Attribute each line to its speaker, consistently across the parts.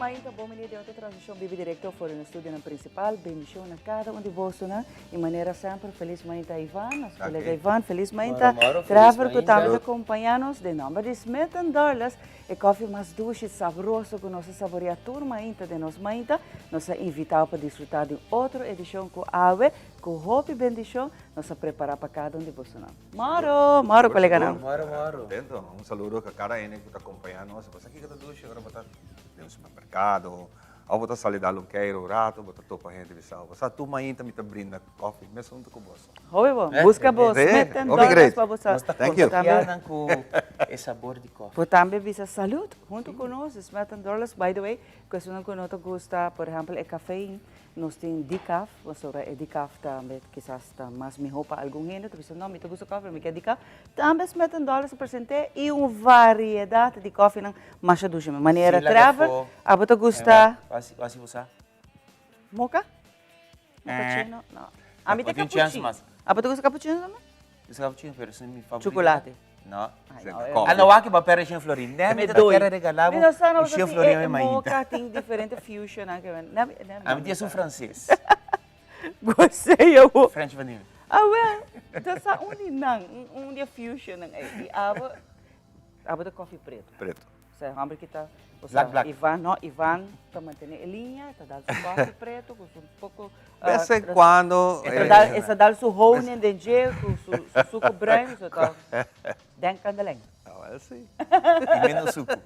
Speaker 1: Mainta bon bini den otro transmishon bibi direkto for di nos studionan prinsipal. Bendishon na kada un di bosonan i manera semper felis mainta Ivan, nos kolega Ivan, felis mainta Trevor ku tambe ta kompaña nos den nomber di Smith and Dorlas, e kofi mas dushi, sabroso ku nos a saborea tur mainta den nos mainta. Nos a invitao pa disfruta di un otro edishon ku awe ku hopi bendishon nos a prepara pa kada un di bosonan. Moro, moro koleganan.
Speaker 2: Moro, moro.
Speaker 3: Contento. Un saludo ka kada ene ku ta kompañá nos. Bo sa kiko ta dushi ora bo ta den un supermerkado òf bo ta sali dal un keiro un rato, bo ta topa hende bisa bo sa tur mainta mi ta brinda kòfi mes huntu ku boso.
Speaker 1: Hopi bon. Buska bo Smith and Douglas pa bo sa.
Speaker 2: Nos ta
Speaker 3: Thank you.
Speaker 2: kontagiá nan ku e sabor di kòfi.
Speaker 1: Bo tambe bisa salud huntu ku nos, Smith and Douglas. By the way, ku esunnan ku no ta gusta, por ehèmpel, e kafein, Nos tin decaf, pasobra e decaf tambe kisas ta mas mihó pa algun hende. Ta bisa, no, mi ta gusta kòfi, pero mi ke decaf. Tambe Smith and Dollars a present'é i un variedat di kòfinan masha dushi. Manera Trevor, abo ta gusta.
Speaker 2: Wasi bo sa?
Speaker 1: Mocha? Mochaccino? No. Ami ta cappuccino. Abo ta gusta cappuccino tambe?
Speaker 2: Gusta cappuccino, pero esei mi favorito.
Speaker 1: Chocolate.
Speaker 2: No. A no wak bo perde shen florin. Ne mi ta kere regala bo un shen florin mi mainta.
Speaker 1: Mocha tin diferente fusion nan ke men.
Speaker 2: Ami tin esun frances.
Speaker 1: Gosei bo.
Speaker 2: French vanilla.
Speaker 1: Ah wel, ta sa un di nan, un di e fusion nan ei. I abo, abo ta koffie preto.
Speaker 3: Preto.
Speaker 1: Sa homber ki ta,
Speaker 2: Black, black.
Speaker 1: Ivan, no, Ivan ta mantene e liña, ta dal su koffie preto ku su poko
Speaker 3: Bes en cuando.
Speaker 1: E ta dal su honing den dje ku su suku bruin, so ta den kandelen.
Speaker 3: Awel si.
Speaker 2: I menos suku.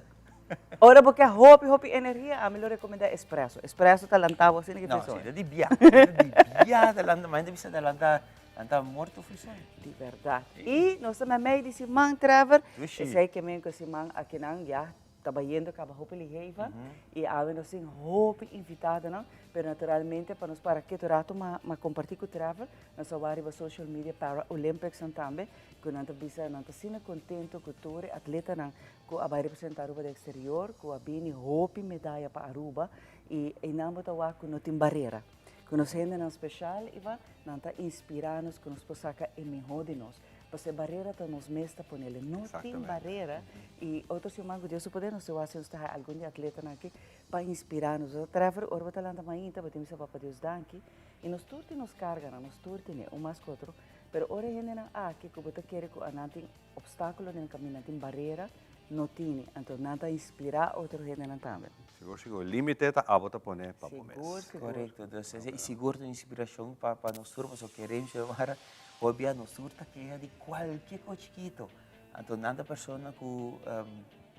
Speaker 1: Ora bo ke hopi hopi energia, ami lo rekomendá espresso. Espresso ta lanta bo asina ki
Speaker 2: No,
Speaker 1: frisón.
Speaker 2: si ta di bia. Di bia ta lanta, ma hende bisa ta lanta, lanta morto frisón.
Speaker 1: Di bèrdat. I nos ta meimei di siman, Trevor.
Speaker 2: Dushi.
Speaker 1: Esei ke men ku e siman akinan ya Ta bayendo caba hopi lihé Ivan y awe nos tin hopi invitadonan, pero naturalmente pa nos para keto rato ma ma comparti cu Trevor, nos a wak riba social media Para Olympics nan tambe, cu nan ta bisa nan ta asina contento cu tur e atletanan cu a bay representa Aruba den exterior, cu a bini hopi medaya pa Aruba y eynan bo ta wak cu no tin barera, cu nos hendenan special Ivan, nan ta inspira nos cu nos por saca e miho di nos. Pasobra e barera ta nos mes ta ponele. No tin barera y otro siman cu Dios su poder nos ta wak si nos ta haya algun di atletanan aki pa inspira nos. Pasobra Trevor ora bo ta lanta mainta bo tin bisa Papa Dios danki y nos tur tin nos carganan, nos tur tene un mas cu otro, pero ora e hendenan aki cu bo ta kere cu nan tin obstaculo den caminda, nan tin barera, no tini. Anto nan ta inspira otro hendenan tambe.
Speaker 3: Sigur sigur. Limite ta abo ta pone pa bo mes.
Speaker 1: Sigur sigur.
Speaker 2: Correcto. Dus esey sigur ta un inspiracion pa nos tur pasobra kerem Xiomara. Hopi a nos tur ta keha di kualke kos chikito. Anto nan ta persona ku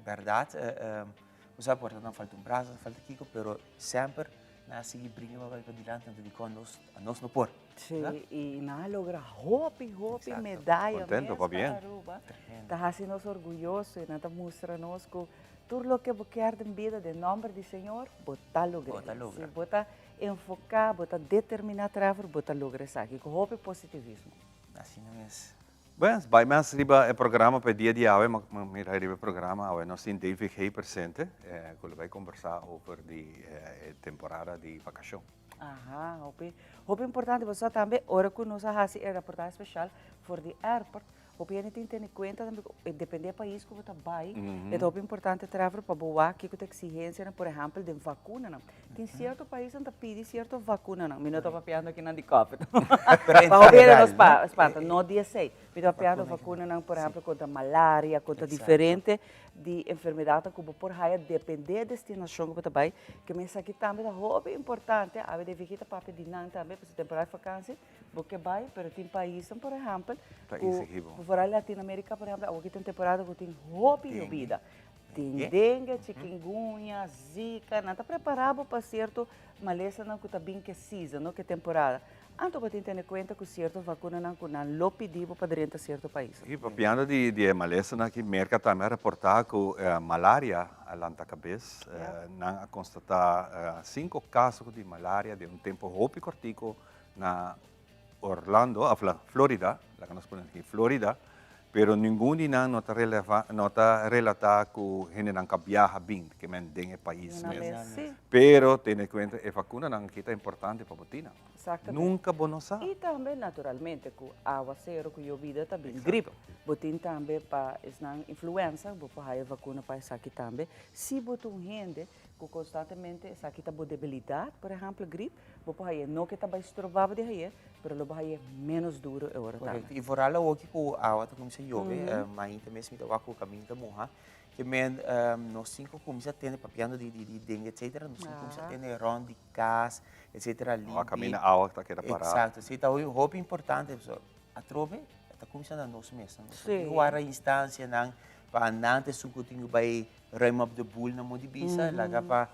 Speaker 2: bèrdat bo sa por ta nan falta un braso, nan falta kiko, pero semper nan a sigui bringa pa bai padilanti, anto dikon nos anos no por.
Speaker 1: Sí, i nan a logra hopi, hopi medaya mes pa Aruba. Ta hasi nos orguyoso i nan ta mustra nos ku tur loke bo kier den bida den nòmber di Señor, bo ta logra. Si bo ta Enfoká, bo ta determiná Trevor, bo ta logra esaki ku hopi positivismo.
Speaker 2: Asina mes.
Speaker 3: Bueno, bai mas riba e programa pa e dia di awe, ma mira riba e programa awe nos tin David Hay presente ku lo bai kombersá over di e temporada di vakashon.
Speaker 1: Aha, hopi, hopi importante, pasobra tambe ora ku nos a hasi e reportahe speshal for di airport, Hopi hende tin tene kuenta tambe ku e depende e pais ku bo ta bai, e ta hopi importante Trevor pa bo wak kiko ta eksigensianan, por ehèmpel den vakunanan. Tin sierto paisnan ta pidi sierto vakunanan, mi no ta papiando akinan di covid, pa hopi hende no spanta, no di esei, mi ta papiando vakunanan por ehèmpel kontra malaria, kontra diferente di enfermedatnan ku bo por haya depende e destinashon ku bo ta bai, ke mi esaki tambe ta hopi importante, awe den Vicky ta papia di nan tambe, pasobra temporada di vakansi, Bo ke bai, pero tin paisnan, por ehèmpel, ku foral Latinoamérika, por ehèmpel, awor ki tin temporada ku tin hopi yobida. Tin dengue, chikungunya, zika, nan ta prepará bo pa sierto malesanan ku ta bin ke season, no, ke temporada. Anto bo tin tene kuenta ku sierto vakunanan ku nan lo pidi bo pa drenta sierto pais.
Speaker 3: I papiando di e malesanan aki, Merka tambe a reportá ku malaria a lanta kabes. Nan a konstatá sinku kaso di malaria den un tempu hopi kòrtiku na Orlando, of la Florida, laga nos pone aki, Florida. Pero ningun di nan no ta releva, no ta relata ku hendenan ka biaha bin, ke men den e pais mes. Pero tene kuenta e vakunanan aki ta importante pa bo tina. Nunka bo no sa.
Speaker 1: I tambe naturalmente ku awasero ku yobida ta bin grip. Bo tin tambe pa esnan influenza, bo por haya vakuna pa esaki tambe. Si bo ta un hende ku konstantemente esaki ta bo debilidat, por ehèmpel grip, bo por haye, no ke ta bai stroba bo di haye, pero lo bo haye ménos duro e ora tambe.
Speaker 2: Korekto. I vooral awoki ku awa ta kuminsá yobe, mainta mes mi ta wak ku kaminda ta muha, ke men nos tin ku kuminsá tene, papiando di di dengue etcetera, nos tin ku kuminsá tene rònt di kas etcetera limpi.
Speaker 3: Awa kaminda awa ta keda pará.
Speaker 2: Eksakto. Sí, ta hopi importante pasobra atrobe ta kuminsá na nos mes. Nos no tin ku wara instansianan pa nan ta esun ku tin ku bai Ruim op de boel na modo di bisa, laga pa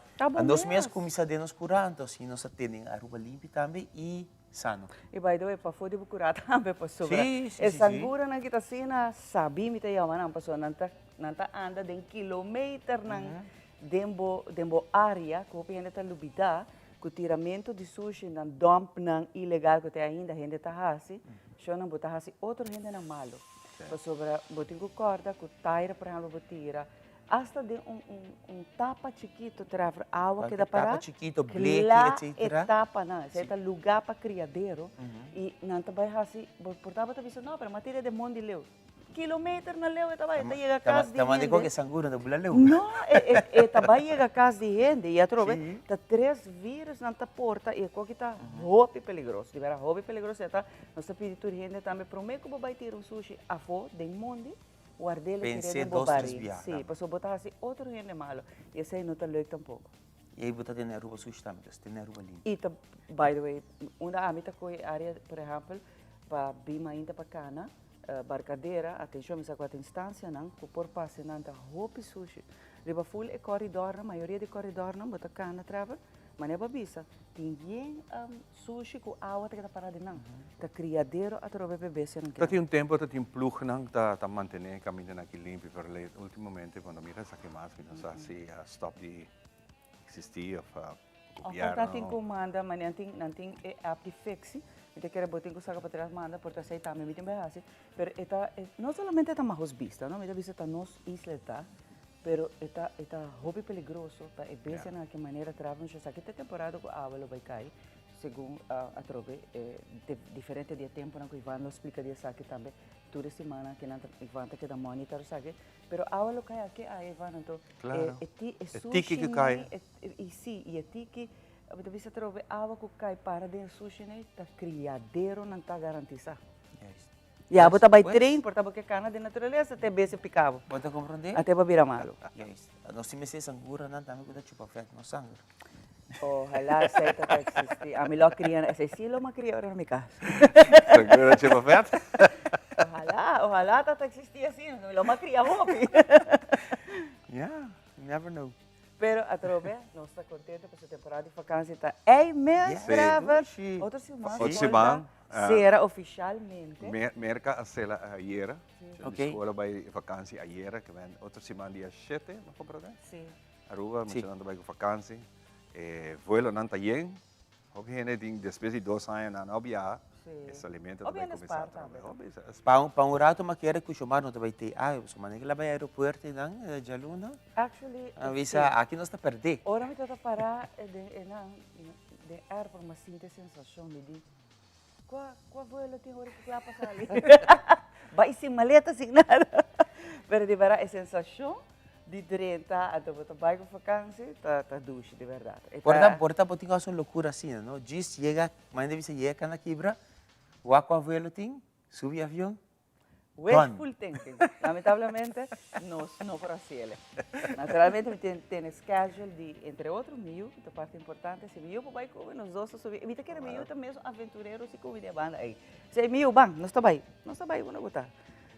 Speaker 2: nos mes kuminsá den nos kurá, anto asina nos ta tene Aruba limpi tambe i sano.
Speaker 1: I by the way, pafó di bo kurá tambe pasobra e sanguranan ki ta asina sabí mi ta yama nan pasobra nan ta nan ta anda den kilometernan den bo den bo área ku hopi hende ta lubidá ku tiramentu di sushi nan dòmpnan ilegal ku te ainda hende ta hasi, shownan bo ta hasi otro hendenan malu. Pasobra bo tin ku kòrda ku taira por ehèmpel bo tira asta den un un un tapa chikito Trevor awa keda pará
Speaker 2: Tapa chikito, bleki,
Speaker 1: kla
Speaker 2: etcetera.
Speaker 1: e tapanan. Esei ta lugá pa kriadero i nan ta bai hasi bo por tabata bisa no pero mi a tira den mondi leu. Kilometer na leu e ta bai e ta yega kas di
Speaker 2: Ta manda
Speaker 1: hende.
Speaker 2: koke sangura ta bula leu.
Speaker 1: No e e e ta bai yega kas di hende i atrobe ta tres virus nan ta porta i e koki ta hopi peligroso di bèrdat hopi peligroso e ta Nos ta pidi tur hende tambe prome ku bo bai tira un sushi afó den mondi, ward'é lo tir'é den bo bari. Sí, pasobra bo ta hasi otro hende malo i esei no ta leuk tampoko.
Speaker 2: I ei bo ta tene Aruba sushi tambe, dus tene Aruba limpi.
Speaker 1: I ta, by the way, unda ami ta kohe área, por ehèmpel, pa bin mainta pa kana, Barcadera, atenshon mi sa ku a tin stansianan ku por pasa nan ta hopi sushi. Riba ful e kòridòrnan, mayoria di kòridòrnan bo ta kana travel, manera bo a bisa, tin yen sushi ku awa ta keda pará den nan. Ta kriadero atrobe pa e bestianan
Speaker 3: Ta tin un tempu ta tin plugnan ta ta mantené e kamindanan aki limpi, pero ultimamente cuando mira esaki mas mi no sa si a stòp di Existi of
Speaker 1: Of por ta tin ku manda ma nan tin nan tin e app di fixi mi ta kere bo tin ku saka patras manda por ta esei tambe mi tin bai hasi pero e ta no solamente e ta mahos bista no mi ta bisa ta nos isla e ta pero e ta e ta hopi peligroso pa e bestianan aki manera trabia mi esaki ta e temporada ku awa lo bai kai segun atrobe e diferente di e temponan ku Ivan lo splika di esaki tambe tur e simannan aki nan ta Ivan ta keda monitor esaki pero awa lo kai aki aya Ivan anto
Speaker 3: Claro.
Speaker 1: E, ti, e
Speaker 3: E tiki ku kai.
Speaker 1: E, e, si, i e tiki, bo ta bisa atrobe awa ku kai para den e sushi nei, ta kriaderonan ta garantisá.
Speaker 2: Juist.
Speaker 1: Ya, bo ta bai
Speaker 2: Pues.
Speaker 1: train, por ta bo ke kana den naturalesa, te bes e pika bo.
Speaker 2: Bo ta komprondé?
Speaker 1: Ate bo bira malu.
Speaker 2: Juist. Nos tin mester sanguranan tambe ku ta chupa vèt nos sanger.
Speaker 1: Ojalá esei ta ta eksistí. Ami lo a kria, esei sí lo mi a kria ora na mi kas.
Speaker 3: Sangura chupa vèt?
Speaker 1: Ojalá, ojalá ta ta eksistí asina, mi lo mi a kria hopi.
Speaker 2: Yeah, you never know.
Speaker 1: Pero atrobe nos ta contento pasobra temporada di vakantie ta ei mes, Trevor.
Speaker 2: Sí.
Speaker 1: Otro siman
Speaker 3: Otro siman.
Speaker 1: Sera oficialmente.
Speaker 3: Merca a sela ayera. Ok. Scola bai vakantie ayera, ke men otro siman dia shete, mi a comprende?
Speaker 1: Sí.
Speaker 3: Aruba, muchanan ta bai ku vakantie. E vuelonan ta yen. Hopi hende tin despues di dos aña nan no biaha, e salimento ta bai kuminsá atrobe. Hopi
Speaker 2: Pa pa un rato mi a kere ku Shomar no ta bai te awe, pasobra manera ku el a bai aeropuerto einan djaluna,
Speaker 1: Actually,
Speaker 2: a bisa aki nos ta pèrdè.
Speaker 1: Ora mi tabata pará den einan, den airport, mi a sinti e sensashon, mi di, kua kua vuelo tin ora ku kla pa sali? Bai sin maleta, sin nada. Pero di bèrdat e sensashon Di drenta anto bo ta bai ku vakansi ta ta dushi di bèrdat. E
Speaker 2: Por ta
Speaker 1: ta.
Speaker 2: por ta bo tin ku hasi un lokura asina no, djis yega manda bisa yega Cana Kibra, wak ku abuelo tin, subi avion, done.
Speaker 1: Wishful thinking. Lamentablemente nos no por hasi ele. Naturalmente mi tin tene schedule di entre otro mi yu ta parti importante, si mi yu por bai ku mi nos dos ta subi, mi ta kere mi yu ta mes un aventurero si ku mi den e banda ei. Sey mi yu ban nos ta bai, nos ta bai unda ku ta.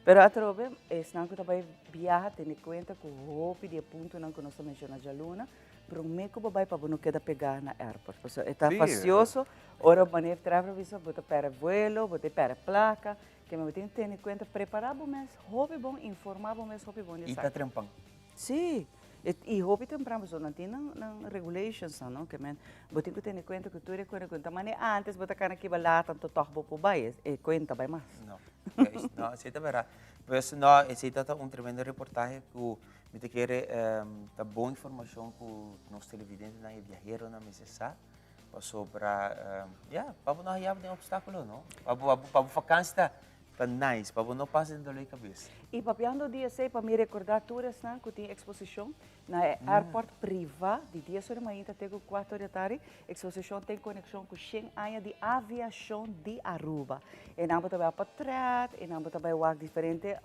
Speaker 1: Pero atrobe esnan ku ta bai biaha tene kuenta ku hopi di e puntonan ku nos ta menshoná djaluna, promé ku bo bai pa bo no keda pegá na airport. Pasobra e ta fastioso ora manera Trevor a bisa bo ta pèrdè vuelo, bo ta pèrdè plaka, ke men bo tin ku tene kuenta, prepará bo mes hopi bon, informá bo mes hopi bon di
Speaker 2: I ta
Speaker 1: esaki.
Speaker 2: trempan.
Speaker 1: Sí, i hopi tempran pasobra nan tin nan regulations-nan no, ke men bo tin ku tene kuenta ku tur e kuenta ku ta manera antes bo ta kana kiba lata anto tòg bo por bai, e kuenta bai mas.
Speaker 2: No, juist, no, esei ta bèrdat. Pues no, esei ta un tremendo reportahe ku mi ta kere ta bon informashon ku nos televidentenan i biaheronan mester sa pasobra ya, pa bo no haya den opstákulo no, pa bo pa bo fakansi ta ta nice, pa bo no pasa den dolor di kabes.
Speaker 1: I papiando di esei pa mi rekordá tur esnan ku tin eksposishon na e airport priva di dies ora mainta te ku kuater ora di atardi. Eksposishon ta en konekshon ku shen aña di aviashon di Aruba. Einan bo ta bai portret, einan bo ta bai wak diferente,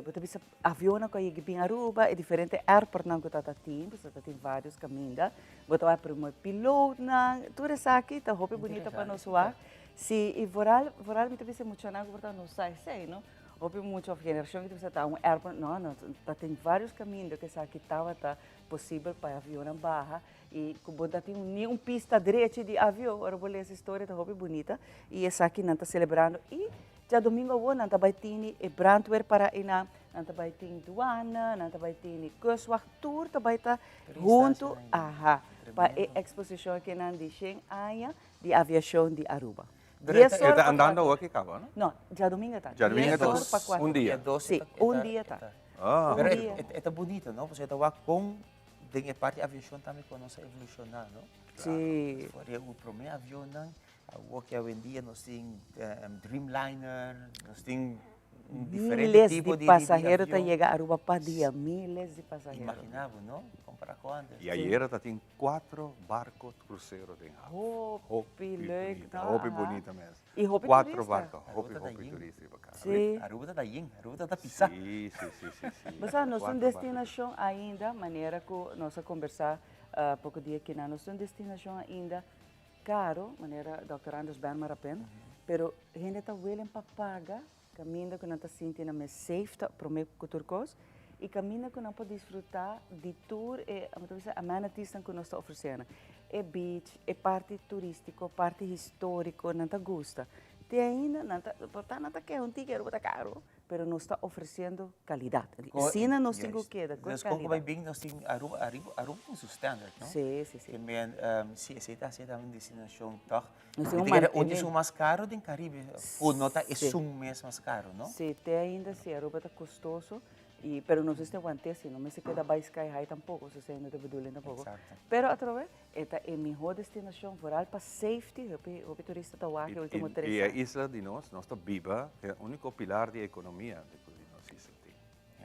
Speaker 1: bo ta bisa avionnan ku a yega bin Aruba, e diferente airportnan ku ta ta tin, pasobra ta tin vários kaminda. Bo ta wak promé pilotnan, tur esaki ta hopi bunita pa nos wak. Sí, i vooral, vooral mi ta bisa muchanan ku por ta no sa esei, no? Hopi mucha of generashon ku ta bisa ta un airport, no, no, ta tin vários kaminda ku esaki tabata posibel pa e avionnan baha i ku bo ta tin ni un pista drechi di avion, ora bo lesa historia ta hopi bunita i esaki nan ta selebrando i djadomingo awor nan ta bai tini e brandweer para einan, nan ta bai tin duana, nan ta bai tini kustwacht, tur ta bai ta huntu, aha, pa e eksposishon akinan di shen aña di aviashon di Aruba.
Speaker 3: Dies ora pa andando awor ki caba, no?
Speaker 1: No, djadomingo ta.
Speaker 3: Djadomingo ta un dia.
Speaker 1: Si, un dia ta.
Speaker 2: Ah. Pero e ta bunito, no? Pasobra e ta wak con den e parti aviacion tambe con nos a evoluciona, no?
Speaker 1: Si.
Speaker 2: For di e prome avionnan, awor ki awendia nos tin Dreamliner, nos tin
Speaker 1: Miles di pasahero ta yega Aruba pa dia, miles di pasahero.
Speaker 2: Imagina bo, no? Compara cu antes.
Speaker 3: Y ayera ta tin cuatro barco crucero den haf.
Speaker 1: Hopi leuk, no?
Speaker 3: Hopi bunita mes.
Speaker 1: Y hopi turista.
Speaker 3: Cuatro barco, hopi, hopi turista riba cana.
Speaker 1: Si.
Speaker 2: Aruba ta yin, Aruba ta pisa.
Speaker 3: Si, si, si, si, si.
Speaker 1: Bo sa, nos ta un destinacion ainda, manera cu nos a conversa poco dia kinan, nos ta un destinacion ainda Caro, manera Dòkter Anders Bernmar a pen, pero hende ta willing pa paga caminda cu nan ta sinti nan mes safe ta prome cu tur cos y caminda cu nan por disfruta di tur e, amo ta bisa, amenities nan cu nos ta ofrece nan. E beach, e parti turistico, parti historico, nan ta gusta. Te ainda nan ta, por ta nan ta keha un tiki Aruba ta caro, pero nos ta ofreciendo calidad. Asina nos tin cu keda cu e
Speaker 2: Nos con cu
Speaker 1: calidad.
Speaker 2: bay bin nos tin Aruba, Aruba, Aruba tin su standard, no?
Speaker 1: Sí, sí, sí.
Speaker 2: Ke men, si esey ta haci tambe un destinacion toch.
Speaker 1: Nos tin un
Speaker 2: Mi ta kere un
Speaker 1: mantene.
Speaker 2: di esun mas caro den Caribe, cu no ta
Speaker 1: Sí.
Speaker 2: esun mes mas caro, no?
Speaker 1: Sí, te ainda si Aruba ta costoso, y, pero nos mester want'e si, no mester keda bay sky high tampoco, so esey no ta bedoeling tampoco.
Speaker 2: Exacto.
Speaker 1: Pero atrobe, E ta e mihó destinashon vooral pa safety, hopi hopi turista ta wak e ultimo tres
Speaker 3: I
Speaker 1: aña.
Speaker 3: e isla di nos, nos ta biba, e úniko pilar di ekonomia di ku di nos isla tin.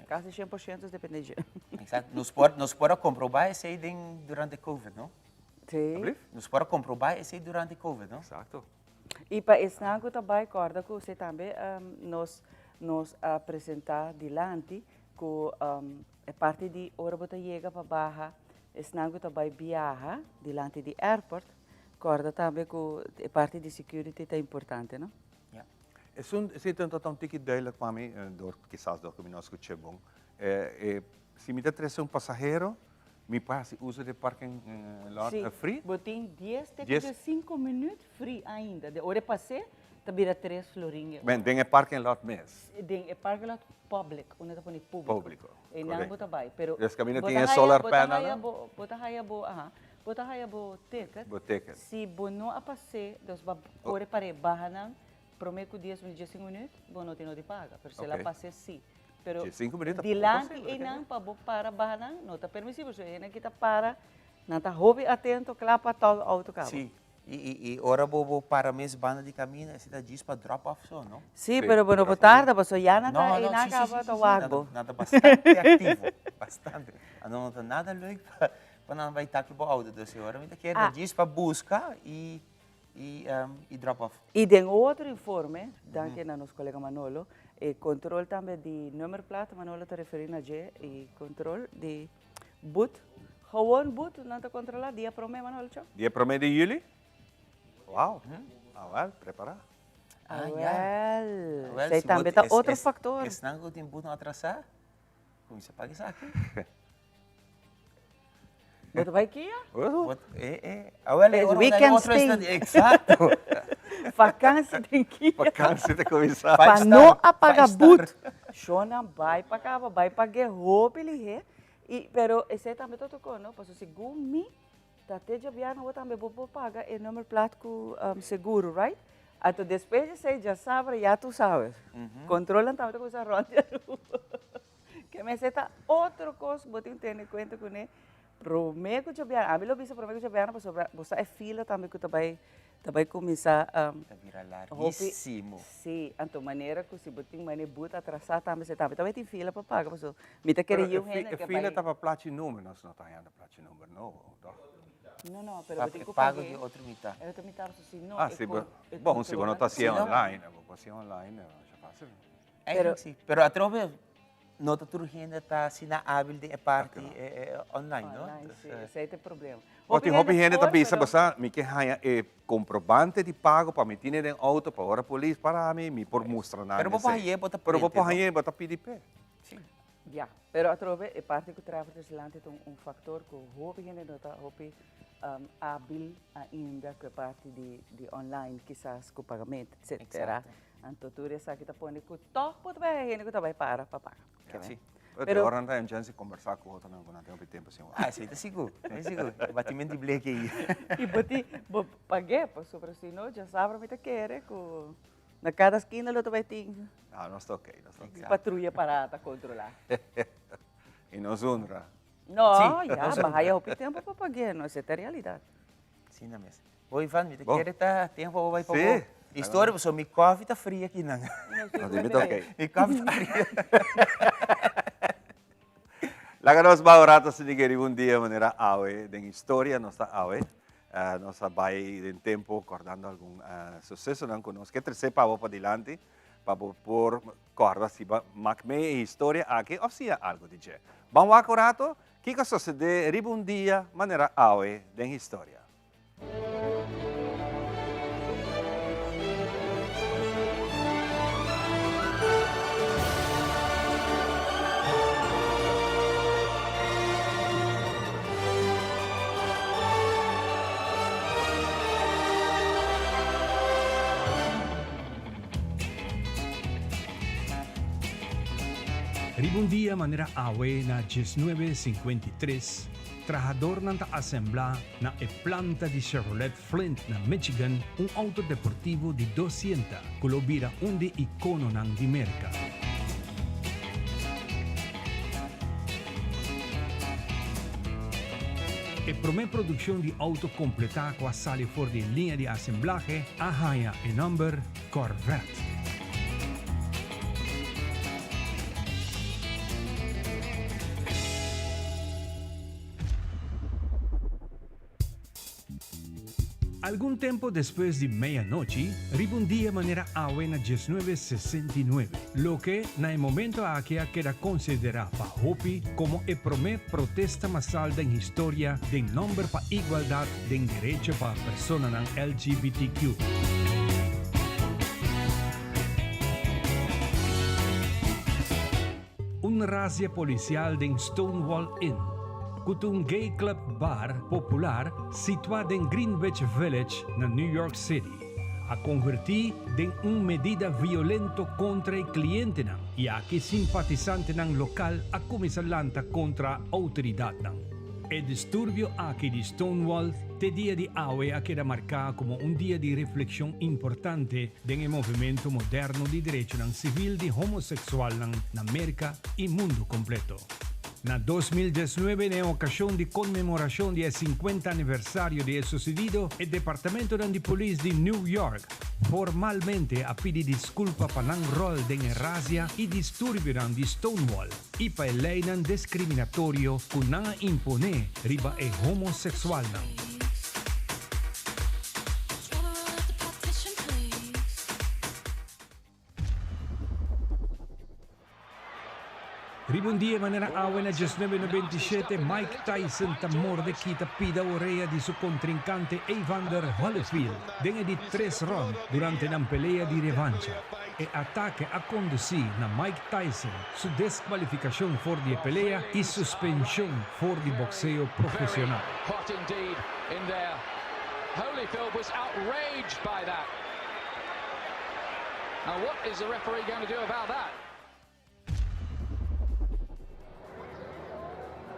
Speaker 1: Kasi 100% depende dje.
Speaker 2: Exacto. Nos por, nos por a komprobá esei den durante covid, no?
Speaker 1: Sí.
Speaker 3: Ablief?
Speaker 2: Nos por a komprobá esei durante covid, no?
Speaker 3: Exacto.
Speaker 1: I pa esnan ku ta bai kòrda ku esei tambe nos nos a presentá dilanti ku e parti di ora bo ta yega pa baha Esnan ku ta bai biaha dilanti di airport, kòrda tambe ku e parti di security ta importante, no?
Speaker 2: Ja.
Speaker 3: Esun si ta un tiki duidelijk pa mi, dor kisas dor ku mi no a skuch'é bon. E si mi ta trese un pasahero, mi por hasi uso di e parking lot free?
Speaker 1: Si, bo tin dies te ku sinku minüt free ainda. De ora e pas'é, ta bira tres florin e ora.
Speaker 3: Den e parking lot mes?
Speaker 1: Den e parking lot public, unda ta pone publico.
Speaker 3: Publico,
Speaker 1: Einan bo ta bai, pero
Speaker 3: Des caminda
Speaker 1: bo
Speaker 3: tin
Speaker 1: ta
Speaker 3: e
Speaker 1: haya,
Speaker 3: solar
Speaker 1: bo ta
Speaker 3: panel
Speaker 1: haya
Speaker 3: nan?
Speaker 1: bo, bo ta haya bo, aha, bo ta haya bo ticket.
Speaker 3: Bo ticket.
Speaker 1: Si bo no a pas'é, dus bo a kore par'é baha nan, promé ku dies minuut, diesinku minuut, bo no tin no di paga, pero si el a pas'é si. Pero
Speaker 3: Diesinku minuut ta poko
Speaker 1: dilanti
Speaker 3: si, bo ta kere.
Speaker 1: einan pa bo para baha nan no ta permisibel, so e hende ki ta para, nan ta hopi atento kla pa tòg outo kaba.
Speaker 2: Si, I i i ora bo bo para mes banda di camina esei ta djis pa drop off so, no?
Speaker 1: Sí, pero bo no por tarda pasobra ya nan ta
Speaker 2: No,
Speaker 1: ei
Speaker 2: no,
Speaker 1: nan
Speaker 2: sí, sí,
Speaker 1: caba
Speaker 2: sí,
Speaker 1: ta
Speaker 2: sí, sí,
Speaker 1: wak
Speaker 2: nan
Speaker 1: bo.
Speaker 2: nan ta bastante activo, bastante. Anto no ta nada leuk pa pa nan bai tackle bo auto, dus e ora mi ta kere ta
Speaker 1: Ah.
Speaker 2: djis pa busca i i i drop off.
Speaker 1: I den otro informe, danki na nos colega Manolo, e control tambe di nummerplaat, Manolo ta referi na dje, i control di But, gewoon but nan ta controla dia prome Manuel Cho.
Speaker 3: Dia prome di juli? Wow, awel, prepara.
Speaker 2: Ah, ya.
Speaker 1: Awel,
Speaker 2: Awel,
Speaker 1: esei
Speaker 2: si
Speaker 1: tambe
Speaker 2: bo
Speaker 1: ta
Speaker 2: es-
Speaker 1: otro
Speaker 2: es-
Speaker 1: factor.
Speaker 2: Esnan ku tin but no atrasá, kuminsá paga esaki.
Speaker 1: Bo ta bai kia?
Speaker 2: Bot, eh, eh. Awel,
Speaker 1: Es
Speaker 2: ora bo
Speaker 1: weekend
Speaker 2: otro
Speaker 1: stay.
Speaker 2: esta- Exacto.
Speaker 1: Vakantie den kia.
Speaker 3: Vakantie ta kuminsá.
Speaker 2: Five
Speaker 1: Pa
Speaker 2: star,
Speaker 1: no a paga
Speaker 2: five star.
Speaker 1: but. Shona bai pa kaba, bai pag'é hopi lihé. I, pero esei tambe ta tokó, no? Pasobra segun mi, ta te djabièrnè bo tambe bo por paga e nummerplaat ku seguro, right? Anto despues di esei djasabra ya tu sabes. Controlnan tabata cuminsa rond di Aruba. Ke mester ta otro cos bo tin tene cuenta cune prome cu djobièrnè. Ami lo bisa prome cu djobièrnè pasobra bo sa e fila tambe cu ta bay ta bay cuminsa
Speaker 2: Ta bira larguisimo.
Speaker 1: Si, anto manera cu si bo tin mane but atrasa tambe esei tambe ta bay tin fila pa paga pasobra mi ta kere yiu hende
Speaker 3: E
Speaker 1: ke
Speaker 3: fila
Speaker 1: bay.
Speaker 3: ta pa plachi number, nos no ta hañando plachi number nobo, toch?
Speaker 1: No, no, pero bo tin cu
Speaker 2: pago
Speaker 1: pag'é.
Speaker 2: di otro mitad.
Speaker 1: E otro mitad, pasobra si no,
Speaker 3: Ah,
Speaker 1: e
Speaker 3: si
Speaker 1: con,
Speaker 3: bo,
Speaker 1: e
Speaker 3: bon, si bo no ta
Speaker 1: controlan.
Speaker 3: hacié
Speaker 2: Si no.
Speaker 3: online, bo por hacié online, masha facil.
Speaker 2: Eigenlijk si. Pero atrobe no ta tur hende ta asina habil den e parti online, no?
Speaker 1: Online, si, esei ta e problema.
Speaker 3: Hopi hopi hende ta bisa, bo sa, mi ke haña e comprobante di pago pa mi tine den auto pa ora polis para mi, mi por mustra nan
Speaker 2: Pero bo por
Speaker 3: esei.
Speaker 2: hañ'é, bo ta
Speaker 3: Pero bo
Speaker 2: prende,
Speaker 3: por
Speaker 2: no?
Speaker 3: hañ'é, bo ta pidi p'e.
Speaker 2: Si.
Speaker 1: Ya, pero atrobe e parti ku Trevor ta dilanti ta un faktor ku hopi hende no ta hopi abil ainda ku e parti di online kisas ku pagamento etcetera. Anto tur esaki ta pone ku tòg por ta bai hende ku ta bai para pa paga.
Speaker 2: Si.
Speaker 3: Pero ora nan ta haña un chance di kombersá ku otronan ku nan tin hopi tempu sin wak.
Speaker 2: Ah, esei ta sigur, esei ta sigur. E batimento di bleki ei.
Speaker 1: I bo tin, bo pag'é pasobra si no djasabra mi ta kere ku Na kada skina lo ta bai tin.
Speaker 3: Ah, nos ta ok, nos ta ok.
Speaker 1: Patruya pará ta kontrolá.
Speaker 3: I nos honra.
Speaker 1: No, ya, bo haya hopi tempu pa pag'é, no, esei ta realidat.
Speaker 2: Si na mes. Bo Ivan, mi ta kere ta tempu pa bo bai pa bo historia, pasobra mi kòfi ta fria akinan.
Speaker 3: No, di mi ta ok.
Speaker 2: Mi kòfi ta fria.
Speaker 3: Laga nos bai un rato asina ke riba un dia manera awe den historia nos ta awe. Nos a bai den tempo kordando algun susesonan ku nos ke trese pa bo padilanti pa bo por kòrda si bo mak mee e historia aki òf siña algu di dje. Ban wak un rato kiko a sosede riba un dia manera awe den historia.
Speaker 4: Riba un dia manera awe na diesnuebe sinkuenta i tres, trahadornan ta asemblá na e planta di Chevrolet Flint na Michigan un auto deportivo di doscienta cu lo bira un di icononan di Merca. E prome produccion di auto completa cu a sali for di e liña di asemblahe a haña e nomber Corvette. Algun tempo despues di meianochi, riba un dia manera awe na diesnuebe sesenta i nuebe, loke na e momento aki a keda konsiderá pa hopi komo e promé protesta masal den historia den nòmber pa igualdat den derecho pa personanan LGBTQ. Un razia polisial den Stonewall Inn, ku ta un gay club bar popular situá den Greenwich Village na New York City, a konvertí den un medida violento kontra e klientenan i aki simpatisantenan lokal a kuminsá lanta kontra outoridatnan. E disturbio aki di Stonewall te dia di awe a keda marká komo un dia di reflekshon importante Den e movementu moderno di derechonan sivil di homoseksualnan na Merka i mundu kompleto. Na 2019, na e okashon di konmemorashon di e sinkuenta aniversario di e susedido, e departamentonan di polis di New York formalmente a pidi diskulpa pa nan ròl den e razia i disturbionan di Stonewall i pa e leinan deskriminatorio ku nan a imponé riba e homoseksualnan. Riba un dia manera awe na diesnuebe nobenta i shete, Mike Tyson ta morde kita pida orea di su kontrinkante Evander Holyfield den e di tres rònd durante nan pelea di revancha. E atake a kondusí na Mike Tyson su deskualifikashon for di e pelea i suspenshon for di bokseo profesional.
Speaker 5: Holyfield was outraged by that. Now what is the referee going to do about that?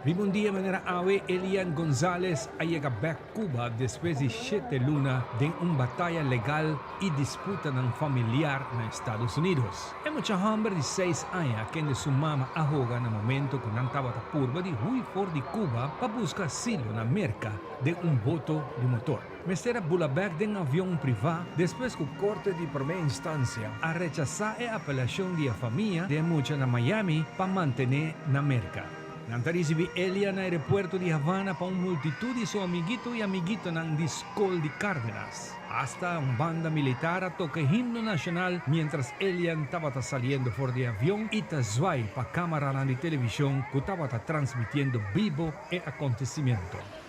Speaker 4: Riba un dia manera awe Elian Gonzalez a yega bek Cuba despues di shete luna den un bataya legal y disputanan familiar na Estados Unidos. E mucha homber di seis aña kende su mama a hoga na momento cu nan tabata purba di huy for di Cuba pa busca asilo na Merca den un boto di motor. Mester a bula bek den avion priva despues cu Corte di Prome Instancia a rechasa e apelacion di e famia di e mucha na Miami pa mantene na Merca. Nan ta ricibi Elia na aeropuerto di Havana pa un multitud di su amiguito y amiguitonan di scol di Cárdenas. Hasta un banda militar a toca e himno nacional mientras Elian tabata saliendo for di e avion y ta zwaai pa camaranan di television cu tabata transmitiendo bibo e acontecimiento.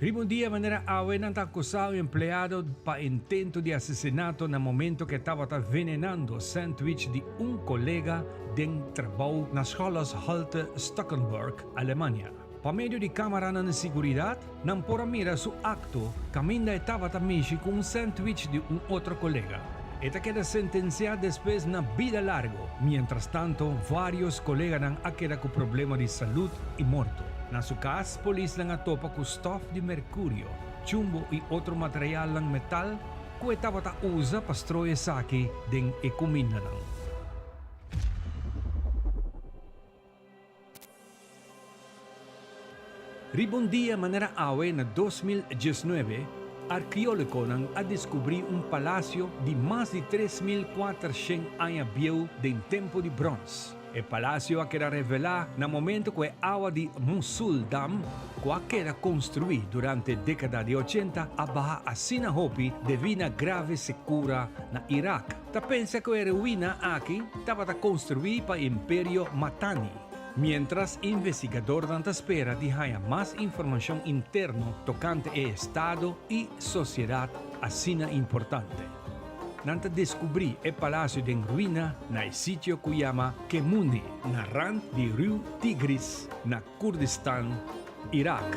Speaker 4: Riba un dia manera awe nan ta akusá un empleado pa intento di asesinato na momento ku e tabata venenando sandwich di un kolega den trabou na Schloss-Holte Stuckenberg, Alemania. Pa medio di kameranan di siguridat nan por a mira su akto kaminda e tabata mishi ku un sandwich di un otro kolega. E ta keda sentensiá despues na bida largo. Mientrastanto vários koleganan a keda ku problema di salud i morto. Na su kas polisnan a topa ku stof di merkurio, chumbo i otro materialnan metal ku e tabata usa pa strooi esaki den e kumindanan. Riba un dia manera awe na 2019, arkeólogonan a deskubrí un palasio di mas di 3400 aña bieu den tempu di bròns. E palacio a keda revelá na momento ku e awa di Mosul Dam, ku a keda konstruí durante dékada di ochenta, a baha asina hopi debí na grave sekura na Irak. Ta pensa ku e ruina aki tabata konstruí pa Imperio Matani. Miéntras investigadornan ta spera di haña mas informashon interno tokante e estado i sosiedat asina importante. Nan ta deskubrí e palasio den ruina na e sitio ku yama Kemuni na rant di riu Tigris na Kurdistan, Irak.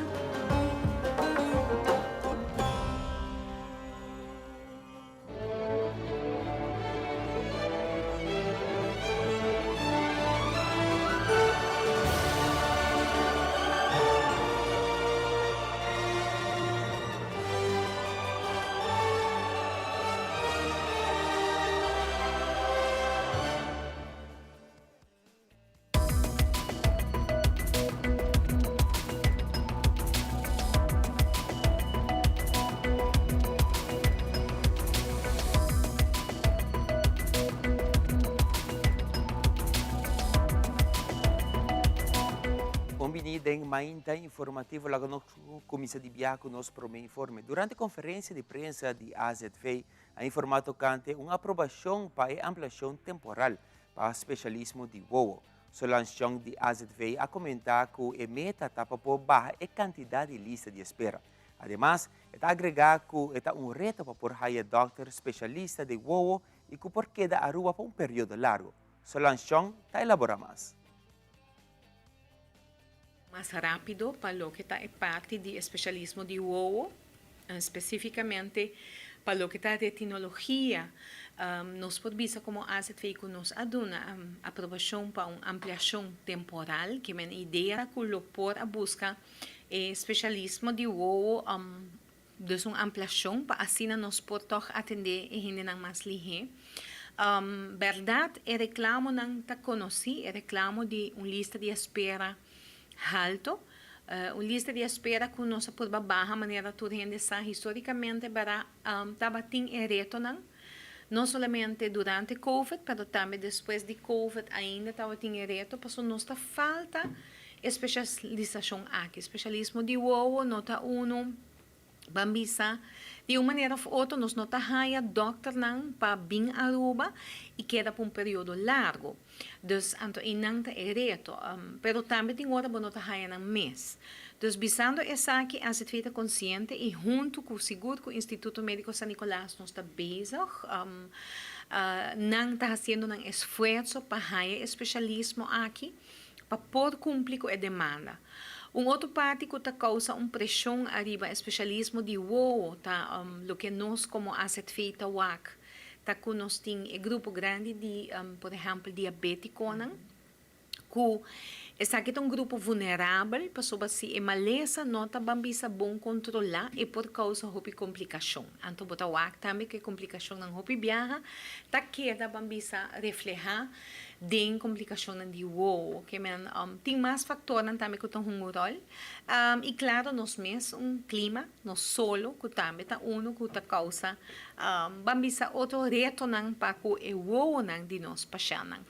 Speaker 2: Bon bini den Mainta Informativo. Laga nos cuminsa di biaha cu nos prome informe. Durante conferencia di prensa di AZV a informa tocante un aprobacion pa e ampliacion temporal pa specialismo di wowo. Solange Jong di AZV a comenta cu e meta ta pa por baha e cantidad di lista di espera. Ademas, e ta agrega cu e ta un reto pa por haya dokter specialista di wowo y cu por keda Aruba pa un periodo largo. Solange Jong ta elabora mas.
Speaker 6: Mas rápido pa loke ta e parti di especialismo di wowo, specificamente pa loke ta retinologia, nos por bisa como AZV cu nos a duna aprobacion pa un ampliacion temporal, ke men idea cu lo por a busca e specialismo di wowo, dus un ampliacion pa asina nos por tog atende e hendenan mas lihé. Berdad e reclamonan ta conoci, e reclamo di un lista di espera halto, un lista di espera cu nos a purba baha manera tur hende sa historicamente bera tabatin e retonan, no solamente durante covid pero tambe despues di covid ainda tabatin e reto pasobra nos ta falta e specialisacion aki. Specialismo di wowo no ta uno Ban bisa, di un manera of otro nos no ta haya dokternan pa bin Aruba y keda pa un periodo largo. Dus anto eynan ta e reto. Pero tambe tin ora bo no ta haya nan mes. Dus bisando esaki AZV ta consciente y hunto cu sigur cu Instituto Medico San Nicolas nos ta bezig. Nan ta haciendo nan esfuerzo pa haya e specialismo aki pa por cumpli cu e demanda. Un otro parti ku ta kousa un preshon ariba e spesialismo di wowo ta loke nos komo AZV ta wak, ta ku nos tin e grupo grandi di, por ehèmpel, diabétikonan, ku esaki ta un grupo vulnerabel pasobra si e malesa no ta ban bisa bon kontrolá e por kousa hopi komplikashon. Anto bo ta wak tambe ku e komplikashonnan hopi biaha ta keda ban bisa reflehá den komplikashonnan di wowo. Ke men tin mas faktornan tambe ku ta hunga un ròl. I klaro nos mes un klima, nos solo ku tambe ta unu ku ta kousa ban bisa otro retonan pa ku e wowonan di nos pashèntnan.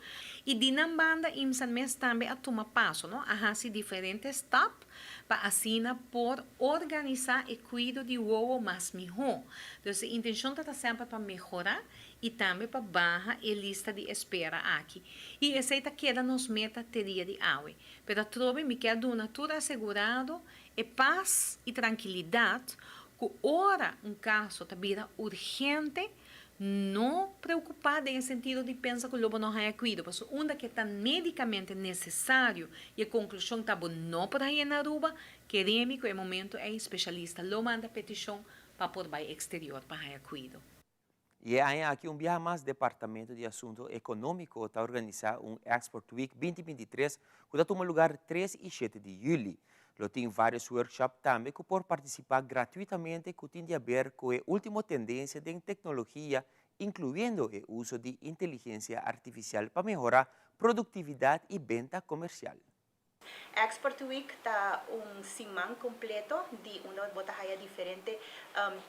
Speaker 6: I di nan banda IMSAN mes tambe a tuma paso, no, a hasi diferente stap pa asina por organisá e kuido di wowo mas mihó. Dus e intenshon ta ta semper pa mehorá i tambe pa baha e lista di espera aki. I esei ta keda nos meta te dia di awe. Pero atrobe mi ke a duna tur asegurado e pas i trankilidat ku ora un kaso ta bira urgente, no preokupá den e sentido di pensa ku lo bo no haña kuido, pasobra unda ke ta medikamente nesesario i e konklushon ta bo no por hañ'é na Aruba, kere mi ku e momento ei speshalista lo manda petishon pa por bai eksterior pa haña kuido.
Speaker 2: I e aña aki un biaha mas Departamento di Asunto Economico ta organisa un Export Week 2023 cu ta tuma lugar 3 y 7 di juli. Lo tin varios workshop tambe cu por participa gratuitamente cu tin di haber cu e ultimo tendencia den tecnologia incluyendo e uso di inteligencia artificial pa mehora productividad y benta comercial.
Speaker 7: Export Week ta un siman completo di unda bo ta haya diferente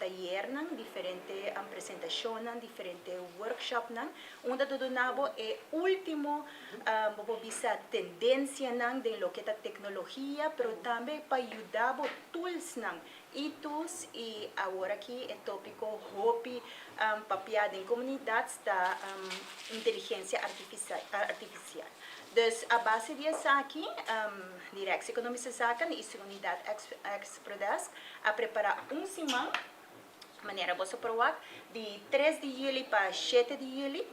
Speaker 7: tayernan, diferente presentacionnan, diferente workshopnan, unda ta duna bo e ultimo, bo por bisa tendencianan den loke ta tecnologia, pero tambe pa yuda bo toolsnan, e-tools y awor aki e topico hopi papia den comunidad ta inteligencia artificial. Dus a base di esaki, Directie Economische Zaken y su unidad Exprodesk a prepara un siman, manera boso por wak, di tres di juli pa shete di juli,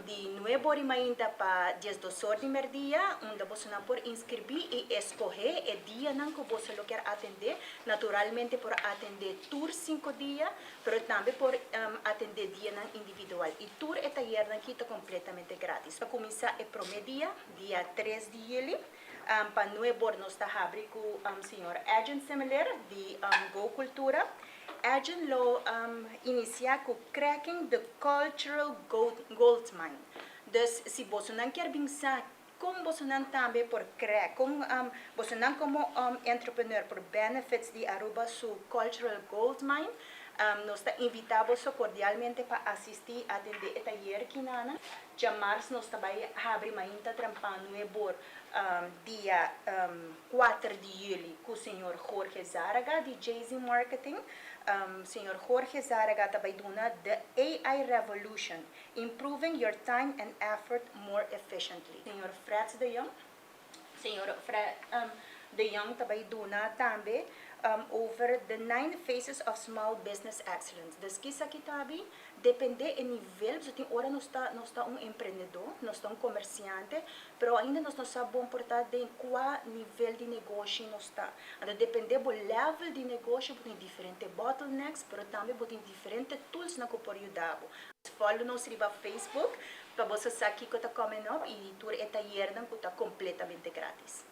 Speaker 7: di nuebe or di mainta pa diesdos or di merdia, unda bosonan por inscribi y escoge e dianan cu boso lo kier atende. Naturalmente por atende tur cinco dia, pero tambe por atende dianan individual y tur e tayernan aki ta completamente gratis. Ta cuminsa e prome dia, dia tres di juli, pa nuebe or nos ta habri cu señor Edjean Semeleer di Go Cultura. Edjean lo inicia cu Cracking the Cultural Goldmine. Dus si bosonan kier bin sa Kon bosonan tambe por crea? Kon bosonan como entrepreneur por benefits di Aruba su Cultural Gold Mine? Nos ta invita boso cordialmente pa asisti atende e tayer kinana. Djamars nos ta bay habri mainta trempan nuebor dia kuater di juli cu señor Jorge Zaraga di Jay-Z Marketing. Señor Jorge Zaraga ta bay duna The AI Revolution, Improving your time and effort more efficiently. Señor Frets de Jong. Señor Fred de Jong ta bay duna tambe over The Nine Phases of Small Business Excellence. Dus kisa ki ta abi depende e nivel, pasobra tin ora nos ta nos ta un emprendedor, nos ta un comerciante, pero ainda nos no sa bon por ta den cua nivel di negoshi nos ta. Anto depende bo level di negoshi bo tin diferente bottlenecks, pero tambe bo tin diferente tools nan cu por yuda bo. Follow nos riba Facebook pa boso sa kiko ta coming up y tur e tayernan cu ta completamente gratis.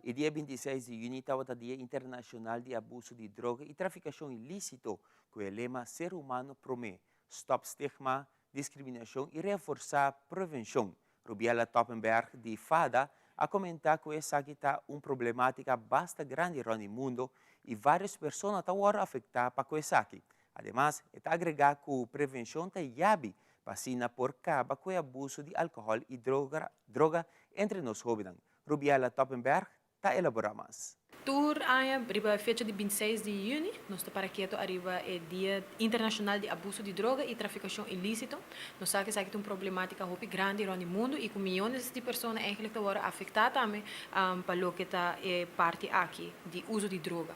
Speaker 2: E dia 26 di juni tabata Dia Internacional di Abuso di Droga y Traficacion Ilicito cu e lema Ser Humano Prome, Stop Stigma, Discriminacion y Reforsa Prevencion. Rubiela Toppenberg di fada a comenta cu esaki ta un problematica basta grandi rond di mundo y varios persona ta wordo afecta pa cu esaki. Ademas, e ta agrega cu prevencion ta yabi pa asina por caba cu e abuso di alcohol y droga entre nos hobennan. Rubiela Toppenberg ta elabora mas.
Speaker 8: Tur aña riba e fecha di 26 di juni nos ta para keto ariba e Dia Internacional di Abuso di Droga y Traficacion Ilicito. Nos sa cu esaki ta un problematica hopi grandi rond di mundo y cu miyones di persona eigenlijk ta worde afecta tambe pa loke ta e parti aki di uso di droga.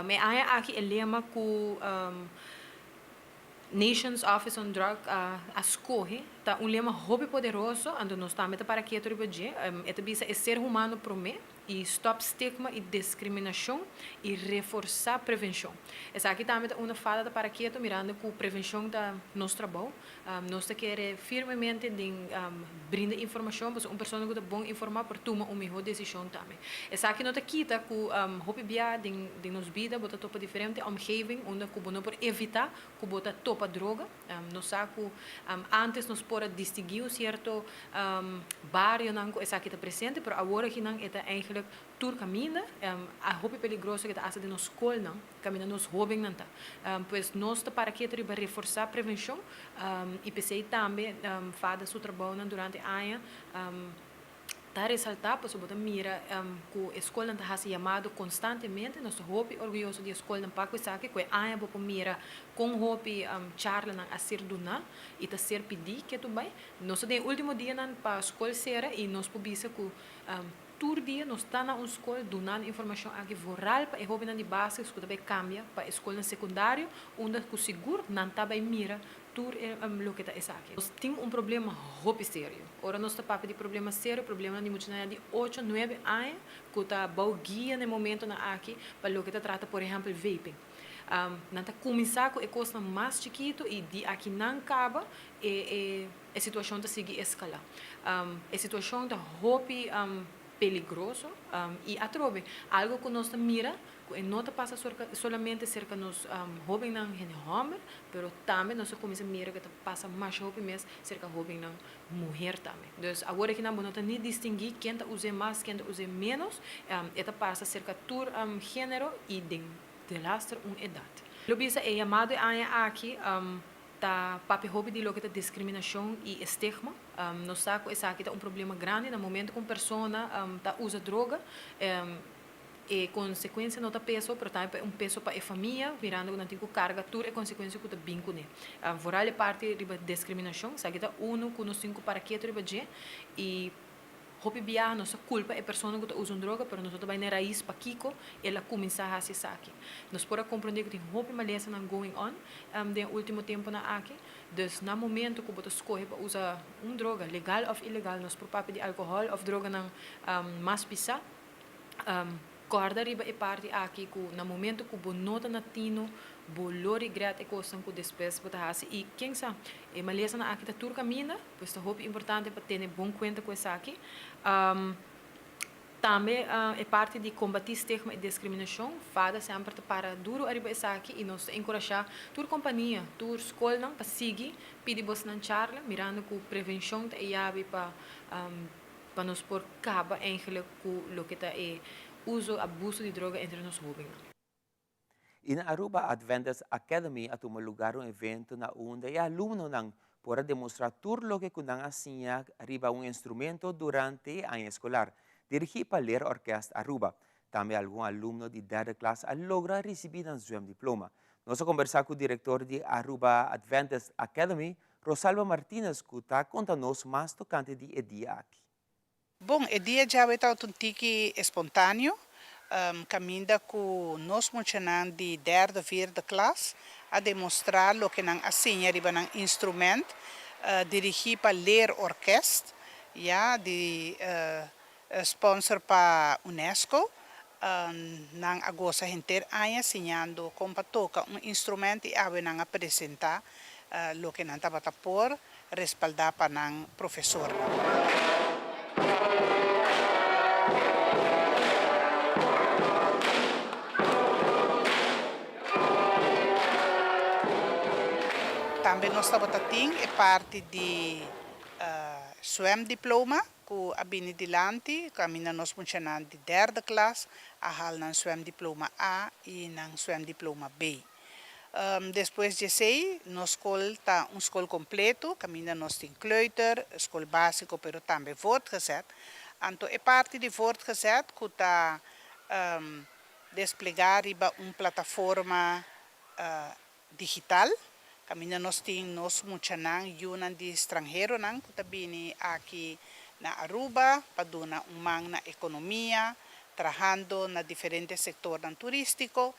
Speaker 8: E aña aki e lema cu Nations Office on Drug a scoge ta un lema hopi poderoso, anto nos tambe ta para keto riba dje. E ta bisa e ser humano prome. i stòp stigma i diskriminashon i reforsá prevenshon. Esaki tambe ta unda fada ta para ketu mirando ku prevenshon ta nos trabou. Nos ta kere firmemente den brinda informashon pasobra un persona ku ta bon informá por tuma un mihó desishon tambe. Esaki no ta kita ku hopi bia den den nos bida bo ta topa diferente omgeving unda ku bo no por evitá ku bo ta topa droga. Nos sa ku antes nos por a distinguí un sierto barionan ku esaki ta presente, pero awor akinan e ta eigenlijk tur kaminda. A hopi peligroso ke ta asta den nos skolnan, kaminda nos hóbennan ta. Pues nos ta para ketu riba reforsá prevenshon i p'esei tambe fada su trabounan durante aña. Ta resaltá pasobra bo ta mira ku e skolnan ta hasi yamado konstantemente. Nos ta hopi orguyoso di e skolnan pa ku esaki, ku e aña bo por mira kon hopi charlanan a ser duná i ta ser pidí ke tur bai. Nos ta den e último dianan pa skol sera i nos por bisa ku tur dia nos ta na un skol dunando informashon aki vooral pa e hóbennan di básikos ku ta bai kambia pa e skolnan sekundario unda ku sigur nan ta bai mira Tur e loke ta esaki. Nos tin un problema hopi serio. Ora nos ta papia di problema serio, problemanan di muchanan ya di ocho, nuebe aña ku ta bou guia na e momentonan aki pa loke ta trata por ehèmpel vaping. Nan ta kuminsá ku e kosnan mas chikitu i di aki nan kaba e e situashon ta sigui eskalá. E situashon ta hopi peligroso i atrobe algo ku nos ta mira ku e no ta pasa solamente serka nos hóbennan hende hòmber, pero tambe nos a kuminsá mira ku e ta pasa masha hopi mes serka hóbennan muher tambe. Dus awor aki nan bo no ta ni distinguí ken ta us'é mas, ken ta us'é ménos, e ta pasa serka tur género i den delaster un edat. Lo bisa e yamado e aña aki ta papia hopi di loke ta diskriminashon i estigma. Nos sa ku esaki ta un problema grandi na momento ku un persona ta usa droga, E konsekuensia no ta peso, pero tambe pa un peso pa e famia, mirando ku nan tin ku karga tur e konsekuensia ku ta bin kuné. Vooral e parti riba deskriminashon, esaki ta unu ku nos tin ku para ketu riba dje i hopi biaha nos ta kulpa e persona ku ta usa un droga, pero nos no ta bai na e rais pakiko el a kuminsá hasi esaki. Nos por a komprondé ku tin hopi malesanan going on den e último tempunan aki, dus na momento ku bo ta skohe pa usa un droga, legal òf ilegal, nos por papia di alkohòl òf droganan mas pisá, Kòrda riba e parti aki ku na momento ku bo no ta na tino, bo lo regret e kosnan ku despues bo ta hasi. I ken sa, e malesanan aki ta tur kaminda, pues ta hopi importante pa tene bon kuenta ku esaki. Tambe e parti di kombatí stigma i diskriminashon, fada semper ta para duru ariba esaki i nos ta enkurashá tur kompania, tur skolnan pa sigui pidi bosnan charla, mirando ku prevenshon ta e yabi pa pa nos por kaba eigenlijk ku loke ta e uso, abuso di droga entre nos hóbennan.
Speaker 2: I na Aruba Adventist Academy a tuma lugar un evento na unda e alumnonan por a demostrá tur loke ku nan a siña riba un instrumento durante e aña eskolar, dirigí pa Leerorkest Aruba. Tambe algun alumno di derde klas a logra risibí nan zwemdiploma. Nos a kombersá ku direktor di Aruba Adventist Academy, Rosalba Martinez ku ta konta nos mas tokante di e dia aki.
Speaker 9: Bon, e dia djawe tabata un tiki espontaneo, kaminda ku nos muchanan di derde, vierde klas a demostrá loke nan a siña riba nan instrument, dirigí pa Leerorkest, ya, di sponsor pa UNESCO. Nan a gosa henter aña siñando kon pa toka un instrument i awe nan a presentá loke nan tabata por respaldá pa nan profesornan. Tambe nos tabata tin e parti di zwemdiploma. Ku a bini dilanti kaminda nos muchanan di derde klas a hal nan zwemdiploma A i nan zwemdiploma B. Despues di esei nos skol ta un skol kompleto kaminda nos tin kleuter, skol básiko pero tambe voortgezet. Anto e parti di voortgezet ku ta desplegá riba un plataforma digital, kaminda nos tin nos muchanan, yunan di stranheronan ku ta bini aki na Aruba pa duna un man na ekonomia, trahando na diferente sektornan turístiko.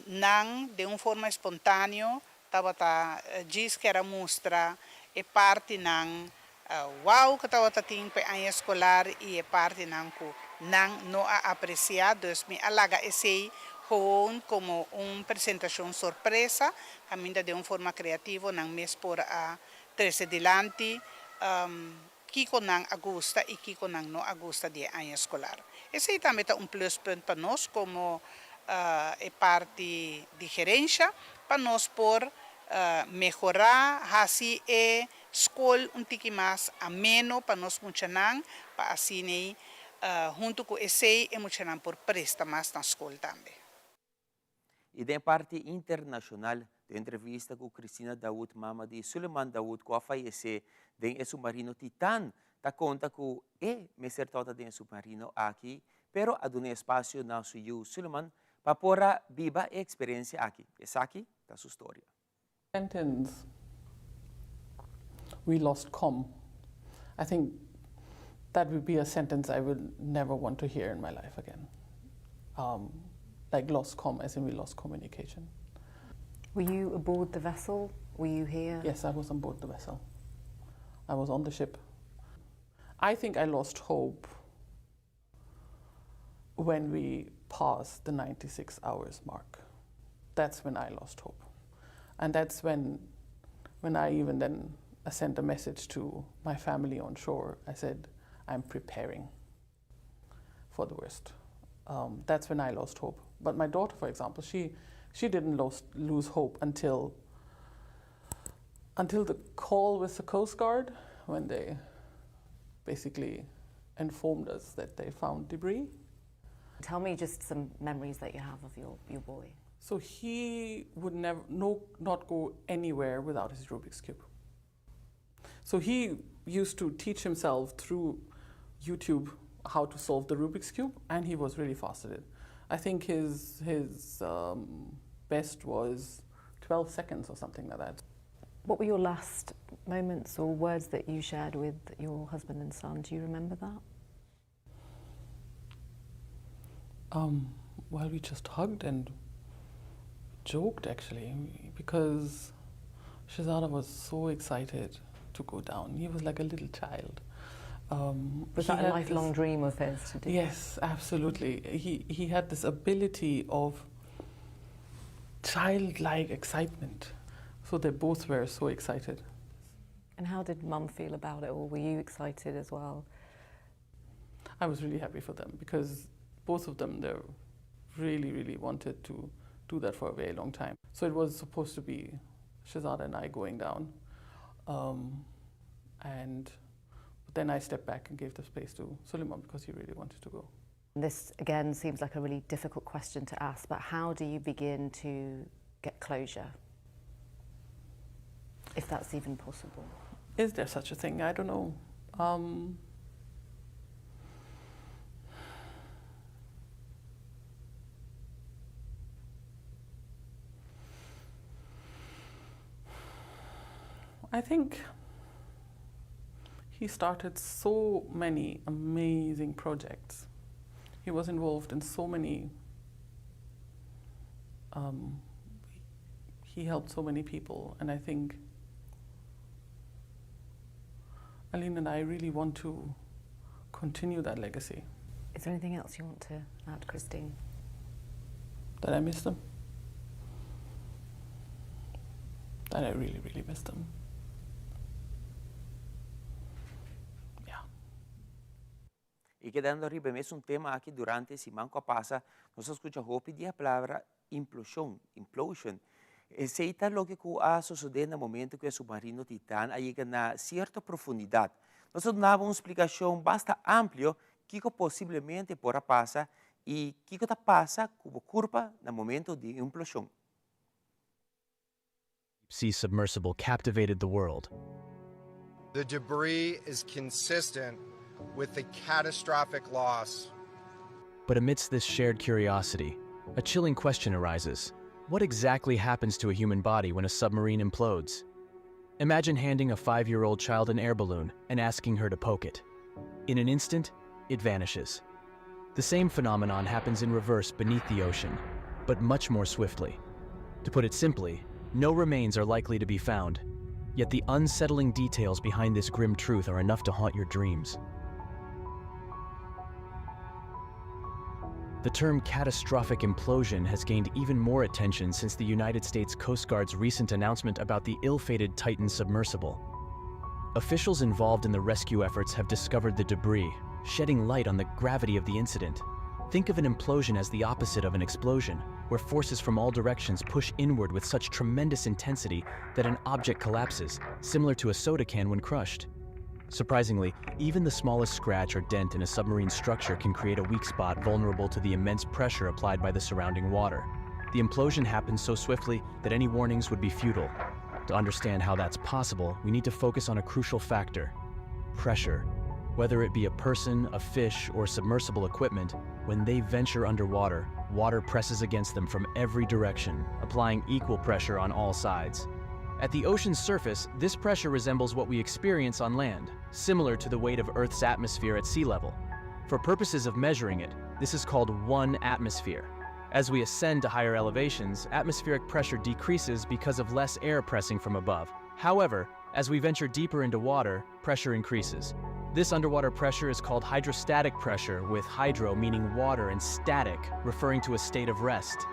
Speaker 9: Nan den un forma espontaneo tabata djis kier a mustra e partinan. Wow ku tabata tin pa e aña eskolar i e partinan ku nan no a apresiá, dus mi a laga esei gewoon komo un presentashon sorpresa kaminda den un forma kreativo nan mes por a trese dilanti kiko nan a gusta i kiko nan no a gusta di e aña eskolar. Esei tambe ta un pluspunt pa nos komo e parti di gerensha pa nos por mehorá, hasi e Skol un tiki mas ameno pa nos muchanan pa asin'ei huntu ku esei e muchanan por presta mas na skol tambe.
Speaker 2: I den parti internashonal, den entrevista ku Christina Dawood mama di Suleman Dawood ku a fayesé den e submarino Titan ta konta ku e mester tabata den e submarino aki pero a duna espasio na su yu Suleman pa por a biba e eksperensia aki. Esaki ta su storia.
Speaker 10: Sentence We lost com. I think that would be a sentence I would never want to hear in my life again. Um, like lost com, as in we lost communication.
Speaker 11: Were you aboard the vessel? Were you here?
Speaker 10: Yes, I was on board the vessel. I was on the ship. I think I lost hope when we passed the 96 hours mark. That's when I lost hope. And that's when, when I even then I sent a message to my family on shore. I said, I'm preparing for the worst. Um, that's when I lost hope. But my daughter, for example, she, she didn't lose, lose hope until, until the call with the Coast Guard when they basically informed us that they found debris.
Speaker 11: Tell me just some memories that you have of your, your boy.
Speaker 10: So he would never no, not go anywhere without his Rubik's Cube. So he used to teach himself through YouTube how to solve the Rubik's Cube, and he was really fast at it. I think his, his um, best was 12 seconds or something like that.
Speaker 11: What were your last moments or words that you shared with your husband and son? Do you remember that?
Speaker 10: Um, well, we just hugged and joked actually, because Shahzada was so excited to go down. He was like a little child.
Speaker 11: Um, was that a lifelong this, dream of his to do?
Speaker 10: Yes, absolutely. He, he had this ability of childlike excitement. So they both were so excited.
Speaker 11: And how did mum feel about it all? Were you excited as well?
Speaker 10: I was really happy for them because both of them, they really, really wanted to do that for a very long time. So it was supposed to be Shahzada and I going down. Um, and but then I stepped back and gave the space to Suleiman because he really wanted to go.
Speaker 11: This, again, seems like a really difficult question to ask, but how do you begin to get closure? If that's even possible.
Speaker 10: Is there such a thing? I don't know. Um, I think he started so many amazing projects. He was involved in so many, um, he helped so many people, and I think Aline and I really want to continue that legacy.
Speaker 11: Is there anything else you want to add, Christine?
Speaker 10: That I miss them. That I really, really miss them. Yeah.
Speaker 2: I kedando riba e mesun tema aki durante e siman ku a pasa, nos a skucha hopi di e palabra imploshon, implosion. Esei ta loke ku a sosodé na momento ku e submarino Titan a yega na sierto profundidat. Nos a dunaba un splikashon basta amplio kiko posiblemente por a pasa i kiko ta pasa ku bo kurpa na momento di imploshon.
Speaker 12: Sea submersible captivated the world.
Speaker 13: The debris is consistent with the catastrophic loss.
Speaker 12: But amidst this shared curiosity, a chilling question arises. What exactly happens to a human body when a submarine implodes? Imagine handing a five-year-old child an air balloon and asking her to poke it. In an instant, it vanishes. The same phenomenon happens in reverse beneath the ocean, but much more swiftly. To put it simply, no remains are likely to be found. Yet the unsettling details behind this grim truth are enough to haunt your dreams. The term catastrophic implosion has gained even more attention since the United States Coast Guard's recent announcement about the ill-fated Titan submersible. Officials involved in the rescue efforts have discovered the debris, shedding light on the gravity of the incident. Think of an implosion as the opposite of an explosion, where forces from all directions push inward with such tremendous intensity that an object collapses, similar to a soda can when crushed. Surprisingly, even the smallest scratch or dent in a submarine structure can create a weak spot vulnerable to the immense pressure applied by the surrounding water. The implosion happens so swiftly that any warnings would be futile. To understand how that's possible, we need to focus on a crucial factor pressure. Whether it be a person, a fish, or submersible equipment, when they venture underwater, water presses against them from every direction, applying equal pressure on all sides. At the ocean's surface, this pressure resembles what we experience on land, similar to the weight of Earth's atmosphere at sea level. For purposes of measuring it, this is called one atmosphere. As we ascend to higher elevations, atmospheric pressure decreases because of less air pressing from above. However, as we venture deeper into water, pressure increases. This underwater pressure is called hydrostatic pressure, with hydro meaning water and static referring to a state of rest.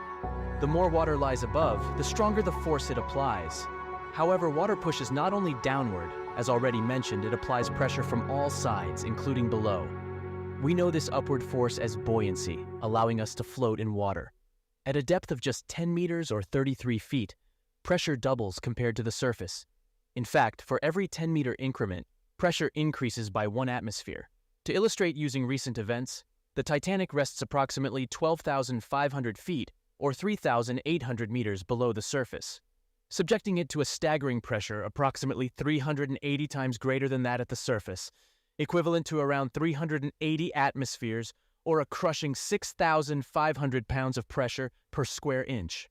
Speaker 12: The more water lies above, the stronger the force it applies. However, water pushes not only downward, as already mentioned, it applies pressure from all sides, including below. We know this upward force as buoyancy, allowing us to float in water. At a depth of just 10 meters or 33 feet, pressure doubles compared to the surface. In fact, for every 10 meter increment, pressure increases by one atmosphere. To illustrate using recent events, the Titanic rests approximately 12,500 feet or 3,800 meters below the surface, subjecting it to a staggering pressure approximately 380 times greater than that at the surface, equivalent to around 380 atmospheres or a crushing 6,500 pounds of pressure per square inch.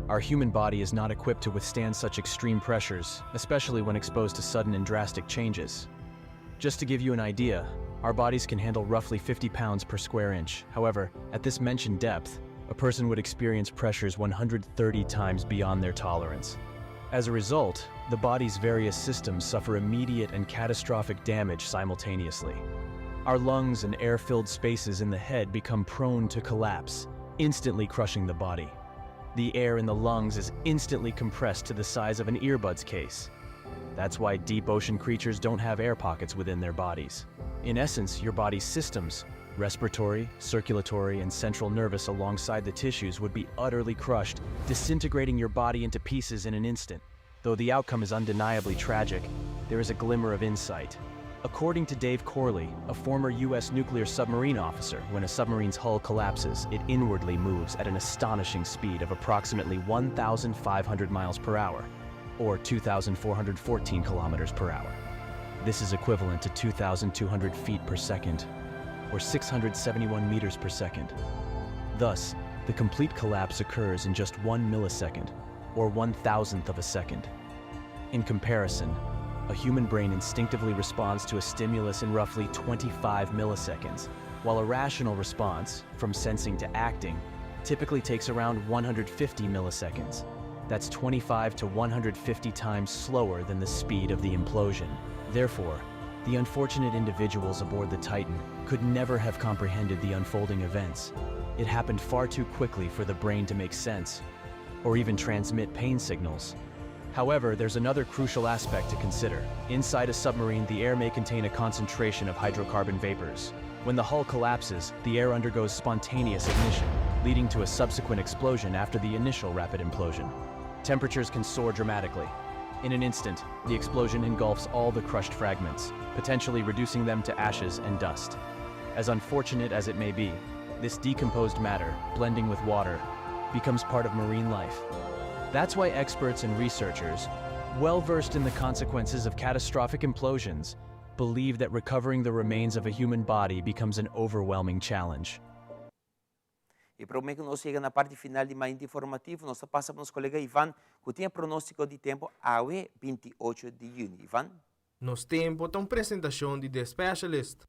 Speaker 12: Our human body is not equipped to withstand such extreme pressures, especially when exposed to sudden and drastic changes. Just to give you an idea, our bodies can handle roughly 50 pounds per square inch. However, at this mentioned depth, a person would experience pressures 130 times beyond their tolerance. As a result, the body's various systems suffer immediate and catastrophic damage simultaneously. Our lungs and air-filled spaces in the head become prone to collapse, instantly crushing the body. The air in the lungs is instantly compressed to the size of an earbuds case. That's why deep ocean creatures don't have air pockets within their bodies. In essence, your body's systems, respiratory, circulatory, and central nervous alongside the tissues would be utterly crushed, disintegrating your body into pieces in an instant. Though the outcome is undeniably tragic, there is a glimmer of insight. According to Dave Corley, a former U.S. nuclear submarine officer, when a submarine's hull collapses, it inwardly moves at an astonishing speed of approximately 1,500 miles per hour, or 2,414 kilometers per hour. This is equivalent to 2,200 feet per second, or 671 meters per second. Thus, the complete collapse occurs in just one millisecond, or one thousandth of a second. In comparison, a human brain instinctively responds to a stimulus in roughly 25 milliseconds, while a rational response, from sensing to acting, typically takes around 150 milliseconds. That's 25 to 150 times slower than the speed of the implosion. Therefore, the unfortunate individuals aboard the Titan could never have comprehended the unfolding events. It happened far too quickly for the brain to make sense, or even transmit pain signals. However, there's another crucial aspect to consider. Inside a submarine, the air may contain a concentration of hydrocarbon vapors. When the hull collapses, the air undergoes spontaneous ignition, leading to a subsequent explosion after the initial rapid implosion. Temperatures can soar dramatically. In an instant, the explosion engulfs all the crushed fragments, potentially reducing them to ashes and dust. As unfortunate as it may be, this decomposed matter, blending with water, becomes part of marine life. That's why experts and researchers, well versed in the consequences of catastrophic implosions, believe that recovering the remains of a human body becomes an overwhelming challenge.
Speaker 2: I promé ku nos yega na parti final di Mainta Informativo, nos ta pasa pa nos kolega Ivan ku tin e pronóstiko di tempu awe 28 di yüni. Ivan?
Speaker 14: Nos Tempo ta un presentashon di The Specialist.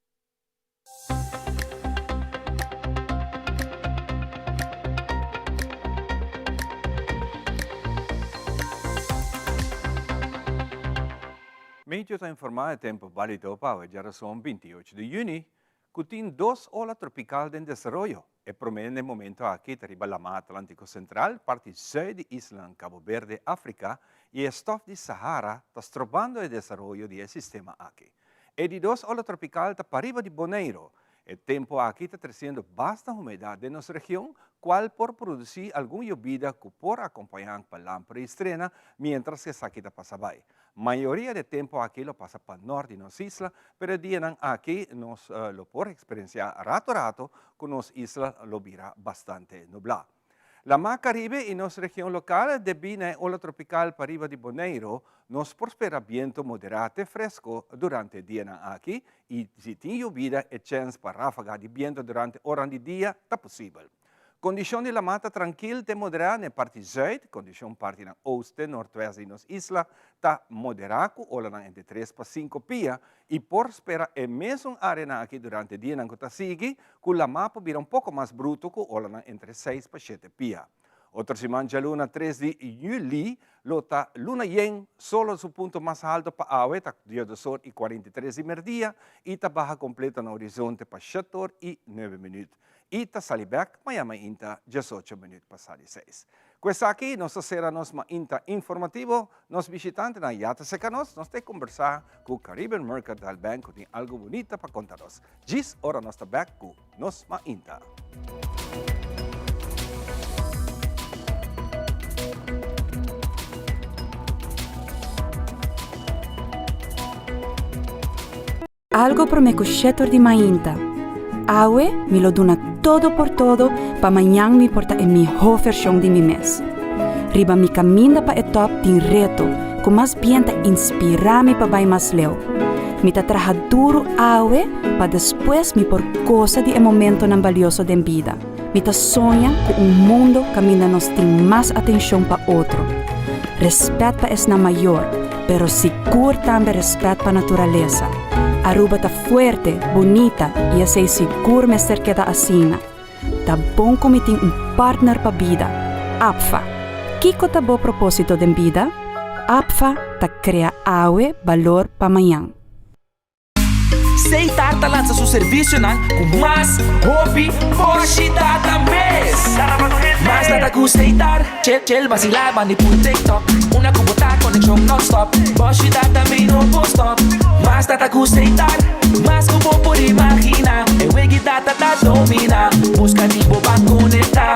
Speaker 3: Meteo ta informá e tempu bálido pa awe djarason 28 di yüni ku tin dos ola tropikal den desaroyo. E promé n'e momento aki ta riba Lamá Atlántiko Sentral, parti zùit di islanan Kabo Berde, Afrika, i e stòf di Sahara ta strobando e desaroyo di e sistema aki. E di dos ola tropikal ta pariba di Boneiru. E tempu aki ta tresiendo basta humedat den nos region, kual por produsí algun yobida ku por akompañá pa lamper i strena miéntras esaki ta pasa bai. Mayoria di e tempu aki lo pasa pa nort di nos isla, pero e dianan aki nos lo por eksperensiá rato rato ku nos isla lo bira bastante nublá. Lamá Karibe i nos region lokal, debí na e ola tropikal pariba di Boneiru, nos por spera bientu moderá te fresko durante e dianan aki i si tin yobida e chèns pa ráfaga di bientu durante oran di dia ta posibel. Kondishon di lamá ta trankil te moderá na e parti zùit, kondishon partinan oost te nortwèst di nos isla ta moderá ku olanan entre tres pa sinku pia i por spera e mesun áreanan aki durante dianan ku ta sigui ku lamá por bira un poko mas brutu ku olanan entre seis pa shete pia. Otro siman djaluna tres di yüli lo ta luna yen, solo su punto mas halto pa awe ta diesdos or i 43 di merdia i ta baha kompleto na horizonte pa shet or i nuebe minüt. I ta sali bek maña mainta diesocho minuut pasá di seis. Ku esaki nos ta sera nos mainta informativo. Nos bishitantenan ya ta serka nos, nos ta e kombersá ku Caribbean Mercantile Bank ku tin algu bunita pa konta nos. Djis ora nos ta bek ku nos mainta.
Speaker 15: Algo prome cu shetor di mainta. Awe mi lo duna todo por todo pa mañan mi por ta e miho version di mi mes. Riba mi caminda pa e top tin reto cu mas bien ta inspira mi pa bay mas leu. Mi ta traha duro awe pa despues mi por goza di e momentonan balioso den bida. Mi ta soña cu un mundo caminda nos tin mas atencion pa otro. Respet pa esnan mayor, pero sigur tambe respet pa naturalesa. Aruba ta fuerte, bunita y esey sigur mester keda asina. Ta bon cu mi tin un partner pa bida, APFA. Kico ta bo proposito den bida? APFA ta crea awe balor pa mañan.
Speaker 16: Seitar ta lansa su servisionan ku mas hopi boshi data mes. Mas data ku Seitar, chel chel basilá bandi pul TikTok. Una ku bo ta konekshon nònstòp, boshi data mi no por stòp. Mas data ku Seitar, mas ku bo por imaginá. E wegi data ta dominá, buska di bo ban konektá.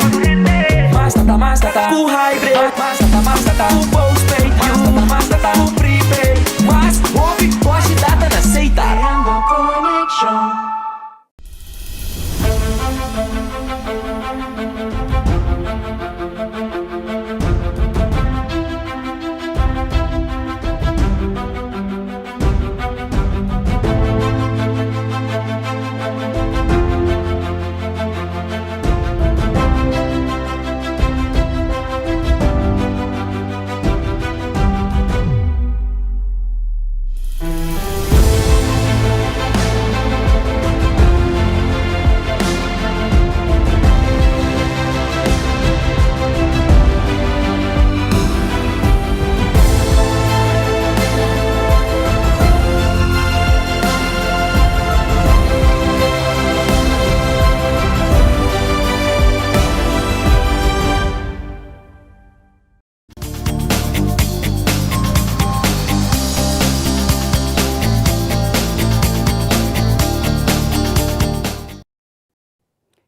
Speaker 16: Mas data, mas data ku hybrid, mas data, mas data ku postpaid, mas data, mas data ku prepaid. Mas hopi boshi data na Seitar.
Speaker 17: Creando conexion.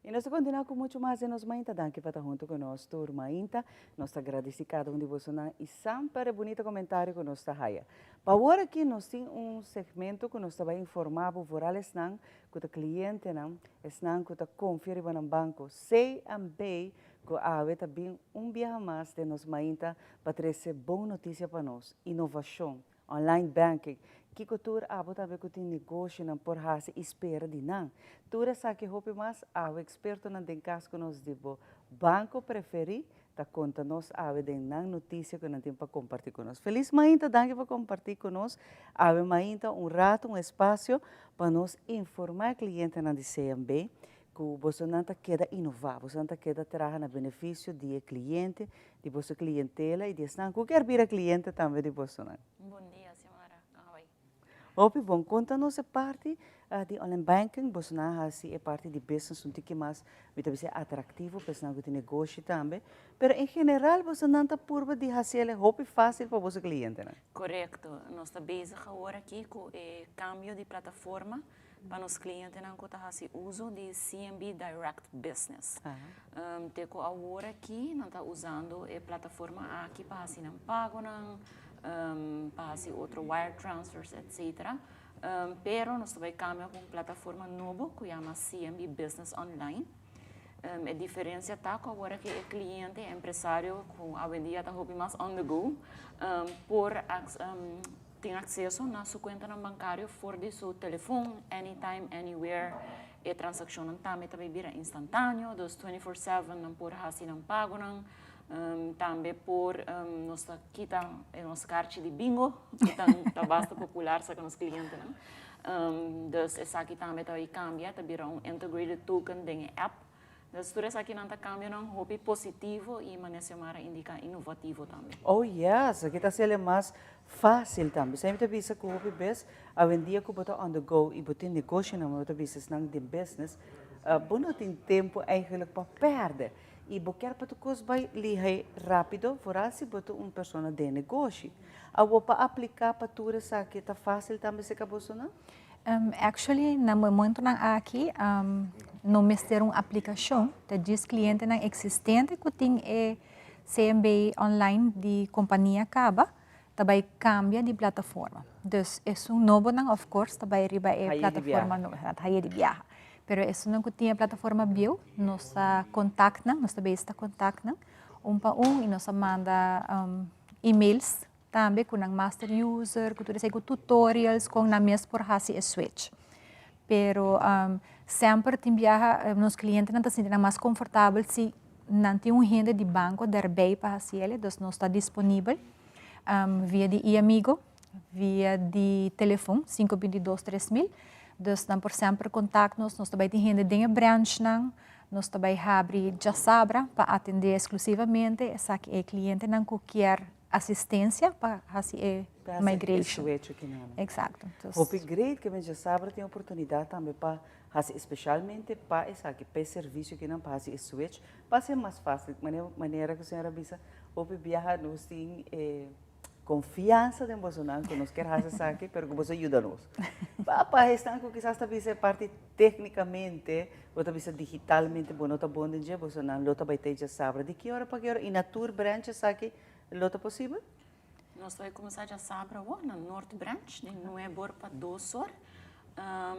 Speaker 1: Y nos ta continua cu mucho mas den nos mainta. Danki pa ta hunto cu nos tur mainta. Nos ta gradici cada un di bosonan y samper e bunita comentario cu nos ta haya. Pa awor aki nos tin un segmento cu nos ta bay informa bo vooral esnan cu ta clientenan, esnan cu ta confia riba nan banco. CMB Ku awe ta bin un biaha mas den nos mainta pa trese bon notisia pa nos, inovashon, online banking, kiko tur abo tambe ku tin negoshonan por hasi i spera di nan. Tur esaki hopi mas awe ekspertonan den kas ku nos di bo banko preferí ta konta nos awe den nan notisia ku nan tin pa kompartí ku nos. Felis mainta, danki pa kompartí ku nos awe mainta un rato, un espasio pa nos informá e klientenan di CMB Ku bosonan ta keda inová, bosonan ta keda traha na benefisio di e kliente, di boso klientela i di esnan ku kier bira kliente tambe di bosonan.
Speaker 18: Bon dia, Xiomara. Kon a bai?
Speaker 1: Hopi bon. Konta nos e parti di online banking, boso nan a hasi e parti di business un tiki mas, mi ta bisa atraktivo pa esnan ku tin negoshi tambe, pero en general boso nan ta purba di hasi el hopi fásil pa boso klientenan.
Speaker 18: Korekto. Nos ta bezig awor aki ku e kambio di plataforma pa nos klientenan ku ta hasi uso di CMB Direct Business. Te ku awor aki nan ta usando e plataforma aki pa hasi nan pagonan, pa hasi otro wire transfers etcetera. Pero nos ta bai kambia pa un plataforma nobo ku yama CMB Business Online. E diferensia ta ku awor aki e kliente, e empresario ku awendia ta hopi mas on the go, por tin akseso na su kuentanan bankario for di su telefon, anytime, anywhere. E transakshonnan tambe ta bai bira instantaneo, dus 24/7 nan por hasi nan pagonan. Tambe por nos ta kita e nos karchi di bingo ku ta basta popular serka nos klientenan. Dus esaki tambe ta bai kambia, ta bira un integrated token den e app. Dus tur esakinan ta kambionan hopi positivo i manera Xiomara indiká inovativo tambe.
Speaker 1: Oh yes, aki ta hasiel e mas fásil tambe. Esei mi ta bisa ku hopi bes awendia ku bo ta on the go i bo tin negoshonan, bo ta bisa esnan den business, bo no tin tempu eigenlijk pa pèrdè. I bo kier pa tur kos bai lihé rápido, foral si bo ta un persona den negoshi. Awor pa apliká pa tur esaki ta fásil tambe serka bosonan?
Speaker 19: Actually na momentonan aki no mester un aplikashon, ta djis klientenan eksistente ku tin e CMB online di kompania kaba ta bai kambia di plataforma. Dus esun nobonan of course ta bai riba e plataforma nobo, nan ta haye di biaha. Pero esunnan ku tin e plataforma bieu nos ta kontakt nan, nos ta bezig ta kontakt nan un pa un i nos a manda emails Tambe ku nan master user, ku tur esei, ku tutorials kon nan mes por hasi e switch. Pero semper tin biaha nos klientenan ta sinti nan mas konfortabel si nan tin un hende di banko derbei pa hasi el, dus nos ta disponibel via di e-amigo, via di telefon 522 3000, dus nan por semper kontakt nos, nos ta bai tin hende den e branchnan, nos ta bai habri djasabra pa atendé eksklusivamente esaki e klientenan ku kier asistencia pa haci e migration.
Speaker 1: Pa haci e switch aki.
Speaker 19: Exacto.
Speaker 1: Hopi great ke men djasabra tin oportunidad tambe pa haci especialmente pa esaki, pa e servicio kinan pa haci e switch, pa haci mas facil. Manera ku señora bisa, hopi biaha nos tin e confiansa den bosonan ku nos kier haci esaki, pero ku boso yuda nos. Pa pa esnan ku kisas ta bisa e parti tecnicamente, bo ta bisa digitalmente bo no ta bon den dje, bosonan lo ta bai te djasabra. Di ki ora pa ki ora i na tur branch esaki Lo ta posibel?
Speaker 18: Nos ta bai kuminsá djasabra awor na Noord Branch di nuebe or pa dos or.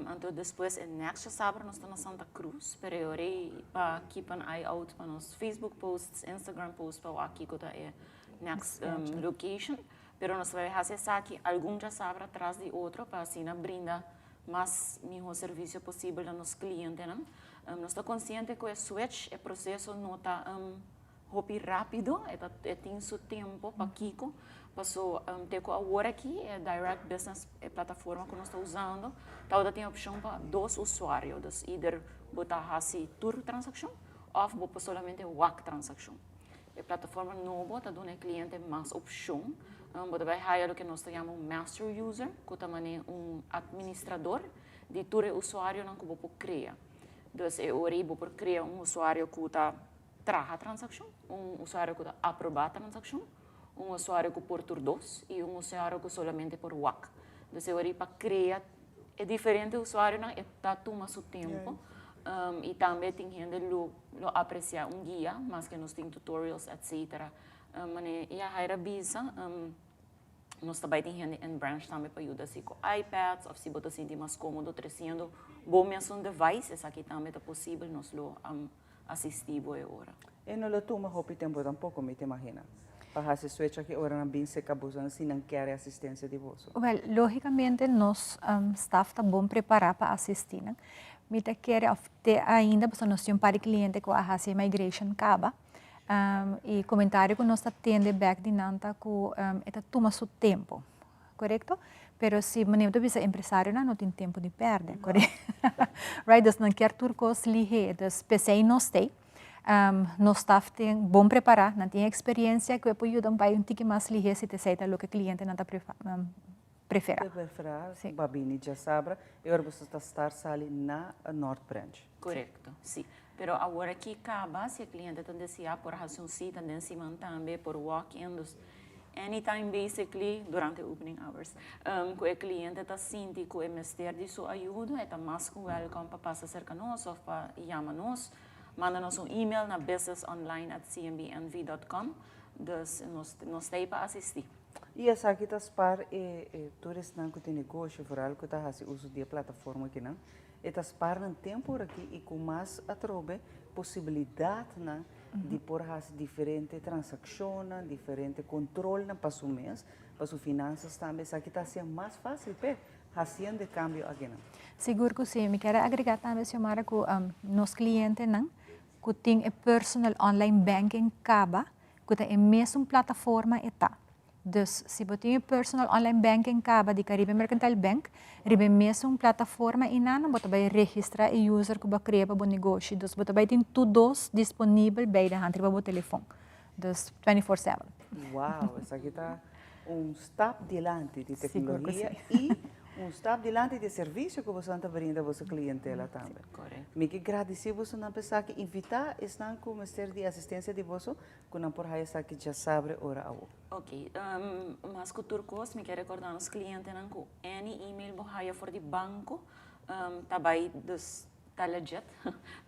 Speaker 18: Anto despues e next djasabra nos ta na Santa Cruz, pero e ora ei pa keep an eye out pa nos Facebook posts, Instagram posts pa wak kiko ta e next location. Pero nos ta bai hasi esaki algun djasabra tras di otro pa asina brinda mas miho servisio posibel na nos klientenan. Nos ta konsiente ku e switch, e proseso no ta Hopi rápido, e ta e tin su tempo pakiko, paso te ku awor aki e Direct Business e plataforma ku nos ta usando tabata tin opshon pa dos usuario, dus either bo ta hasi tur transakshon òf bo por solamente wak transakshon. E plataforma nobo ta duna e kliente mas opshon, bo ta bai haya loke nos ta yama un master user ku ta manera un atministrador di tur e usuarionan ku bo por krea. Dus e ora ei bo por krea un usuario ku ta traha transakshon, un usuario ku ta aprobá transakshon, un usuario ku por tur dos i un usuario ku solamente por wak. Dus e ora ei pa krea e diferente usuarionan e ta tuma su tempu i tambe tin hende lo lo apresiá un guia maske nos tin tutorials etcetera. Manera Yahaira bisa nos ta bai tin hende in branch tambe pa yuda si ku iPads òf si bo ta sinti mas kómodo tresiendo bo mesun device esaki tambe ta posibel nos lo asisti bo e ora.
Speaker 1: E no lo tuma hopi tempo tampoco, mi ta imagina, pa haci switch aki ora nan bin seca boso si nan kier e asistencia di boso.
Speaker 19: Wel, logicamente nos staff ta bon prepara pa asisti nan. Mi ta kere of te ainda pasobra nos tin un par di cliente cu a haci e migration caba y comentario cu nos ta tende bek di nan ta cu e ta tuma su tempo. Korekto? Pero si manera bo ta bisa empresarionan no tin tempu di pèrdè, korekto? Right, dus nan kier tur kos lihé, dus p'esei nos t'ei. Nos staf tin bon prepará, nan tin e eksperensia ku e por yuda bai un tiki mas lihé si t'esei ta loke klientenan ta. preferá.
Speaker 1: Ta preferá pa bini djasabra e ora boso ta start sali na North Branch.
Speaker 18: Korekto, si. Pero awor aki kaba si e kliente ta deseá por hasi un sita den siman tambe por walk in dus anytime basically durante opening hours ku e kliente ta sinti ku e mester di su ayudo e ta mas ku welkom pa pasa serka nos òf pa yama nos. Manda nos un email na businessonline at cnbnv dot com dus nos nos ta ei pa asistí.
Speaker 1: I esaki ta spar e e tur esnan ku tin negoshi vooral ku ta hasi uso di e plataforma akinan e ta spar nan tempu ora aki i ku mas atrobe posibilidatnan di por hasi diferente transakshonnan diferente kontrolnan pa su mes pa su finansas tambe esaki ta hasié mas fásil p'e Haciendo e cambio akinan.
Speaker 19: Sigur cu si. Mi kier a agrega tambe Xiomara cu nos clientenan cu tin e personal online banking caba cu ta e mesun plataforma e ta. Dus si bo tin e personal online banking caba di Caribe Mercantile Bank riba e mesun plataforma einan bo ta bay registra e user cu bo a crea pa bo negoshi. Dus bo ta bay tin tur dos disponibel bij de hand riba bo telefon. Dus 24/7.
Speaker 1: Wow, esaki ta un stap dilanti di tecnologia y un stap dilanti di e servicio cu bosonan ta brinda boso clientela tambe. Mi ke gradici bosonan pa esaki, invita esnan cu mester di asistencia di boso cu nan por haya esaki djasabre ora awo.
Speaker 18: Ok, mas cu tur cos mi ke recorda nos clientenan cu any email bo haya for di banco ta bay dus Ta legit,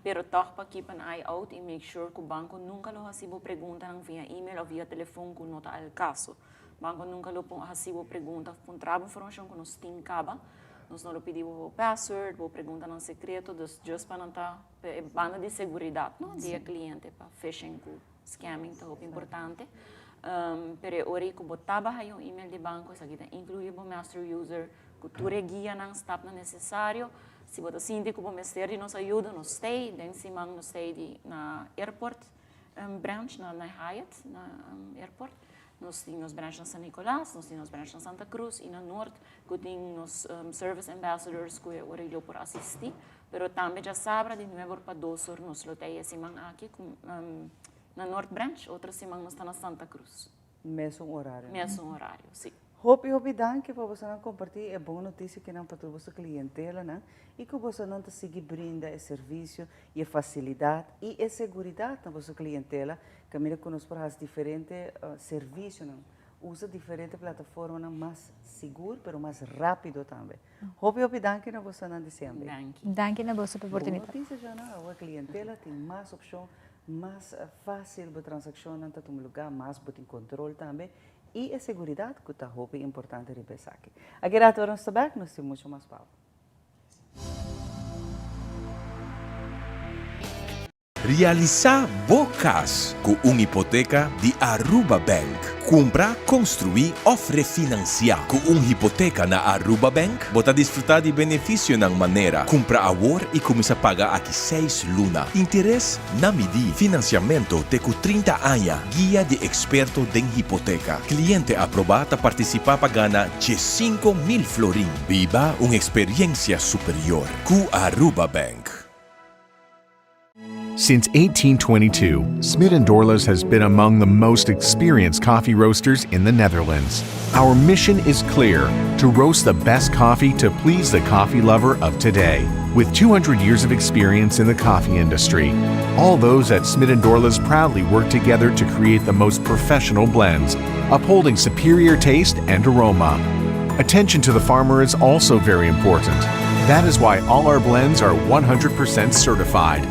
Speaker 18: pero tòg pa keep an eye out i make sure ku banko nunka lo hasi bo preguntanan via email òf via telefon ku no ta al kaso. Banko nunka lo hasi bo pregunta òf puntra bo informashon ku nos tin kaba. Nos no lo pidi bo bo password, bo preguntanan sekreto, dus just pa nan ta e banda di seguridat no di e kliente pa phishing ku scamming ta hopi importante. Pero e ora ei ku bo ta baha un email di banko esaki ta inkluí bo master user ku tur e guianan, stapnan nesesario. Si bo ta sinti ku bo mester di nos ayudo, nos stay den siman nos stay di na airport branch na na Hyatt na airport. Nos tin nos branch na San Nicolas, nos tin nos branch na Santa Cruz i na Noord ku tin nos service ambassadors ku e ora lo por asisti. Pero tambe djasabra di nuebe or pa dos or nos lo ta e siman aki ku na Noord branch, otro siman nos ta na Santa Cruz.
Speaker 1: Mesun orario.
Speaker 18: Mesun orario, si.
Speaker 1: Hopi hopi danki pa bosonan kompartí e bon notisia kinan pa tur boso klientelanan i ku bosonan ta sigui brinda e servisio i e fasilidat i e seguridat na boso klientela kaminda ku nos por hasi diferente servisionan, usa diferente plataformanan mas sigur pero mas rápido tambe. Hopi hopi danki na bosonan di CMB.
Speaker 18: Danki.
Speaker 19: Danki na boso pa e oportunidat.
Speaker 1: Bon notisia Jona, awor klientela tin mas opshon, mas fásil bo transakshonnan ta tuma lugá, mas bo tin kontrol tambe i e seguridat ku ta hopi importante riba esaki. Aki rato ora nos ta bèk, nos tin muchu mas pa bo.
Speaker 20: Realisá bo kas ku un hipoteka di Aruba Bank. Kumpra, konstruí òf refinansiá. Ku un hipoteka na Aruba Bank, bo ta disfrutá di benefisionan manera, kumpra awor i kuminsá paga aki seis luna, interes na midí, finansiamentu te ku 30 aña, guia di eksperto den hipoteka. Kliente aprobá ta partisipá pa gana 15,000 florin. Biba un eksperiensia superior ku Aruba Bank.
Speaker 21: Since 1822, Smit & Dorlas has been among the most experienced coffee roasters in the Netherlands. Our mission is clear, to roast the best coffee to please the coffee lover of today. With 200 years of experience in the coffee industry, all those at Smit & Dorlas proudly work together to create the most professional blends, upholding superior taste and aroma. Attention to the farmer is also very important. That is why all our blends are 100% certified.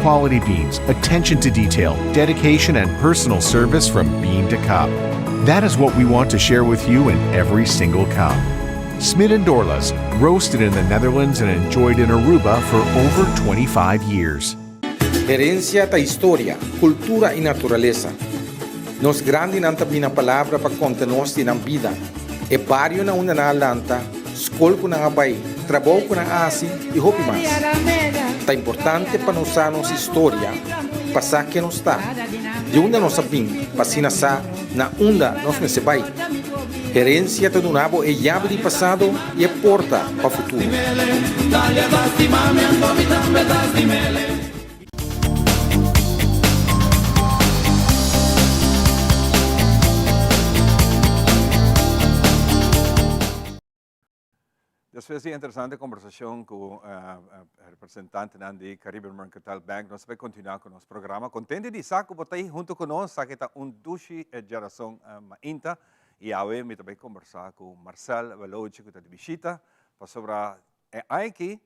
Speaker 21: Quality beans, attention to detail, dedication, and personal service from bean to cup. That is what we want to share with you in every single cup. Smit & Dorlas, roasted in the Netherlands and enjoyed in Aruba for over 25 years.
Speaker 22: Herencia ta historia, cultura y naturalesa. Nos grandinan ta bini na palabra pa conta nos di nan bida, e bario na unda nan a lanta, scol cu nan a bay, trabou cu nan a haci y hopi mas. Ta importante pa nos sa nos historia pa sa ken nos ta, di unda nos a bin pa asina sa na unda nos mester bay. Herencia ta duna bo e yabi di pasado y e porta pa futuro.
Speaker 3: Despues di e interesante kombersashon ku representantenan di Caribbean Mercantile Bank, nos ta bai kontinuá ku nos programa. Kontente di sa ku bo ta ei huntu ku nos. Sa ke ta un dushi djarason mainta. I awe mi ta bai kombersá ku Marcel Veloce ku ta di bishita pasobra e aña aki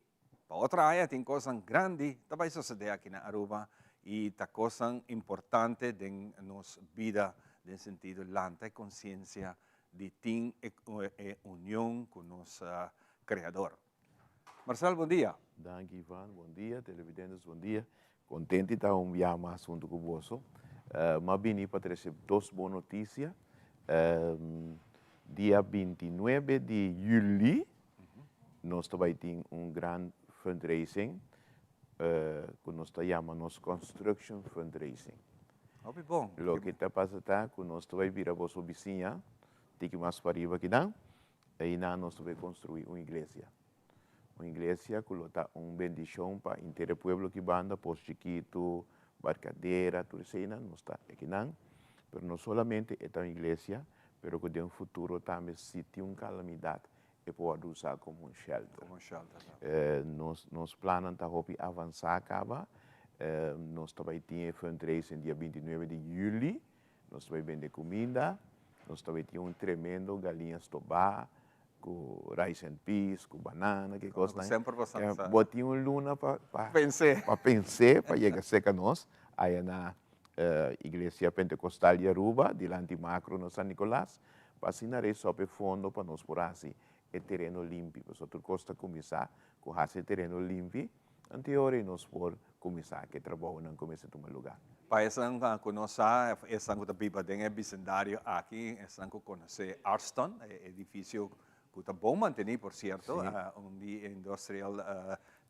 Speaker 3: pa otro aña tin kosnan grandi ta bai sosodé aki na Aruba i ta kosnan importante den nos bida den sentido lanta e konsiensia di tin e union ku nos Kreador. Marcel, bon dia.
Speaker 4: Danki Ivan, bon dia, televidentes bon dia. Kontent di ta un bia mas huntu ku boso. M'a bini pa trese dos bon notisia. Dia bintinuebe di yuli nos ta bai tin un gran fundraising ku nos ta yama nos construction fundraising.
Speaker 3: Hopi bon.
Speaker 4: Loke ta pasa ta ku nos ta bai bira boso bisiña tiki mas pariba kinan, einan nos ta bai konstruí un iglesia. Un iglesia ku lo ta un bendishon pa henter e pueblo ki banda, Pos Chikitu, Barkadera, tur eseinan nos ta ekinan. Pero no solamente e ta un iglesia, pero ku den futuro tambe si tin un kalamidat e por wòrdu usá komo un shelter.
Speaker 3: Komo un shelter, sa.
Speaker 4: Nos nos plannan ta hopi avansá kaba. Nos ta bai tin e fundraising dia bintinuebe di yüli. Nos ta bai bende kuminda. Nos ta bai tin un tremendo galiña stobá ku rice and peas, ku banana, ki kosnan.
Speaker 3: Semper bo sa sa.
Speaker 4: Bo tin un luna pa pa
Speaker 3: Pens'é.
Speaker 4: pa pens'é pa yega serka nos aya na Iglesia Pentecostal di Aruba, dilanti Macro na San Nicolas. Pa asina resob e fondo pa nos por hasi e tereno limpi, pasobra tur kos ta kuminsá ku hasi e tereno limpi, anto e ora ei nos por kuminsá ku e trabounan ku mester tuma lugá.
Speaker 3: Pa esnan ku no sa, esnan ku ta biba den e bisindario aki, esnan ku konosé Arston, e edifisio ku ta bon mantení por sierto, un di e industrial,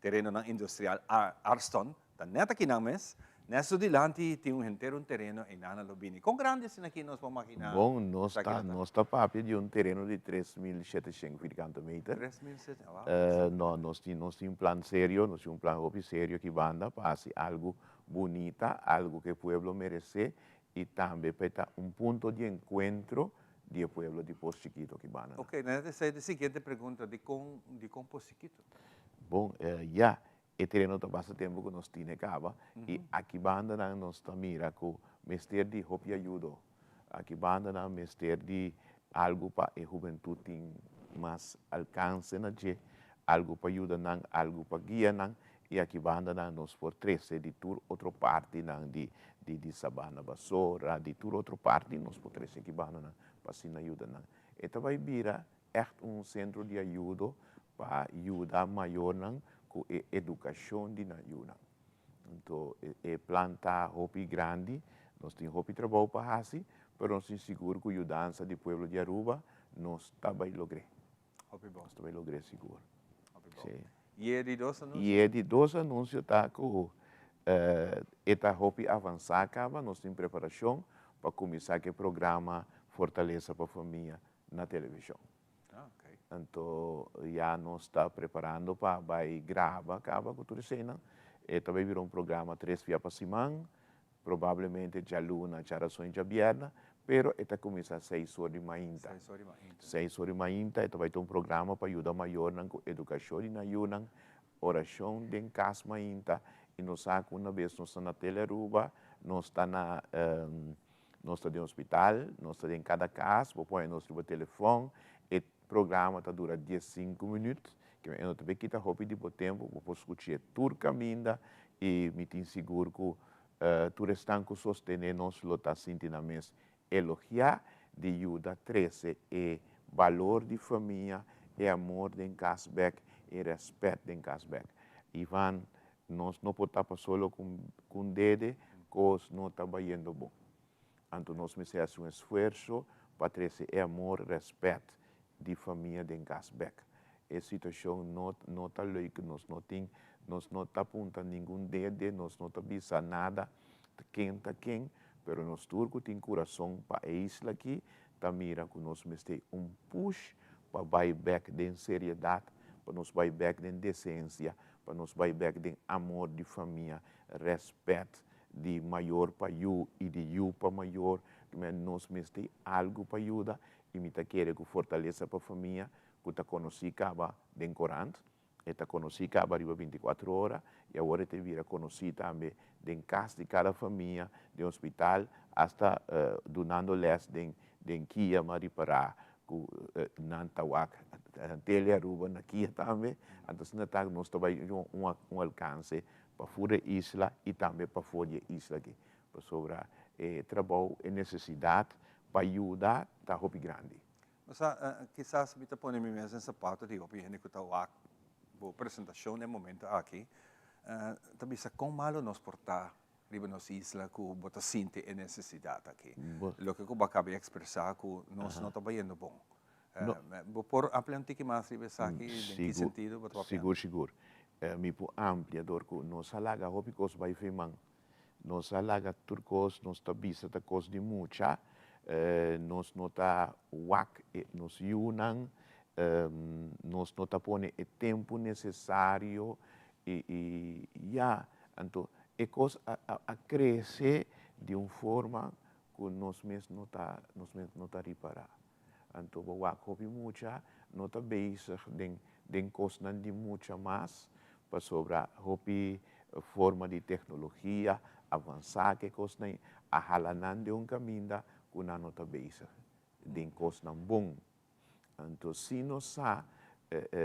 Speaker 3: terenonan industrial Arston, Ta net akinan mes, net su dilanti tin un henter un tereno einan a lo bini. Kon grandi asina aki nos por magina
Speaker 4: Bon, nos ta, nos ta papia di un tereno di 3700 vierkante meter.
Speaker 3: 3700, wao.
Speaker 4: No, nos tin, nos tin un plan serio, nos tin un plan hopi serio aki banda pa hasi algu bunita, algu ku e pueblo meresé i tambe pa e ta un punto di enkuentro di e pueblo di Pos Chikito aki banda.
Speaker 3: Ok, net esei ta e siguiente pregunta, dikon, dikon Pos Chikito?
Speaker 4: Bon, ya, E tereno ta basta tempu ku nos tine kaba i aki bandanan nos ta mira ku mester di hopi ayudo. Aki bandanan mester di algu pa e hubentut tin mas alkanse na dje, algu pa yuda nan, algu pa guia nan i aki bandanan nos por trese di tur otro partinan di di Sabana Basora, di tur otro parti nos por trese aki bandanan pa asina yuda nan. E ta bai bira Ègt un sentro di ayudo pa yuda mayornan ku e edukashon di nan yunan. Anto e plan ta hopi grandi, nos tin hopi trabou pa hasi, pero nos tin sigur ku yudansa di pueblo di Aruba nos ta bai logr'é.
Speaker 3: Hopi bon.
Speaker 4: Nos ta bai logr'é sigur.
Speaker 3: Hopi bon. Sí. I e di dos anunsio?
Speaker 4: I e di dos anunsio ta ku e ta hopi avansá kaba, nos tin preparashon pa kuminsá ku e programa Fortalesa pa Famia na televishon. Anto ya nos ta preparando pa bai graba kaba ku tur eseinan. E ta bai bira un programa tres bia pa siman, probablemente djaluna, djarason i djabièrnè, pero e ta kuminsá seis or di mainta. Seis or di mainta e ta bai ta un programa pa yuda mayornan ku edukashon di nan yunan, orashon den kas mainta i nos sa ku una bes nos ta na Telearuba, nos ta na Nos ta den hospital, nos ta den kada kas, bo pone nos riba telefòn, e programa ta dura diesinku minüt, ke e no ta bay kita hopi di bo tempu, bo por skuch'é tur kaminda i mi tin sigur ku tur esnan ku sostené nos lo ta sinti nan mes elogiá di yuda trese e balor di famia, e amor den kas bèk, e rèspèt den kas bèk. Ivan, Nos no por tapa solo ku un dede, kos no ta bayendo bon. Anto nos mester hasi un esfuerso pa trese e amor, rèspèt di famia den kas bèk. E situashon no no ta leuk, nos no tin, nos no ta punta ningun dede, nos no ta bisa nada ken ta ken, pero nos tur ku tin kurason pa e isla aki ta mira ku nos mester un push pa bai bèk den seriedat, pa nos bai bèk den desensia, Pa nos bai bek den amor di famia, rèspèt di mayor pa yu i di yu pa mayor. Kimen nos mester algu pa yuda i mi ta kere ku Fortalesa pa Famia ku ta konosí kaba den korant, e ta konosí kaba riba bintikuater ora i awor e ta bira konosí tambe den kas di kada famia, den hospital, asta dunando lès den den kia m'a ripará ku nan ta wak Tele Aruba na kia tambe. Anto asina ta nos ta bai un un alkanse pafur e isla i tambe pafó di e isla aki. Pasobra e trabou, e nesesidat pa yuda ta hopi grandi.
Speaker 3: Bo sa, kisas mi ta pone mi mes den sapato di hopi hende ku ta wak bo presentashon den e momento aki, ta bisa kon malu nos por ta riba nos isla ku bo ta sinti e nesesidat aki. Loke ku bo a kaba di ekspresá ku nos no ta bayendo bon. Bo por amplia un tiki mas riba esaki, den ki sentido bo ta papia?
Speaker 4: Sigur, sigur. Mi por amplia dor ku nos a laga hopi kos bai fe man. Nos a laga tur kos, nos ta bisa ta kos di mucha, nos no ta wak e nos yunan, nos no ta pone e tempu nesesario i i ya. Anto e kos a a krese di un forma ku nos mes no ta nos mes no ta ripará. Anto bo wak hopi mucha no ta bezig den den kosnan di mucha mas pasobra hopi forma di teknologia avansá ke kosnan a hala nan den un kaminda ku nan no ta bezig den kosnan bon. Anto si nos sa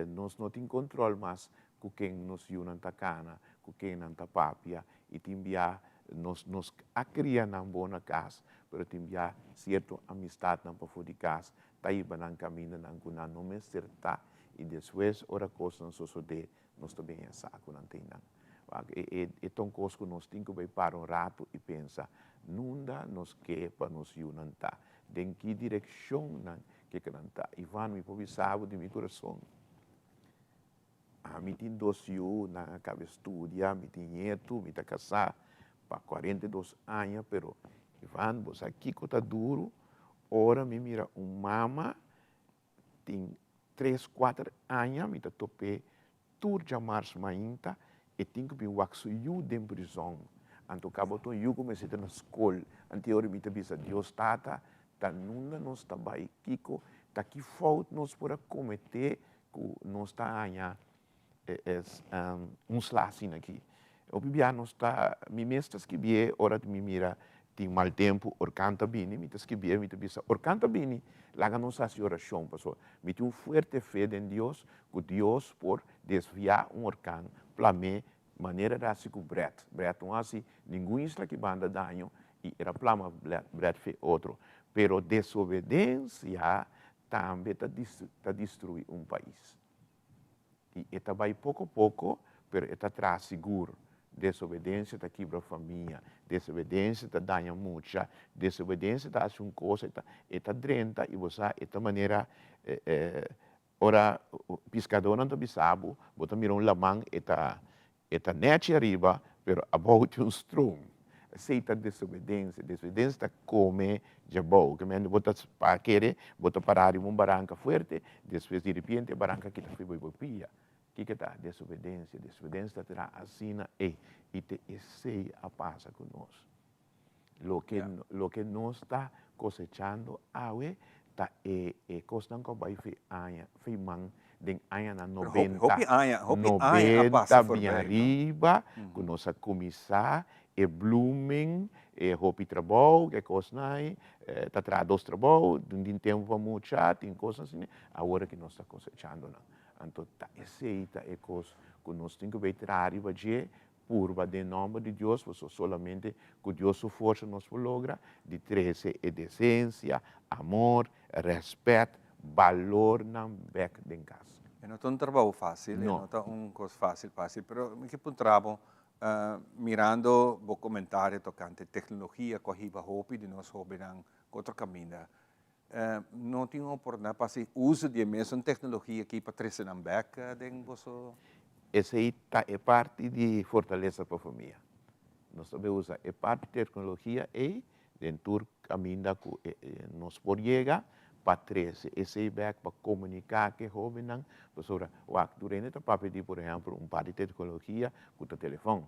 Speaker 4: nos no tin kontrol mas ku ken nos yunan ta kana, ku ken nan ta papia i tin bia nos nos a kria nan bon na kas, pero tin bia sierto amistatnan pafó di kas ta hiba nan kamindanan ku nan no mester ta i despues ora kosnan sosodé nos ta bin sa ku nan ta einan. Wak e e ta un kos ku nos tin ku bai para un ratu i pensa nunda nos ke pa nos yunan ta, den ki direkshon nan ke ku nan ta. Ivan mi por bisa bo di mi kurason. Ami tin dos yu, nan a kaba studia, mi tin ñetu, mi ta kasá pa 42 aña, pero Ivan, bo sa kiko ta duru? Ora mi mira un mama tin tres, kuater aña, mi ta top'é tur djamars mainta, e tin ku bin wak su yu den prizòn. Anto kaba ta un yu ku mester ta na skol. Anto e ora mi ta bisa, Dios Tata, ta nunda nos ta bai? Kiko ta ki fout nos por a kometé ku nos ta haña un sla asina aki. Hopi bia nos ta, mi mes ta skibié ora mi mira tin mal tempu, orkan ta bini, mi ta skibié, mi ta bisa, orkan ta bini, laga nos hasi orashon, pasobra mi tin un fuerte fe den Dios ku Dios por desviá un orkan, plam'é manera el a hasi ku Brèt. Brèt no hasi ningun isla ki banda daño i el a plama Brèt fe otro. Pero desobedensia tambe ta ta destrui un pais. I e ta bai poko poko, pero e ta traha sigur. Desobedensia ta kibra famia, desobedensia ta daña mucha, desobedensia ta hasi un kos, e ta e ta drenta i bo sa e ta manera ora piskadónan ta bisa bo, bo ta mira un laman e ta E ta nechi ariba, pero abou tin un stroom. Esei ta desobedensia. Desobedensia ta kome djabou. Ke mende bo ta pa kere, bo ta para riba un baranka fuerte, despues di ripiente e baranka kita fui bo pia. Kiko ta desobedensia? Desobedensia ta traha asina ei. I te esei a pasa ku nos. Loke loke nos ta kosechando awe ta e e kosnan ku a bai fi aña fi man den añanan
Speaker 3: 90. Hopi aña, hopi aña a pasa
Speaker 4: 90 bin ariba ku nos a kuminsá e blooming, e hopi trabou, e kosnan ei, ta traha dos trabou, tin tempu pa mucha, tin kosnan asina, awor aki nos ta kosechando nan. Anto ta esei ta e kos ku nos tin ku bai traha riba dje Purba den nomber di Dios, pasobra solamente cu Dios su forsa nos por logra di trece e decencia, amor, respet, balornan bek den cas.
Speaker 3: E no ta un trabou facil, e no ta un cos facil facil, pero mi ke puntra bo, mirando bo comentario tocante tecnologia cu a hiba hopi di nos hobennan cu otro caminda, no tin oportunidad pa haci uso di e mesun tecnologia aki pa trece nan bek den boso?
Speaker 4: Esey ta e parti di fortaleza pa famia. Nos ta bay usa e parti tecnologia ey den tur caminda cu nos por yega pa trece esey bek pa comunica cu e hobennan pasobra wak tur hende ta papia di por ehempel un parti tecnologia cu ta telefon.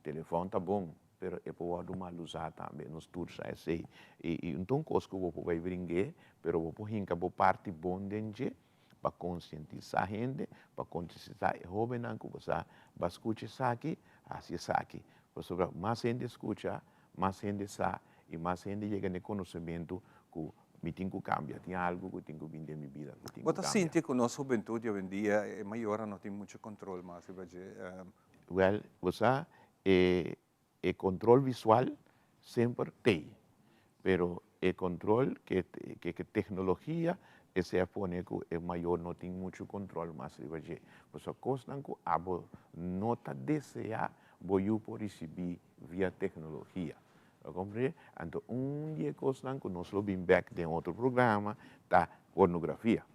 Speaker 4: Telefon ta bon. pero e por wòrdu mal usá tambe, nos tur sa esei. I i un ta un kos ku bo por bai bring'é, pero bo por hinka bo parti bon den dje pa konsientisá hende, pa konsientisá e hóbennan ku bo sa ba skucha esaki, hasi esaki. Pasobra mas hende skucha, mas hende sa i mas hende yega na e konosementu ku mi tin ku kambia, tin algu ku tin ku bin den mi bida ku tin
Speaker 3: Bo
Speaker 4: ku
Speaker 3: ta
Speaker 4: kambia.
Speaker 3: sinti ku nos hubentut di awendia, e mayornan no tin muchu kontrol mas riba dje?
Speaker 4: Wèl, bo sa, e e control visual semper t'ey, pero e control ke ke tecnologia esey a pone cu e mayor no tin mucho control mas riba dje. Pasobra cosnan cu abo no ta desea bo yu por ricibi via tecnologia. Bo comprende? Anto un di e cosnan cu nos lo bin bek den otro programa ta pornografia.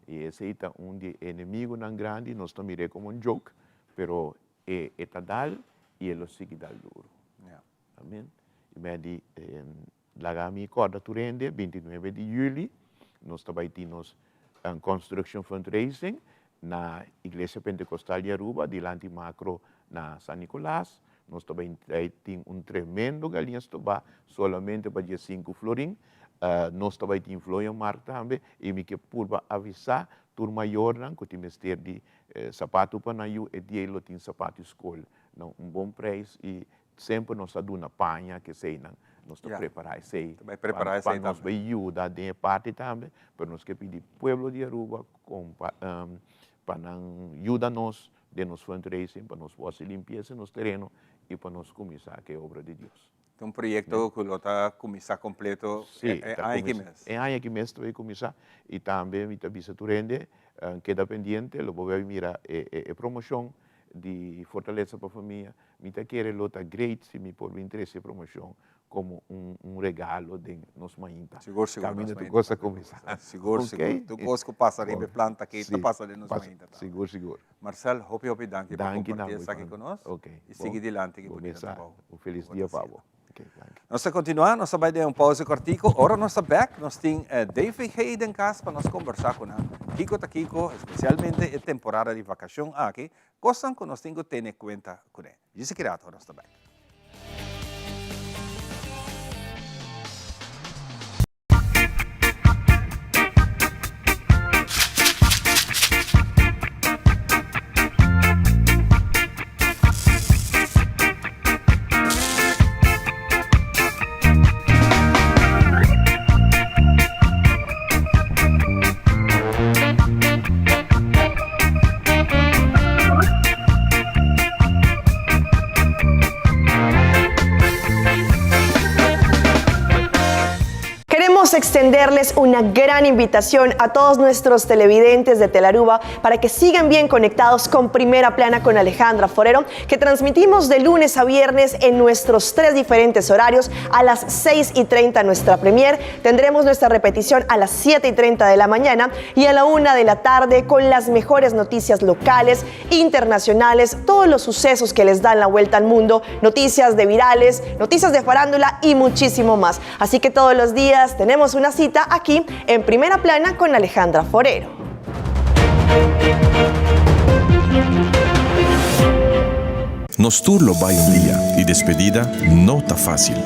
Speaker 4: Y esey ta un di e enemigonan grandi, nos ta mir'e como un joke, pero E e ta dal i e lo sigui dal duru. Amen. I mi a di, Laga mi kòrda tur hende, 29 di yüli nos ta bai tin nos Construction Fundraising na Iglesia Pentecostal di Aruba, dilanti Macro na San Nicolas. Nos ta bai tin un tremendo galiña stobá solamente pa diesinku florin. Nos ta bai tin vlooienmarkt tambe i mi ke purba avisá tur mayornan ku tin mester di Sapatu pa nan yu e dia lo tin sapatu skol na un bon preis i semper nos ta duna paña keseinan nos ta prepara esei pa nos bai yuda den e parti tambe pero nos ke pidi pueblo di Aruba pa nan yuda nos den nos fundraising pa nos por hasi limpiesa nos tereno i pa nos kuminsá ku e obra di Dios.
Speaker 3: Ta un proyecto cu lo ta cuminsa completo e aña aki mes.
Speaker 4: E aña aki mes ta bay cuminsa y tambe mi ta bisa tur hende keda pendiente lo bo bay mira e promocion di Fortaleza pa Famia. Mi ta kere lo ta great si mi por bin trece e promocion como un regalo den nos mainta.
Speaker 3: Sigur sigur.
Speaker 4: Caminda tur cos a cuminsa.
Speaker 3: Sigur sigur. Tur cos cu pasa riba e planta aki ta pasa den nos mainta tambe.
Speaker 4: Sigur sigur.
Speaker 3: Marcel, hopi hopi danki pa comparti esaki cu nos y sigui dilanti cu bunita trabou.
Speaker 4: Un felis dia pa bo. Danki.
Speaker 3: Nos ta continua, nos ta bay den un pauze cortico. Ora nos ta bek, nos tin DVG den cas pa nos combersa cu nan. Kico ta kico, especialmente e temporada di vacacion aki, cosnan cu nos tin cu tene cuenta cune. Djis aki rato nos ta bek.
Speaker 5: Queremos extenderles una gran invitación a todos nuestros televidentes de Telaruba para que sigan bien conectados con Primera Plana con Alejandra Forero, que transmitimos de lunes a viernes en nuestros tres diferentes horarios a las 6 y 30 nuestra premier. Tendremos nuestra repetición a las 7 y 30 de la mañana y a la 1 de la tarde con las mejores noticias locales, internacionales, todos los sucesos que les dan la vuelta al mundo, noticias de virales, noticias de farándula y muchísimo más. Así que todos los días tenemos una cita aquí en Primera Plana con Alejandra Forero.
Speaker 20: Nos tur lo bai un dia y despedida no ta facil.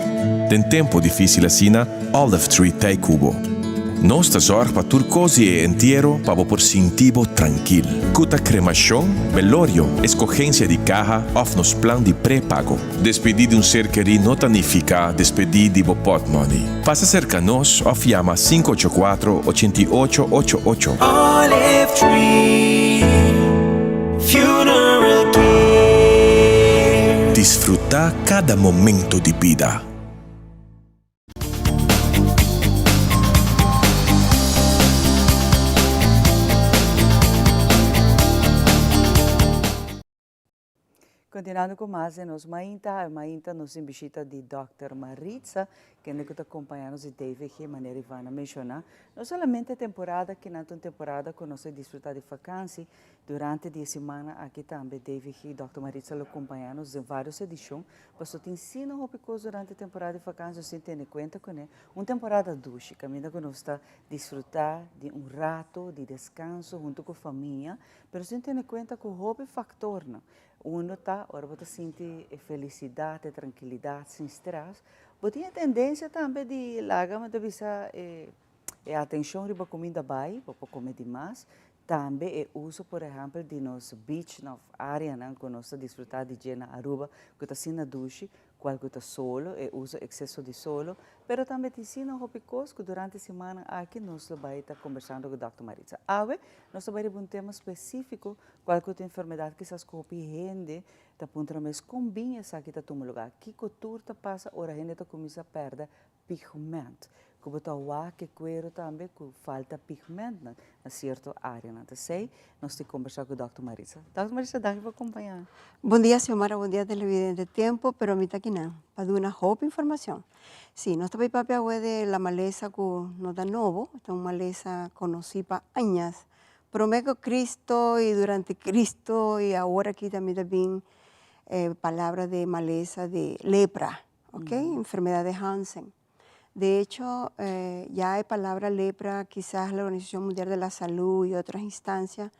Speaker 20: Den tempo dificil asina, Olive Tree t'ey cu bo. Nos ta zorg pa tur cos di e entiero pa bo por sinti bo trankil. Cu ta cremacion, belorio, escogencia di caha of nos plan di prepago. Despedí di un ser kerí no ta nifiká despedí di bo pòtmòni. Pasa serka nos òf yama 584 88 88.
Speaker 17: Olive Tree Funeral Care.
Speaker 20: Disfrutá kada momento di bida.
Speaker 1: Continuando cu mas den nos mainta, e mainta nos tin bishita di Dòkter Maritza, kende cu ta compaña nos di DVG, manera Ivana menciona. No solamente e temporada aki, nan ta un temporada cu nos ta disfruta di vakantie, durante di e simana aki tambe DVG Dòkter Maritza lo compaña nos den varios edicion, pasobra tin sino hopi cos durante e temporada di vakantie, nos tin tene cuenta cune. Un temporada dushi, caminda cu nos ta disfruta di un rato di descanso hunto cu famia, Pero sin tene cuenta cu hopi factornan. Uno ta ora bo ta sinti e felisidat, e trankilidat, sin strès, bo tin e tendensia tambe di laga mi ta bisa e e atenshon riba kuminda bai, bo por kome di mas. Tambe e uso por ehèmpel di nos beachnan òf áreanan ku nos ta disfrutá di dje na Aruba ku ta asina dushi, kual ku ta solo, e uso ekseso di solo, pero tambe tin asina hopi kos ku durante e simannan aki nos lo bai ta kombersando ku Dòkter Maritza. Awe nos ta bai riba un tema spesífiko kual ku ta enfermedat kisas ku hopi hende ta puntra mes kon bin esaki ta tuma lugá, kiko tur ta pasa ora hende ta kuminsá pèrdè pigment, ku bo ta wak e kuero tambe ku falta pigmentnan na sierto areanan. Ta esei nos tin kombersá ku Dòkter Maritza. Dòkter Maritza, danki pa kompañá.
Speaker 6: Bon dia Xiomara, bon dia televidente. Tempo, pero mi ta akinan pa duna hopi informacion. Si, nos ta bay papia awe de la malesa cu no ta nobo, ta un malesa conoci pa añas, prome cu Cristo y durante Cristo y awor aki tambe ta bin e palabra de malesa de lepra. Ok, enfermedad de Hansen. De hecho, ya e palabra lepra kisas la Organización Mundial de la Salud y otras instancias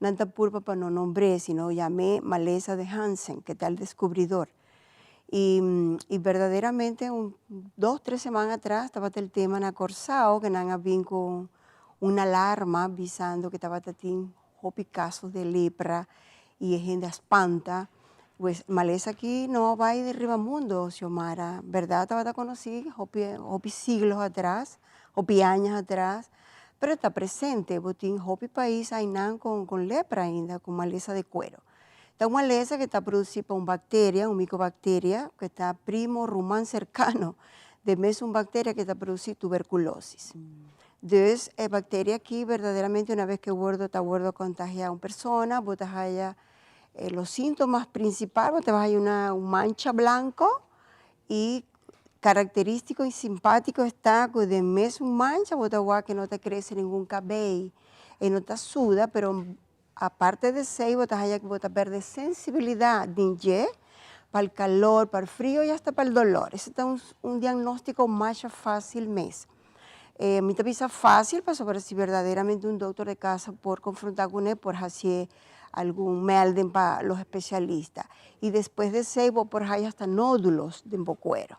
Speaker 6: nan ta purba pa no nombr'é, sino yam'é malesa de Hansen, ke ta el descubridor. Y, y berdaderamente un dos, tres seman atras tabata el tema na Kòrsou ke nan a bin ku un alarma bisando ke tabata tin hopi casos de lepra y e hende a spanta, pues malesa aki no a bay di riba mundo, Xiomara, berdad tabata conoci hopi hopi siglos atras, hopi añas atras, pero ta presente, bo tin hopi pais aynan con con lepra ainda, con malesa de cuero. Ta un malesa que ta produci pa un bacteria, un micobacteria, que ta primo, ruman cercano de mesun bacteria que ta produci tuberculosis. Dus e bacteria aki berdaderamente una vez que wordo ta wordo contagia un persona bo ta haya los sintomas principal bo ta haya una un mancha blanco y caracteristico y simpatico esta cu den mesun mancha bo ta wak que no ta crece ningun cabey e no ta suda pero aparte de esey bo ta haya cu bo ta perde sensibilidad den dje pa'l calor, pa'l frio y hasta pa'l dolor. Ese ta un diagnostico masha facil mes. Mi ta bisa facil pasobra si berdaderamente un doctor de casa por confronta cune por hacié algun melding pa los especialista y despues de esey bo por haya hasta nodulos den bo cuero.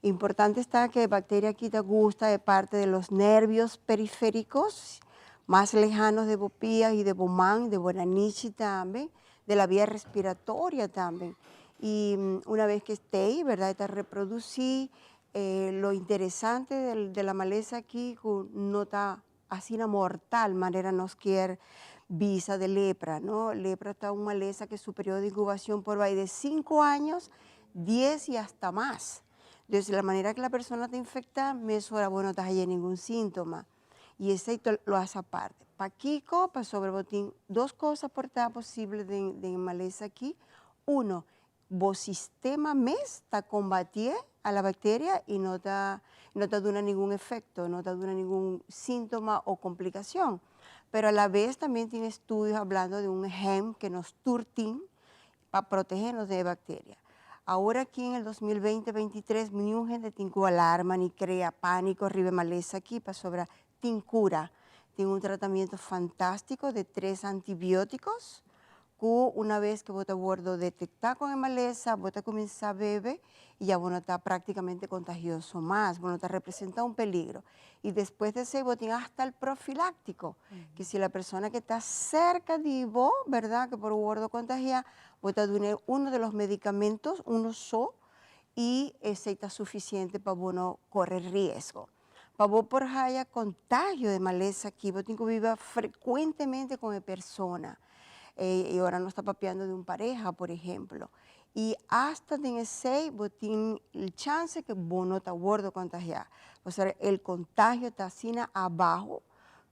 Speaker 6: Importante esta ke e bacteria aki ta gusta e parte de los nervios perifericos mas lejanos de bo pia y de bo man, de bo nanichi tambe, de la via respiratoria tambe y una vez ke esté ey, verdad, e ta reproduci. Lo interesante de la malesa aki ku no ta asina mortal manera nos kier bisa de lepra, no? Lepra ta un malesa ke su periodo de incubacion por bai de sinku años, dies y hasta mas. Dus la manera ke la persona ta infecta mesora bo no ta haya ningun sintoma y esey lo hace aparte. Pakiko? Pasobra bo tin dos cosa por ta posible den e malesa aki, uno, Bo sistema mes ta combatié a la bacteria y no ta no ta duna ningun efecto, no ta duna ningun sintoma o complicacion. Pero a la vez también tin estudios hablando de un gen que nos tur tin pa protege nos de e bacteria. Awor aki en el 2020, 23 niun hende tin cu alarma ni crea panico riba e malesa aki pasobra tin cura. Tin un tratamiento fantastico de tres antibioticos ku una bes ku bo ta wordo detektá kon e malesa, bo ta kuminsá bebe i ya bo no ta práktikamente kontagioso mas, bo no ta representá un peligro. I despues di esei bo tin asta el profiláktiko, ke si la persona ke ta serka di bo, bèrdat, ke por wordo kontagiá, bo ta dun'é uno de los medikamentos, uno so, i esei ta sufisiente pa bo no kore riesgo. Pa bo por haya contagio de malesa aki, bo tin cu biba frecuentemente con e persona. Y ora nos ta papiando di un pareha, por ehemplo. Y hasta den esey bo tin el chance que bo no ta wordo contagia. Pasobra el contagio ta asina abaho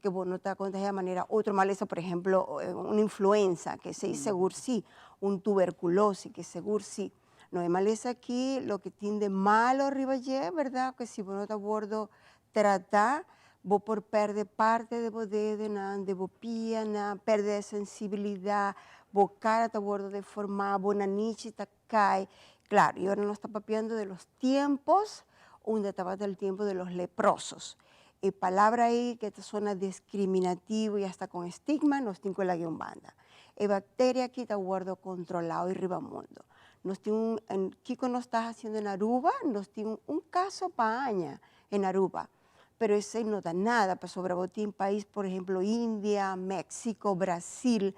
Speaker 6: que bo no ta contagia manera otro malesa, por ehemplo, un influenza, que esey segur si, un tuberculosis, que segur si. No e malesa aki loke tin de malo riba dje, berdad, ke si bo no ta wordo trata, bo por perde parte de bo dedenan, de bo pianan, perde e sensibilidad, bo cara ta wordo deforma, bo nanichi ta cay. Claro, y ora nos ta papiando de los tiempos unda tabata el tiempo de los leprosos. E palabra ey ke ta sona discriminativo y hasta con estigma, nos tin cu laga un banda. E bacteria aki ta wordo controla hoy riba mundo. Nos tin un, en kico nos ta haciendo en Aruba, nos tin un caso pa aña en Aruba, pero esey no ta nada pasobra bo tin pais por ehemplo India, Mexico, Brasil,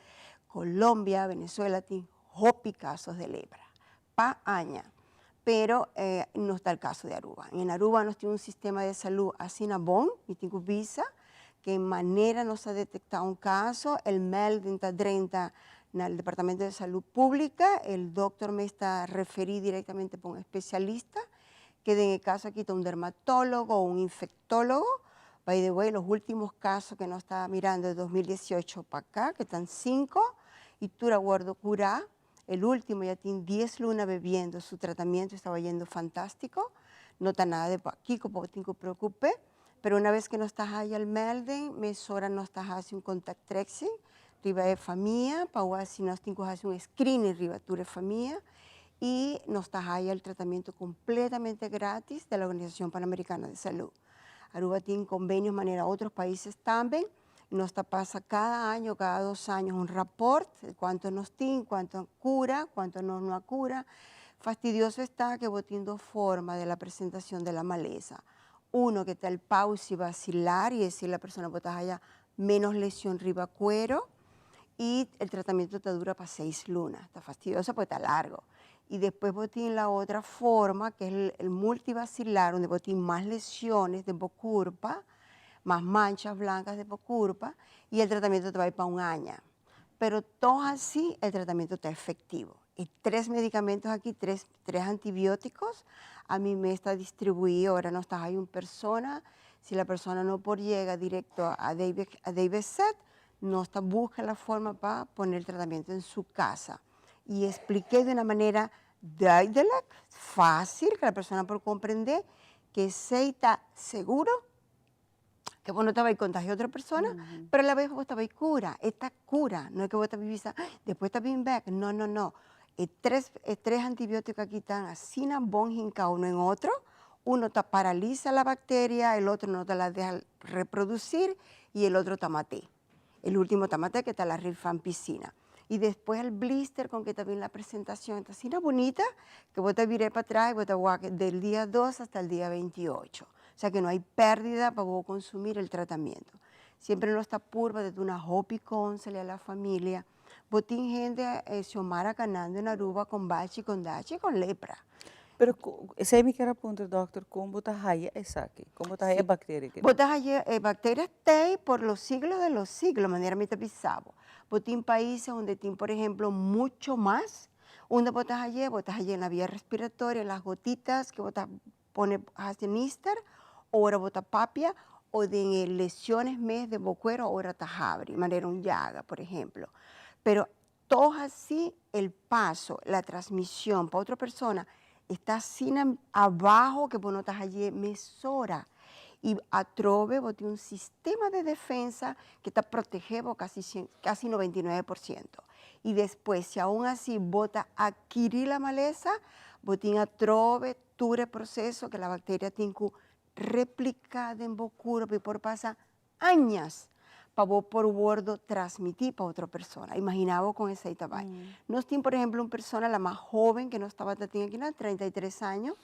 Speaker 6: Colombia, Venezuela tin hopi casos de lepra pa aña, pero no ta el caso de Aruba. En Aruba nos tin un sistema de salud asina bon, mi tin cu bisa, que manera nos a detecta un caso, el melding ta drenta na el Departamento de Salud Publica, el doctor mes ta referi directamente pa un especialista, que den e caso aki ta un dermatólogo o un infectólogo, by the way, los últimos casos que nos ta mirando de 2018 pa acá, que tan cinco, y tur a wordo cura, el último ya tin dies luna bebiendo, su tratamiento estaba yendo fantástico, no ta nada de pakico bo tin cu preocupe, pero una vez que nos ta haya el melding, mesora nos ta haci un contact tracing riba e famia, pa wak si nos tin cu haci un screening riba tur e famia, y nos ta haya el tratamiento completamente gratis de la Organización Panamericana de Salud. Aruba tin convenios manera otros países tambe, Nos ta pasa cada aña o cada dos años un rapport de cuanto nos tin, cuanto a cura, cuanto nos no a cura. Fastidioso está que bo tin dos forma de la presentación de la maleza. Uno que ta el paucibacilar y esi la persona bo ta haya menos lesion riba cuero y el tratamiento ta dura pa seis luna. Ta fastidioso porque ta largo. Y despues bo tin la otra forma que es el multibacilar donde bo tin mas lesiones den bo curpa. mas manchas blancas den bo curpa y el tratamiento ta bay pa un aña. Pero toch así el tratamiento ta efectivo. E tres medicamentos aki, tres, tres antibioticos, a mi mes ta distribui ora nos ta hay un persona, si la persona no por yega directo a DBZ, nos ta busca la forma pa pone el tratamiento en su casa. Y explique de una manera duidelijk, facil, que la persona por comprende, que esey ta seguro, que bo no ta bay contagia otro persona, pero a la vez bo ta bay cura, e ta cura, no es que bo ta bisa, despues ta bin bek, no, no, no, e tres, e tres antibiotico aki tan asina bon hinca uno en otro, uno ta paralisa la bacteria, el otro no ta la deja reproducir y el otro ta mate. El ultimo ta mate que ta la rifampicina. Y despues el blister con que ta bin la presentacion ta asina bunita que bo ta bira pa atras y bo ta wak del dia dos hasta el dia 28. O sea que no hay perdida pa bo consumir el tratamiento. Siempre nos ta purba di duna hopi consel a la familia. Bo tin hende Xiomara canando en Aruba con bachi, con dachi, con lepra.
Speaker 1: Pero esey mi kier a puntra dokter, con bo ta haya esaki? Con bo ta haya e bacteria aki?
Speaker 6: Bo ta haya e bacteria t'ey por los siglos de los siglos, manera mi ta bisa bo. Bo tin paises unda tin por ehemplo mucho mas, unda bo ta haye? Bo ta haye en la via respiratoria, las gotitas que bo ta pone haci nister, ora bo ta papia o den e lesiones mes den bo cuero ora ta habri, manera un llaga por ehemplo. Pero Toch así el paso, la transmisión pa otro persona está asina abajo que bo no ta haye mesora. Y atrobe bo tin un sistema de defensa que ta protege bo casi cien, casi 99%. Y despues si aun así bo ta adquiri la malesa, bo tin atrobe tur e proceso que la bacteria tin cu replica den bo curpa y por pasa añas pa bo por wordo transmiti pa otro persona. Imagina bo con esey ta bay. Nos tin por ehemplo un persona la mas joven que nos tabata tin aki nan, 33 año,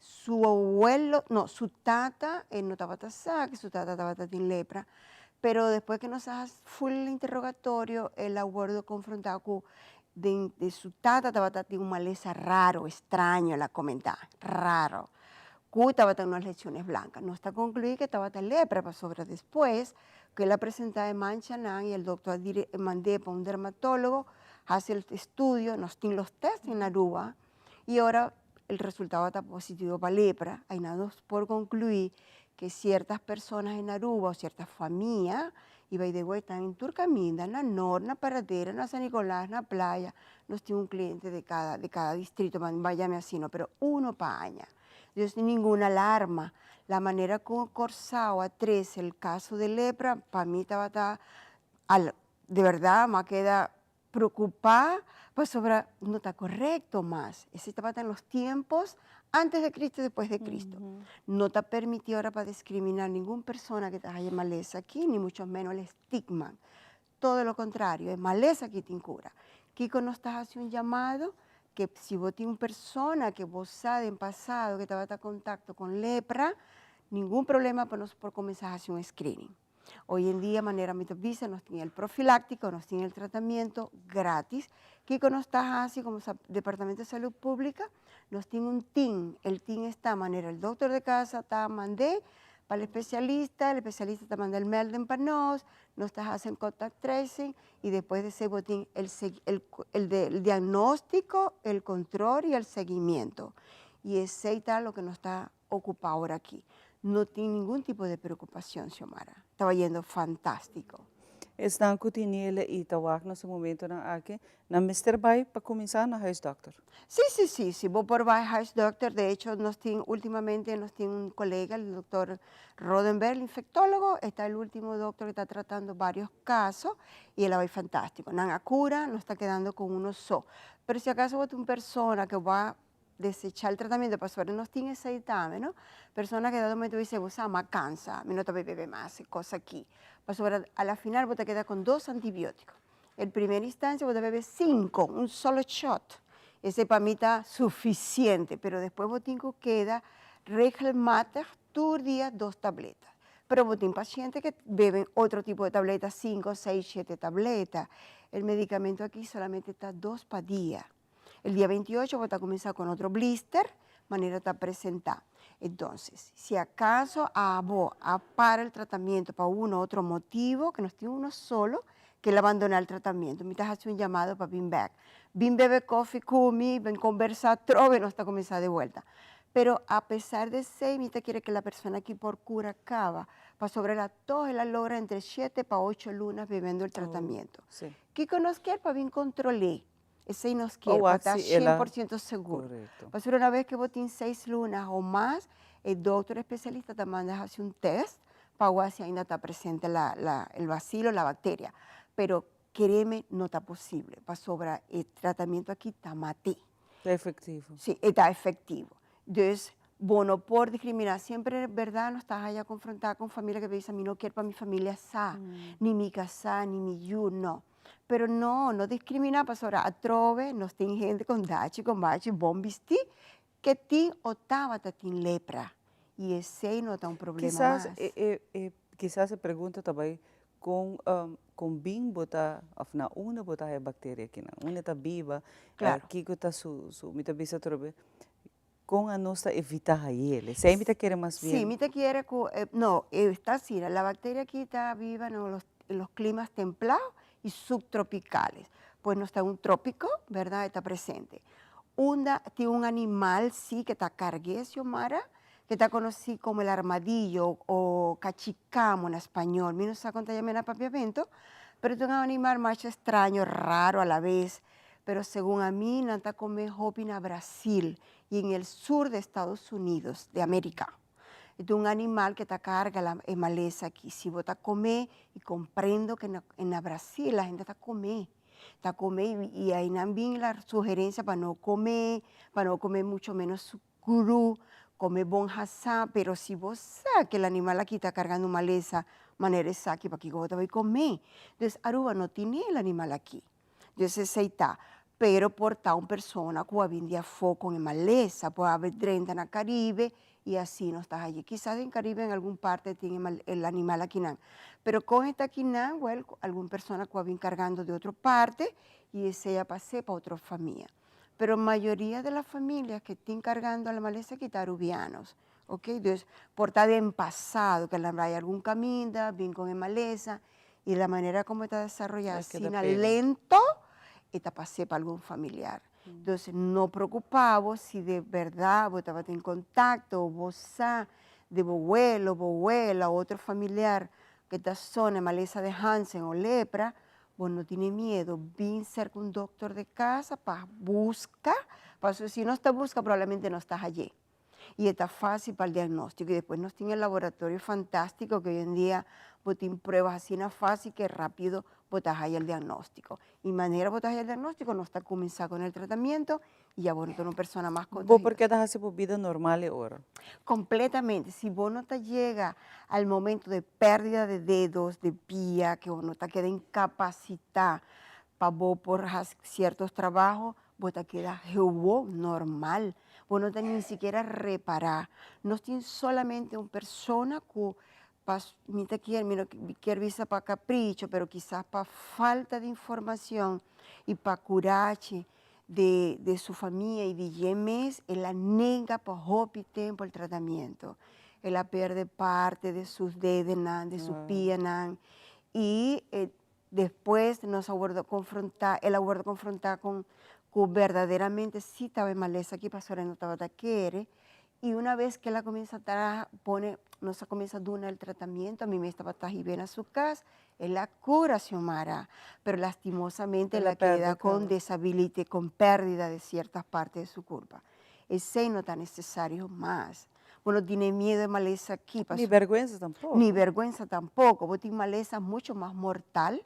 Speaker 6: su abuelo, no, su tata, e no tabata sa que su tata tabata tin lepra, pero despues que nos a haci full interrogatorio, el a wordo confronta cu den de su tata tabata tin un malesa raro, extraño, el a comenta, raro. Cu tabata unas lesiones blancas. Nos ta conclui que tabata lepra pasobra despues cu el a presenta e manchanan y el doctor a dire mand'e pa un dermatólogo haci el estudio, nos tin los test en Aruba y ora el resultado ta positivo pa lepra, ayna nos por conclui que ciertas personas en Aruba o ciertas familia y by the way tan en tur caminda, na Noord, na Paradera, na San Nicolas, na Playa, nos tin un cliente de cada de cada distrito, ban yame asi no, pero uno pa aña. Entonces ninguna alarma, la manera con Corsao a trece el caso de lepra, pa mi tabata al de verdad mi a keda preocupa pasobra no ta correcto mas, ese tabata en los tiempos antes de Cristo y despues de Cristo. No ta permiti ora pa discrimina ningun persona que ta haya malesa aki, ni mucho menos el estigma. Todo lo contrario, e malesa aki tin cura. Kico nos ta haci un llamado? Que si bo tin un persona que bo sa den pasado que tabata contacto con lepra, ningun problema pa nos por cuminsa haci un screening. Hoy en dia, manera mi ta bisa, nos tin el profiláctico, nos tin el tratamiento gratis. Kico nos ta haci como Departamento de Salud Pública? Nos tin un team, el team esta manera el doctor de casa ta mand'é pa el especialista, el especialista ta manda el melding pa nos, nos ta haci el contact tracing y despues di esey bo tin el el el diagnóstico, el control y el seguimiento. Y esey ta loke nos ta ocupa ora aki. No tin ningun tipo de preocupacion, Xiomara. Ta bayendo fantastico.
Speaker 1: Esnan cu tin niele y ta wak nos e momentonan aki, nan mester bay pa cuminsa na huisdokter?
Speaker 6: Si, si, si, si bo por bay huisdokter. De hecho, nos tin ultimamente nos tin un colega, el doctor Rodenberg, el infectólogo, e ta el ultimo doctor cu ta tratando varios caso y el a bay fantastico. Nan a cura, nos ta kedando con uno so. Pero si acaso bo ta un persona cu bo a desecha el tratamiento pasobra nos tin esey tambe no, persona ke dado momento bisa bo sa mi a cansa, mi no ta bay bebe mas e cos aki, pasobra a la final bo ta keda con dos antibiotico, el primer instancia bo ta bebe cinco, un solo shot, esey pa mi ta suficiente, pero despues bo tin cu keda regelmatig tur dia dos tableta, pero bo tin paciente ke beben otro tipo de tableta, cinco, seis, shete tableta, el medicamento aki solamente ta dos pa dia. El dia 28 bo ta cuminsa con otro blister, manera ta presenta. Entonces, si acaso abo a para el tratamiento pa uno u otro motivo, que nos tin uno solo, que el abandona el tratamiento, mi ta haci un llamado pa bin bek. Bin bebe koffie cu mi, bin conversa atrobe, nos ta cuminsa de vuelta. Pero a pesar de esey, mi ta kere que la persona aki por cura caba, pasobra el a toch el a logra entre shete pa ocho lunas bebiendo el tratamiento. Kico nos kier pa bin controle? Esei nos kier pa ta shen por ciento segur. Pasobra una vez ke bo tin seis luna o mas, e dokter especialista ta manda hasi un test pa wak si ainda ta presente la la el bacilo, la bacteria. Pero kereme no ta posible pasobra e tratamiento aki ta mat'é.
Speaker 1: Ta efectivo.
Speaker 6: Si, e ta efectivo. Dus, bo no por discriminá. Siempre berdad nos ta haya confrontá con familia ke ta bisa mi no kier pa mi familia sa, ni mi kasá, ni mi yu, no. Pero no, no discriminá pasobra atrobe nos tin hende con dachi con bachi bon bistí ke tin o tabata tin lepra y esey no ta un problema
Speaker 1: Kisas
Speaker 6: mas.
Speaker 1: e e e kisas e pregunta ta bai con con bin bo ta of na unda bo ta haya bacteria akinan, unda ta biba,
Speaker 6: Claro.
Speaker 1: kiko ta su su mi ta bisa atrobe Con a nos ta evita hayele? Esey mi ta kere mas bien.
Speaker 6: Sí, mi ta kere cu, no, ta asina, la bacteria aki ta biba na los, en los climas templados y subtropicales. Pues nos ta un tropico, verdad, e ta presente. Unda tin un animal, sí, que ta cargue, Xiomara, que ta conoci como el armadillo o cachicamo na español, mi no sa con ta yama na papiamento, pero ta un animal masha extraño, raro a la vez, Pero segun ami nan ta come hopi na Brasil y en el sur de Estados Unidos de America. E ta un animal que ta carga la e malesa aki. Si bo ta come y comprendo que na na Brasil la hende ta come, ta come y y ahi nan bin la sugerencia pa no come, pa no come mucho menos cru, come bon hasa, pero si bo sa que el animal aki ta cargando un malesa manera esaki pakico bo ta bay come? Entonces Aruba no tine el animal aki. Entonces esey ta, pero por ta un persona cu a bin di afo con e malesa, por haber drenta na Caribe y así nos ta haye. Kisas den Caribe en algun parte tin e mal, el animal akinan, pero con e ta akinan, wel, algun persona cu a bin cargando di otro parte y esey a pas'e pa otro famia. Pero mayoria de la familia que tin cargando la malesa aki ta Arubianos, ok. Dus por ta den pasado que nan bay algun caminda, bin con e malesa Y la manera como e ta desaroyá asina lento, e ta pas'é pa algun familiar. Entonces, no preocupá bo si de berdad bo tabata en contacto o bo sa di bo welo, bo wela o otro familiar ke ta sona e malesa de Hansen o lepra, bo no tene miedo, bin serka un dokter de casa pa buska, pasobra si nos ta buska probablemente nos ta hall'é. Y e ta fácil pa el diagnóstico. Y después nos tin el laboratorio fantástico que hoy en día Bo tin pruebas asina fácil que rápido bo ta haya el diagnóstico. Y manera bo ta haya el diagnóstico nos ta cuminsa con el tratamiento y ya bo no ta un persona mas
Speaker 1: Bo
Speaker 6: contagioso.
Speaker 1: por keda haci bo bida normal e ora?
Speaker 6: Completamente. Si bo no ta yega al momento de pérdida de dedos, de pia, que bo no ta keda incapacita pa bo por haci ciertos trabajos, bo ta keda gewoon normal. Bo no ta ni sikiera repara. Nos tin solamente un persona cu pa mi ta kier mi no kier bisa pa capricho pero kisas pa falta di informacion y pa curachi de de su famia y di dje mes el a nega pa hopi tempo el tratamiento. El a perde parte de sus dedenan, de su pianan y e Despues nos a wordo confronta, el a wordo confronta con cu berdaderamente si taba e malesa aki pasobra e no tabata kere y una vez que el a cuminsa traha pone nos a cuminsa duna el tratamiento ami mes tabata hibe na su cas el a cura Xiomara pero lastimosamente el a keda con desabilite con perdida de ciertas partes de su curpa esey no ta necesario mas. Bo no tine miedo e malesa aki.
Speaker 1: Ni bergüensa tampoco.
Speaker 6: Ni bergüensa tampoco. Bo tin malesa mucho mas mortal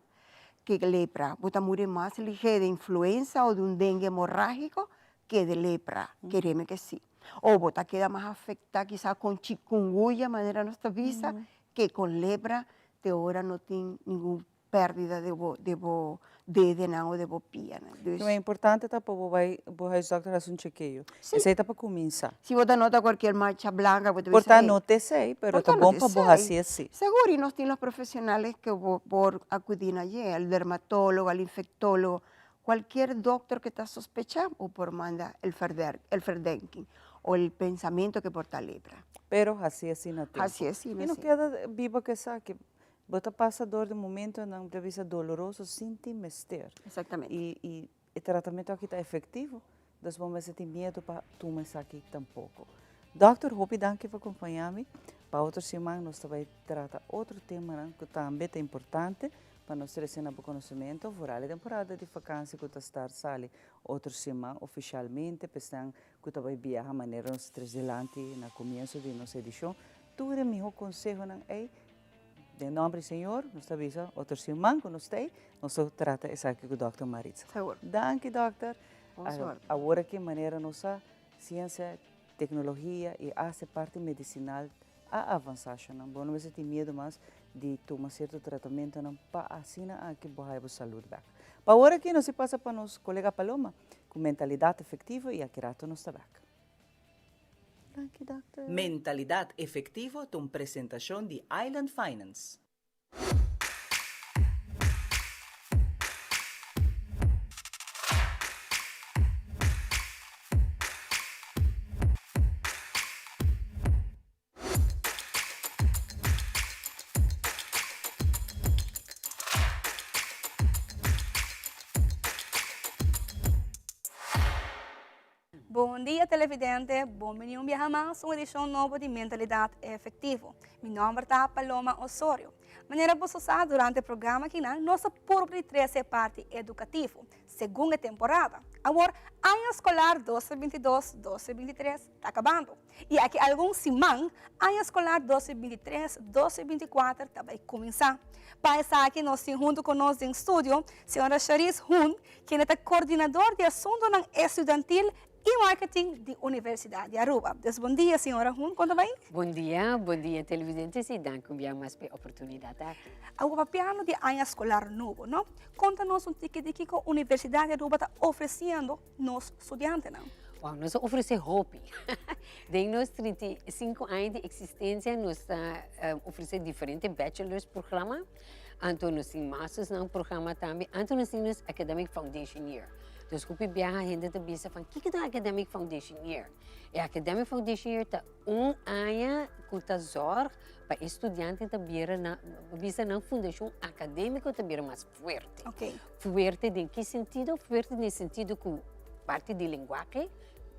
Speaker 6: ke lepra. Bo ta muri mas lihé de influenza o de un dengue hemorrágico ke de lepra. Kereme ke si. O bo ta keda mas afecta kisa con chikungunya manera nos ta bisa ke con lepra te ora no tin ningun pèrdida de bo de bo dedenan o de bo pianan. Dus.
Speaker 1: E importante ta pa bo bai bo huisdòkter hasi un chekeo.
Speaker 6: Si.
Speaker 1: Esei ta pa kuminsá.
Speaker 6: Si bo ta nota kualkier mancha blanka bo ta bisa
Speaker 1: Por ta
Speaker 6: ey.
Speaker 1: no ta esei, pero
Speaker 6: Por ta
Speaker 1: ta
Speaker 6: no
Speaker 1: bon
Speaker 6: ta
Speaker 1: pa bo
Speaker 6: esei.
Speaker 1: hasi así.
Speaker 6: Segur, i nos tin los profesionales ke bo por akudí na dje, al dermatólogo, al infectólogo, kualkier dòkter ke ta sospechá bo por manda el verder el verdenking o el pensamiento ke por ta lepra.
Speaker 1: Pero hasi así na tempu.
Speaker 6: Hasi asina,
Speaker 1: I no
Speaker 6: si.
Speaker 1: keda biba ku esaki. Bo ta pasa dor di momentonan ta bisa doloroso sin tin mester.
Speaker 6: Exactamente.
Speaker 1: Y y e tratamiento aki ta efectivo, dus bo mester tin miedo pa tuma esaki tampoco. Dokter, hopi danki pa acompaña mi. Pa otro siman nos ta bay trata otro temanan cu tambe ta importante pa nos trece na bo conocimento. Vooral e temporada di vakantie cu ta start sali otro siman oficialmente pa esnan cu ta bay biaha manera nos ta trece dilanti na comienzo di nos edicion. Tur e miho consehonan ey Den nomber di Señor, nos ta bisa otro siman cu nos ta ey, nos ta trata esaki cu Dòkter Maritza.
Speaker 6: Seguro.
Speaker 1: Danki, Dòkter.
Speaker 6: Bon suerte.
Speaker 1: Awor aki manera nos sa, ciencia, tecnologia y hasta e parti medicinal a avansa ashonan. Bo no mester tin miedo mas di tuma cierto tratamentonan pa asina aki bo haya bo salud bek. Pa awor aki nos a pasa pa nos colega Paloma cu Mentalidad Efectivo y aki rato nos ta bek. Danki dokter.
Speaker 7: Mentalidad Efectivo ta un presentacion di Island Finance.
Speaker 8: Bon dia televidente, bon bini un biaha mas un edicion nobo di Mentalidad Efectivo. Mi nomber ta Paloma Osorio. Manera boso sa durante e programa akinan nos ta purba di trece e parti educativo, segun e temporada. Awor, aña escolar 2022, 2023 ta acabando. Y aki algun siman, aña escolar 2023, 2024 ta bay cuminsa. Pa esaki nos tin hunto cu nos den studio, señora Sharice Hoen, kende ta coordinador di asuntonan estudiantil y marketing di Universidad di Aruba. Dus bon dia señora Hoen, con ta bay?
Speaker 23: Bon dia, bon dia televidentes y danki un bia mas p'e oportunidad aki.
Speaker 8: Awor papiando di aña escolar nobo, no? Conta nos un tiki di kico Universidad di Aruba ta ofreciendo nos studiantenan?
Speaker 23: Wow, nos a ofrece hopi. Den nos 35 aña di existencia nos ta ofrece diferente bachelor's programa, anto nos tin master's nan programa tambe, anto nos tin nos academic foundation year. Dus hopi biaha hende ta bisa van kiko ta academic foundation year? E academic foundation year ta un aña ku ta zorg pa e studiante ta bira na, bisa nan fundashon akadémiko ta bira mas fuerte.
Speaker 8: Okay.
Speaker 23: Fuerte den ki sentido? Fuerte den sentido ku parti di lenguahe,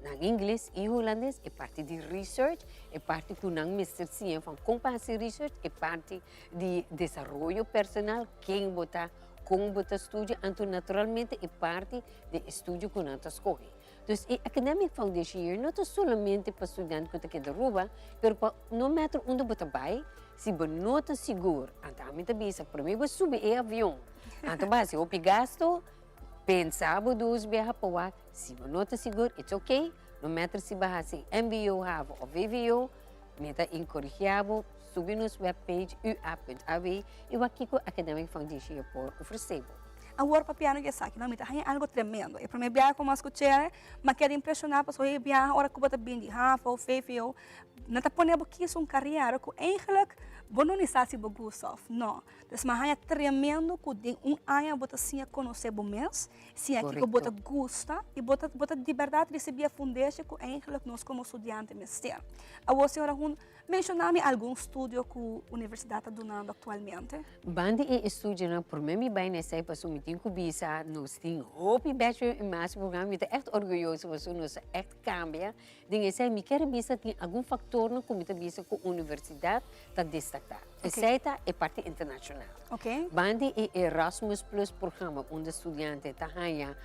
Speaker 23: nan ingles i hulandes, e parti di research, e parti ku nan mester siña van kon pa hasi research, e parti di desaroyo personal, ken bo ta, kon bo ta studia, anto naturalmente e parti di estudio ku nan ta skohe. Dus e Academic Foundation Year no ta solamente pa studiante ku ta keda Aruba, pero pa no matter unda bo ta bai. Si bo no ta sigur, anto ami ta bisa prome bo subi e avion, anto bo hasi hopi gasto, pensa bo dos biaha pa wak, si bo no ta sigur, it's ok, no matter si bo hasi mbo, havo of vwo, mi ta encoregia bo subi nos webpage ua.aw i wak kiko Academic Foundation Year por ofrece bo.
Speaker 8: Awor papiando di esaki no mi ta haña algo tremendo. E prome biaha ku mi a skuch'e, mi a keda impreshoná pasobra e biaha ora ku bo ta bin di havo, vwo, Nan ta pone bo kies un carriera cu eigenlijk bo no ni sa si bo gusta of no. Dus mi a haña tremendo cu den un aña bo ta siña conoce bo mes, siña kico bo ta gusta y bo ta bo ta di berdad ricibi e fundeshi cu eigenlijk nos como studiante mester. Awor señora Hoen, menciona mi algun studio cu universidad ta dunando actualmente.
Speaker 23: Banda e estudionan prome mi bai na esei pasobra mi tin cu bisa nos tin hopi bachelor y master programa, mi ta echt orguyoso pasobra nos a echt cambia Den esei mi kier bisa tin algun factornan cu mi ta bisa cu universidad ta destaca. Esei ta e parti internacional. Banda di e Erasmus Plus programa unda studiante ta haya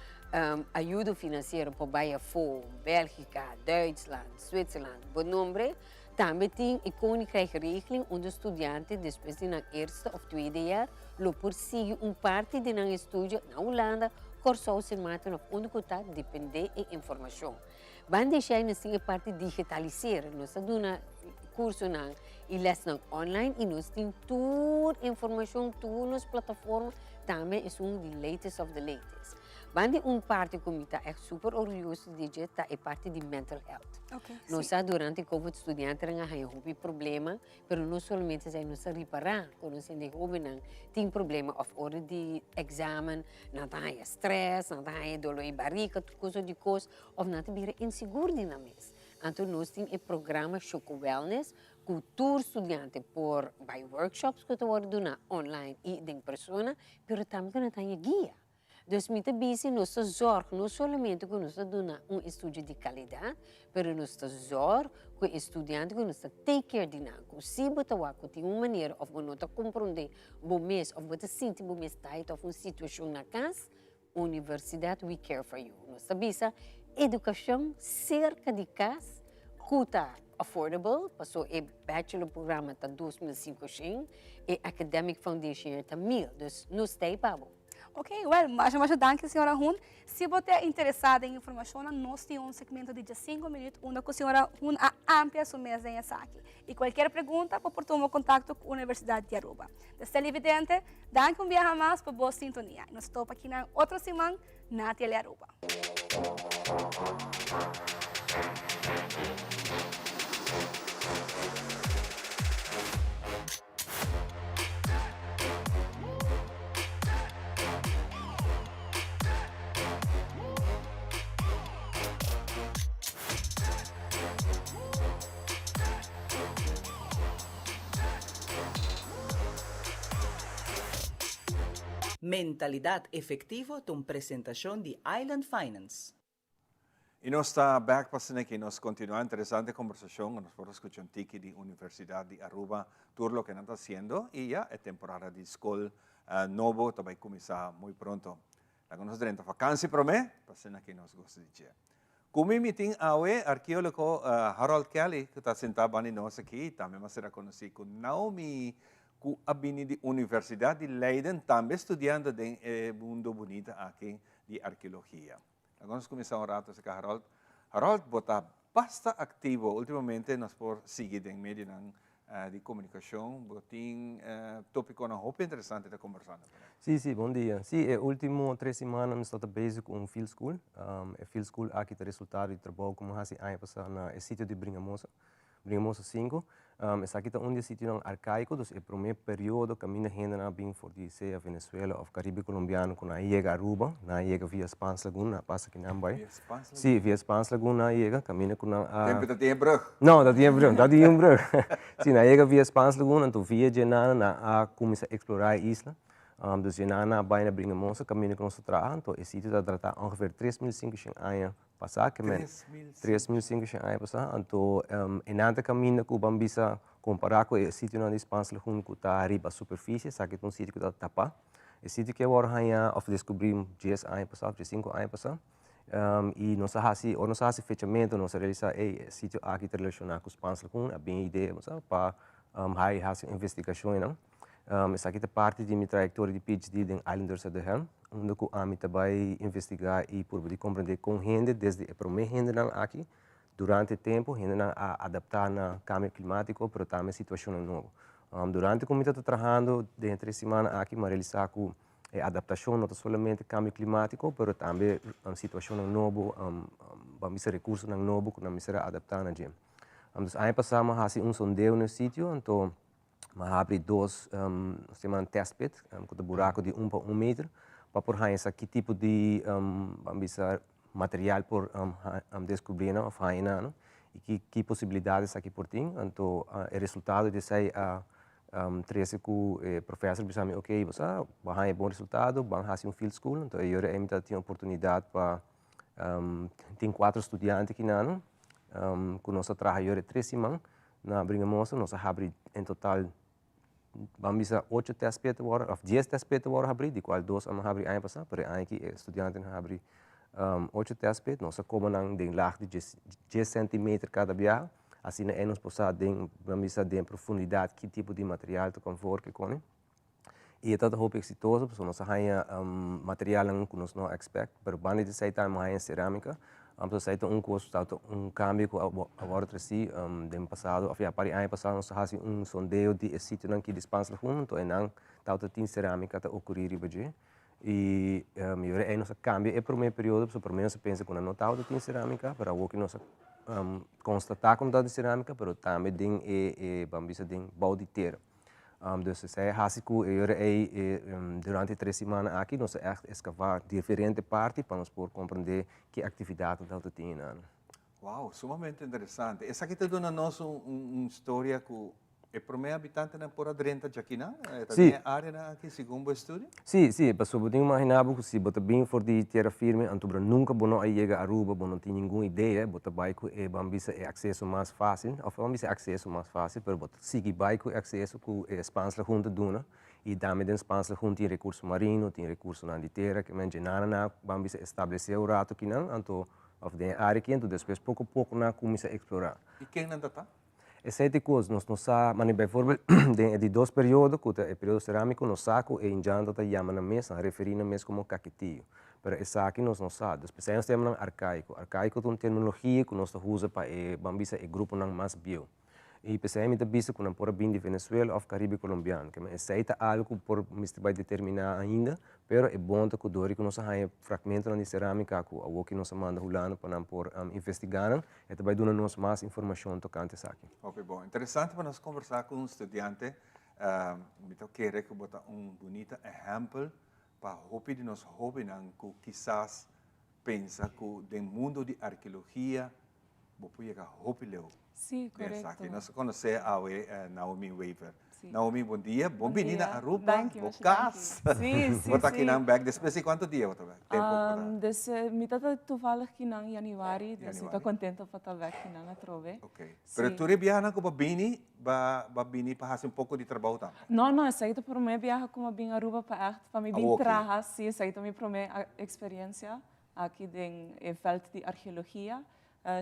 Speaker 23: ayudo financiero pa bay afo, Belgica, Duitsland, Zwitserland, bo nombre, tambe tin e Koninkrijkregeling unda studiante despues di nan eerste of tweede jaar lo por sigui un parti di nan estudio na Hulanda, Corsou, Sint Maarten of unda cu ta depende e informacion. Ban di esei nos tin e parti digitalisera. Nos ta duna cursonan y lesnan online y nos tin tur informacion, tur nos plataforma tambe esun di latest of the latest. Ban di un parti cu mi ta echt super orguyoso di dje ta e parti di mental health. Nos sa durante covid studiantenan a haya hopi problema Pero no solamente esei, nos ta ripará ku nos hende hóbennan tin problema òf ora di èksamen nan ta haña strès, nan ta haña doló di barika, tur kosa di kos, òf nan ta bira insigur di nan mes. Anto nos tin e programa Shoko Wellness ku tur studiante por bai workshops ku ta wòrdu duná online i den persona, pero tambe ku nan ta haña guia. Dus mi ta bisa nos ta zorg no solamente ku nos ta duna un estudio di kalidat, pero nos ta zorg ku e studiante ku nos ta take care di nan. Ku si bo ta wak ku tin un manera òf bo no ta komprondé bo mes òf bo ta sinti bo mes tight òf un situashon na kas, Universidat we care for you. Nos ta bisa edukashon serka di kas ku ta affordable, paso e bachelor programa ta 2500, e academic foundation year ta 1000. Dus nos ta ei pa bo.
Speaker 8: Ok, well, masha masha danki señora Hoen. Si bo ta interesa den informacionnan, nos tin un segmento di diesinco minuut unda cu señora Hoen a amplia su mes den esaki. Y cualkier pregunta bo por tuma contacto cu Universidad di Aruba. Des televidente, danki un biaha mas pa bo sintonia. Y nos ta topa akinan otro siman na Telearuba.
Speaker 7: Mentalidad Efectivo ta un presentacion di Island Finance.
Speaker 3: Y nos ta bek pa asina ki nos continua interesante conversacion, nos por a scucha un tiki di Universidad di Aruba tur loke nan ta haciendo y ya e temporada di scol nobo ta bay cuminsa muy pronto. Laga nos drenta vakantie prome pa asina ki nos gosa di dje. Cu mi mi tin awe arkeologo Harold Kelly cu ta senta banda di nos aki, tambe mas sera conoci cu Naomi cu a bini di Universidad di Leiden tambe studiando den e mundo bunita aki di arkeologia. Laga nos kuminsá un rato aserka Harold. Harold, bo ta basta aktivo. Ultimamente nos por sigui den medionan di komunikashon. Bo tin topikonan hopi interesante ta kombersando ku nan.
Speaker 9: Sí, sí, bon dia. Sí, e último tres simannan mi sta ta bezig ku un field school. E field school aki ta resultado di trabou ku mi a hasi aña pasá na e sitio di Bringamosa. Bringamosa sinku. Esaki ta un di e sitionan arkaiko, dus e promé periodo kaminda hendenan a bin for di sea Venezuela òf Karibe Kolombiano ku nan a yega Aruba, nan a yega via Spaans Lagoon, nan a pasa kinan bai.
Speaker 3: Via Spaans Lagoon?
Speaker 9: Sí, via Spaans Lagoon nan a yega, kaminda ku nan a.
Speaker 3: Tempu ta tin e brùg?
Speaker 9: No, ta tin e brùg, ta tin un brùg. Sí, nan a yega via Spaans Lagoon, anto via dje nan nan a kuminsá eksplorá e isla. Dus dje nan nan a bai na Bringamosa kaminda ku nos ta traha, anto e sitio ta tratá ongeveer 3500 aña Pasá ke men 3500 aña pasá, anto e nan ta kaminda ku ban bisa kompará ku e sitionan di Spaans Lagoon ku ta riba superfisie, esaki ta un sitio ku ta tapá. E sitio ke a wòrdu hañá òf deskubrí dies aña pasá òf diesinku aña pasá i nos a hasi, ora nos a hasi fechamentu nos a realisá ey e sitio aki ta relashoná ku Spaans Lagoon, a bin e idea pa. Hai hasi un investigashon einan. Esaki ta parti di mi trayektoria di PhD den Islanders at the Helm, unda ku ami ta bai investigá i purba di komprendé kon hende desde e promé hendenan aki durante tempu hendenan a adaptá na kambio klimátiko pero tambe situashonnan nobo. Durante ku mi ta trahando den e tres simannan aki mi a realisá ku E adaptashon no ta solamente kambio klimátiko, pero tambe situashonnan nobo, ban bisa rekursonan nobo ku nan mester a adaptá na dje. Dus aña pasá mi a hasi un sondeo na e sitio, anto mi a habri dos, nos ta yama nan test pit, ku ta buraku di un pa un meter, pa por haña sa ki tipo di, ban bisa, material por deskubrí nan òf haña nan i ki ki posibilidat esaki por tin. Anto e resultado di esei a trese ku e profèser bisa mi, ok, bo sa, bo a haña bon resultado, ban hasi un field school. Anto e yora ei mi ta tin oportunidat pa tin kuater studiante kinan ku nos a traha yora tres siman na Bringamosa. Nos a habri en total Ban bisa ocho test pit wòrdu òf dies test pit wòrdu habrí, di kual dos a habrí aña pasá, pero e aña aki e studiantenan a habrí ocho test pit. Nos a koba nan den lag di djes sèntimeter kada biaha, asina ei nos por sa den, ban bisa den profundidat ki tipo di material ta kon for ke kone. I e tabata hopi eksitoso pasobra nos a haña materialnan ku nos no a ekspèkt, pero banda di esei tambe a haña serámika. Anto esei ta un kos, ta un kambio ku a wòrdu tresí den pasado òf ya par di aña pasá nos a hasi un sondeo di e sitionan ki di Spaans Lagoen, anto einan tabata tin serámika ta okurí riba dje. I mi were ei nos a kambia e promé periodo pasobra promé nos a pensa ku nan no tabata tin serámika, pero awor ku nos a konstatá ku no tabata tin serámika, pero tambe den e e ban bisa den bou di tera. Dus esei a hasi ku e ora ei durante e tres simannan aki nos a ègt eskavá diferente parti pa nos por komprendé ki aktividatnan tabata tin einan.
Speaker 3: Wow, sumamente interesante. Esaki ta duna nos un storia ku e promé habitantenan por a drenta djakinan? E ta den e áreanan aki segun bo estudio?
Speaker 9: Sí, sí, pasobra bo tin ku imaginá bo ku si bo ta bin for di tierra firme anto bro nunka bo no a yega Aruba, bo no tin ningun idea, bo ta bai ku e ban bisa e akseso mas fásil, òf ban bisa e akseso mas fásil, pero bo ta sigui bai ku e akseso ku e Spaans Lagoen ta duna, i tambe den Spaans Lagoen tin rekurso marino, tin rekursonan di tera, ke men dje nana nan a ban bisa establesé un rato kinan, anto òf den e área aki, anto despues poko poko nan a kuminsá eksplorá.
Speaker 3: I ken nan ta ta?
Speaker 9: Esei ta e kos, nos no sa, mane bijvoorbeeld den e di dos periodo, ku ta e periodo serámiko, nos sa ku e indjannan ta yama nan mes, nan referí nan mes komo kaketio. Pero esaki nos no sa. Dus p'esei nos ta yama nan arkaiko. Arkaiko ta un terminologia ku nos ta usa pa e, ban bisa, e gruponan mas bieu. I p'esei mi ta bisa ku nan por a bin di Venezuela òf Karibe Kolombiano. Ke men esei ta algu ku por mester bai determiná ainda, pero e bon ta ku dor di ku nos a haña fragmentonan di serámika ku awoki nos a manda Hulanda pa nan por investigá nan, E ta bai duna nos mas informashon tokante esaki.
Speaker 3: Hopi bon. Interesante pa nos kombersá ku un studiante. Mi ta kere ku bo ta un bunita ehèmpel pa hopi di nos hóbennan ku kisas pensa ku den mundu di arkeologia bo por yega hopi leu
Speaker 10: Sí, den esaki.
Speaker 3: Nos a konosé awe Naomi Wever. Naomi, bon dia. Bon bini na Aruba, bo kas. Bo ta kinan bek despues di kuantu dia bo ta bek? Tempu bo ta?
Speaker 10: Dus mi ta toevallig kinan januari, dus mi ta kontento pa ta bek kinan atrobe.
Speaker 3: Ok. Pero tur e biahanan ku bo bini, bo a bini pa hasi un poko di trabou tambe?
Speaker 10: No, no, esaki ta promé biaha ku mi a bin Aruba pa ègt, pa mi bin traha, si, esaki ta mi promé eksperensia aki den e vèlt di argeologia.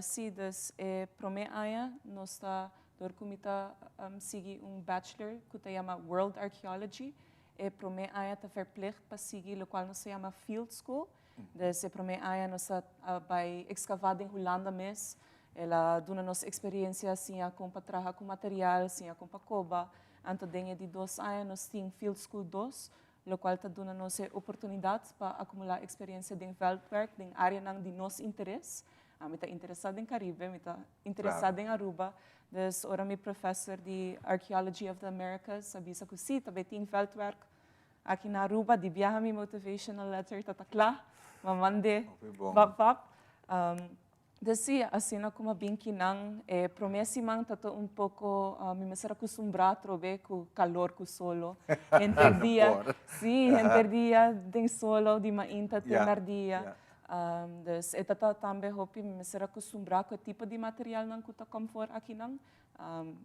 Speaker 10: Si, dus e promé aña nos ta dor ku mi ta sigui un bachelor ku ta yama World Archaeology. E promé aña ta verplicht pa sigui lokual nos ta yama field school. Dus e promé aña nos a bai ekskavá den Hulanda mes. El a duna nos eksperensia, siña kon pa traha ku material, siña kon pa koba. Anto den e di dos aña nos tin field school dos, lokual ta duna nos e oportunidat pa akumulá eksperensia den veldwerk, den áreanan di nos interes. Ami ta interesá den Karibe, mi ta interesá den Aruba. Dus ora mi professor di Archaeology of the Americas a bisa ku sí, ta bai tin veldwerk aki na Aruba, di biaha mi motivational letter ta ta kla, m'a mand'é pap pap. Dus sí, asina ku m'a bin kinan, e promé siman ta ta un poko, mi mester a kustumbrá atrobe ku kalor ku solo. Henter dia, sí, henter dia den solo di mainta te mèrdia. Dus e ta ta tambe hopi mi mester a kustumbrá ku e tipo di materialnan ku ta kòm for akinan.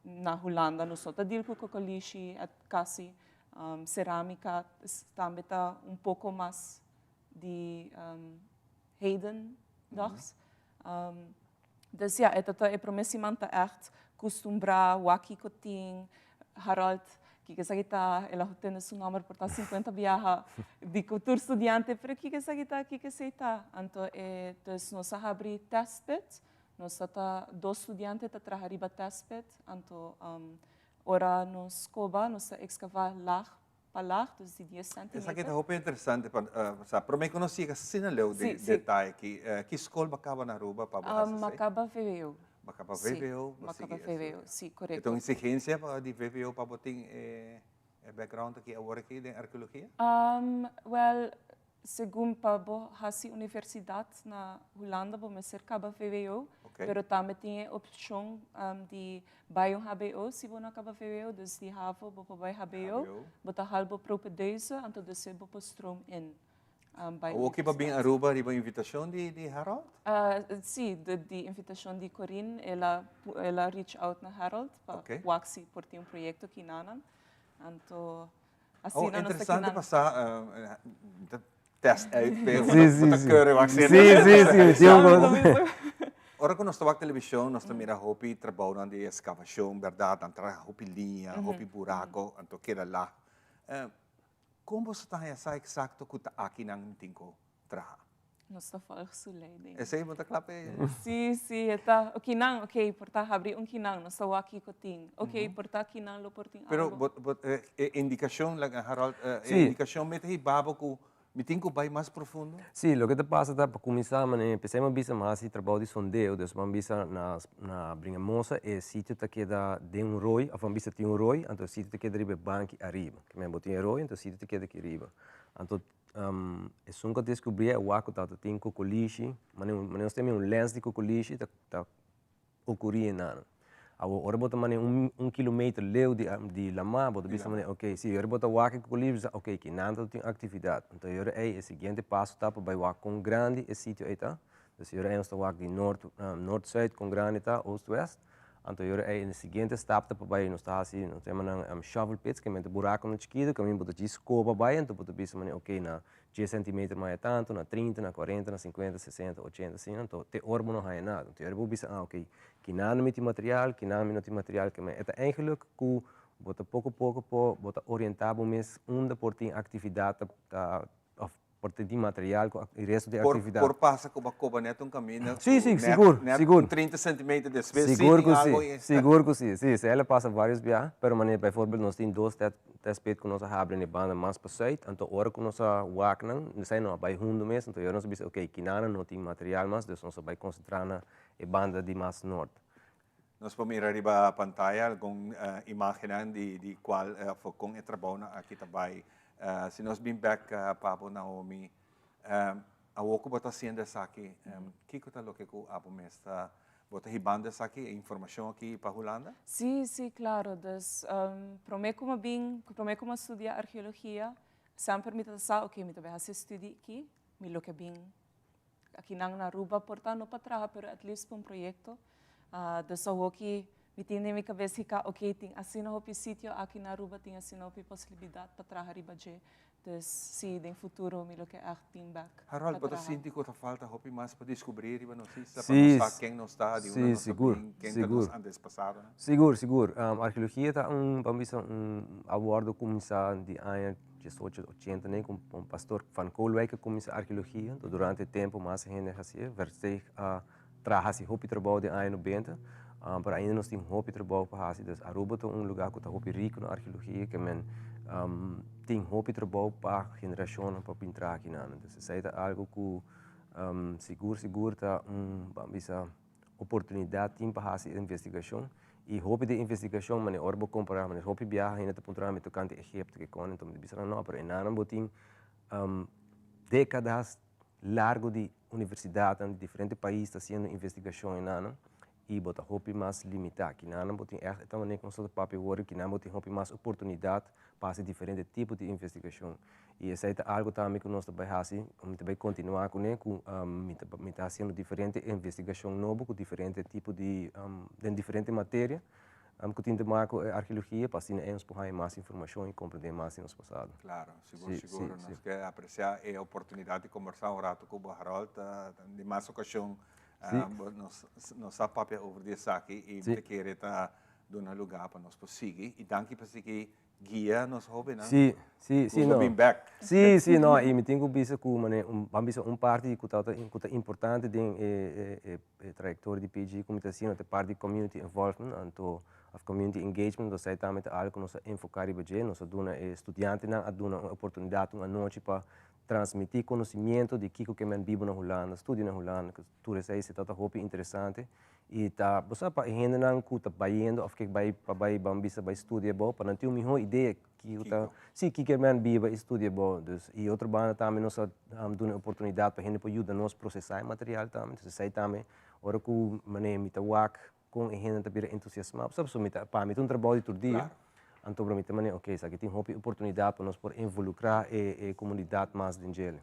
Speaker 10: Na Hulanda nos no ta deal ku kokolishi kasi. Serámika tambe ta un poko mas di hedendags. Dus ja, e ta ta e prome siman ta echt kustumbrá wak kiko tin. Harold, kiko esaki ta? El a tende su nomber por ta 50 biaha di ku tur studiante, pero kiko esaki ta, kiko esei ta? Anto e, dus nos a habri test pit, nos ta ta dos studiante ta traha riba test pit, anto ora nos koba nos ta ekskavá lag pa lag, dus di dies
Speaker 3: Esaki
Speaker 10: centimeter.
Speaker 3: ta hopi interesante pa sa. Prome ku nos yega asina leu di detaye aki, ki skol bo a kaba na Aruba pa bo hasi
Speaker 10: Mi a
Speaker 3: esei?
Speaker 10: kaba VWO.
Speaker 3: Bo a kaba VWO,
Speaker 10: bo sigui
Speaker 3: estudia.
Speaker 10: Mi a kaba VWO, si,
Speaker 3: E
Speaker 10: korekto.
Speaker 3: ta un eksigensia pa di VWO pa bo tin e background aki awor aki den arkeologia?
Speaker 10: Wèl, Segun pa bo hasi universidat na Hulanda bo mester kaba vwo, pero tambe tin e opshon di bai un hbo si bo no kaba vwo, dus di havo bo por bai hbo, bo ta hal bo propedeuse anto despues bo por stroom in bai
Speaker 3: Awor ki bo bin Aruba riba invitashon di Harold?
Speaker 10: Si, di invitashon di Corinne, el a el a reach out na Harold pa wak si por tin un proyekto kinanan, anto
Speaker 3: Oh,
Speaker 10: Asina nos ta
Speaker 3: interesante
Speaker 10: kinan.
Speaker 3: pa sa, ta test uit pe,
Speaker 9: Sí, sí,
Speaker 3: bo ta
Speaker 9: sí.
Speaker 3: keure wak
Speaker 9: Sí, sí, sí, sí, un cos.
Speaker 3: Ora ku nos ta wak televishon, nos ta mira hopi trabounan di eskavashon, bèrdat, nan traha hopi liña, hopi burako, anto keda lag. Kon boso ta haña sa eksakto ku ta aki nan tin ku traha?
Speaker 10: Nos ta volg su leiding.
Speaker 3: Esei bo ta kla p'e?
Speaker 10: Sí, sí, e ta, o kinan, ok, por ta habri un kinan, nos ta wak kiko tin. Ok, por ta kinan lo por tin
Speaker 3: Pero
Speaker 10: algo.
Speaker 3: bo, bo, e indikashon, laga Harold, e
Speaker 9: Sí.
Speaker 3: indikashon mester hiba bo ku mi tin ku bai mas profundo?
Speaker 9: Sí, loke ta pasa ta, pa kuminsá, manera p'esei mi a bisa mi a hasi trabou di sondeo, dus mi a bisa na na Bringamosa e sitio ta keda den un roi, òf mi a bisa tin un roi, anto e sitio ta keda riba e banki ariba. Ke men bo tin e roi, anto e sitio ta keda aki riba. Anto Esun ku a deskubrí e wak ku tabata tin kokolishi, manera manera nos ta mira un lens di kokolishi ta ta okurí einan. Awor ora bo ta manera un un kilometer leu di di lamá bo ta bisa manera ok si ora bo ta wak e kokolishi bo ta bisa ok kinan ta tin aktividat. Anto e ora ei e siguiente paso ta pa bai wak kon grandi e sitio ei ta. Dus e ora ei nos ta wak di nort nort sùit kon grandi ta, oost west. Anto e ora ei e siguiente stap ta pa bai nos ta hasi nos ta yama nan shovel pits ke mester burakonan chikitu kaminda bo ta djis koba bai anto bo ta bisa manera ok na dies centimeter maya tantu na trinta na kuarenta na sinkuenta sesenta ochenta asina anto te ora bo no haña nada anto e ora bo bisa ah ok kinan mi tin material kinan mi no tin material ke e ta eigenlik ku bo ta poko poko por bo ta orienta bo mes unda por tin aktividat ta of Por ta di material cu e resto di actividad.
Speaker 3: Por pasa cu bo a coba net un caminda cu
Speaker 9: Sí, sí, sigur,
Speaker 3: net
Speaker 9: sigur.
Speaker 3: un 30 centimeter despues sí
Speaker 9: Sigur
Speaker 3: tin
Speaker 9: cu
Speaker 3: algo
Speaker 9: sí,
Speaker 3: y
Speaker 9: sigur cu sí. Sí, esei a pasa varios bia, pero manera bijvoorbeeld nos tin dos test pit cu nos a habri na e banda mas pa zuid, anto ora cu nos a wak nan, esei no a bay hundo mes, anto nos a bisa ok, kinana no tin material mas, dus nos a bay concentra na e banda di mas noord.
Speaker 3: Nos por mira riba pantaya algun imagennan di cual of con e trabounan aki ta bay. Si nos bin bek pa bo Naomi, awor cu bo ta haciendo esaki, kico ta loke cu abo mes ta, bo ta hibando esaki, e informacion aki pa Hulanda?
Speaker 10: Sí, sí, claro. Dus prome cu mi a bin, prome cu mi a studia archeologia, semper mi ta sa, ok, mi ta bay haci e studie aki, mi lo ke bin Akinan na Aruba por ta no pa traha pero at least pa un proyecto. Dus awoki mi tin den mi cabes hika ok tin asina hopi sitio aki na Aruba tin asina hopi posibilidad pa traha riba dje. Dus si den futuro mi lo ke echt bin bek pa
Speaker 3: Harold, bo ta
Speaker 10: traha.
Speaker 3: sinti cu ta falta hopi mas pa descubri riba nos isla, pa nos sa ken nos ta, di unda nos ta bin, ken ta nos antepasadonan?
Speaker 9: Sigur, sigur. Arkeologia ta un, ban bisa un, a wordo cuminsa di aña diesocho ochenta ne ku un pastor Van Koolwijk a kuminsá arkeologia, enton durante e tempu mas hende a hasié, Versteeg a traha hasi hopi trabou den aña nobenta, pero ainda nos tin hopi trabou pa hasi, dus Aruba ta un lugá ku ta hopi riku na arkeologia ke men tin hopi trabou pa generashonnan pa bin traha akinan, entonces esei ta algu ku sigur sigur ta un ban bisa oportunidat tin pa hasi investigashon i hopi di e investigashon manera ora bo kompara manera hopi biaha hende ta puntra mi tokante Egipto ke kon enton mi ta bisa nan no pero e nannan bo tin dekadas largo di universidatnan di diferente pais ta hasiendo investigashon e nannan i bo ta hopi mas limitá kinanan bo tin ègt e ta manera ku nos ta papia awor kinan bo tin hopi mas oportunidat pa hasi diferente tipo di investigashon I esei ta algu tambe ku nos ta bai hasi, mi ta bai kontinuá kuné, ku mi ta mi ta hasiendo diferente investigashon nobo ku diferente tipo di den diferente materia ku tin te maka ku e arkeologia pa asina ei nos por haña mas informashon i komprendé mas di nos pasado.
Speaker 3: Klaro, sigur sigur. Nos ke apresiá e oportunidat di kombersá un ratu ku bo Harold. Den mas okashon nos nos sa papia over di esaki i mi ta kere ta. duna lugá pa nos por sigui i danki pa sigui guia nos hóbennan
Speaker 9: Sí, sí, sí,
Speaker 3: ku
Speaker 9: no.
Speaker 3: bin bèk.
Speaker 9: Sí, sí, no, i mi tin ku bisa ku mane un ban bisa un parti ku tabata ku ta importante den e e e trayektoria di PG ku mi ta hasiendo ta e parti di community involvement anto òf community engagement anto esei tambe ta algu ku nos a enfoká riba dje. Nos a duna e studiantenan a duna un oportunidat un anochi pa transmití konosimiento di kiko ke men biba na Hulanda, studia na Hulanda, tur esei si tabata hopi interesante. I ta, bo sa, pa e hendenan ku ta bayendo òf ke bai pa bai ban bisa bai studia abou, pa nan tin un mihó idea kiko ta, si, kiko e men biba i studia abou. Dus, i otro banda tambe nos a duna e oportunidat pa hende por yuda nos prosesá e material tambe. Entonces esei tambe ora ku manera mi ta wak kon e hendenan ta bira entusiasmá, bo sa, pasobra mi ta, pa mi ta un trabou di tur dia, anto mi ta manera, oke, esaki tin hopi oportunidat pa nos por involukrá e komunidat mas den djele.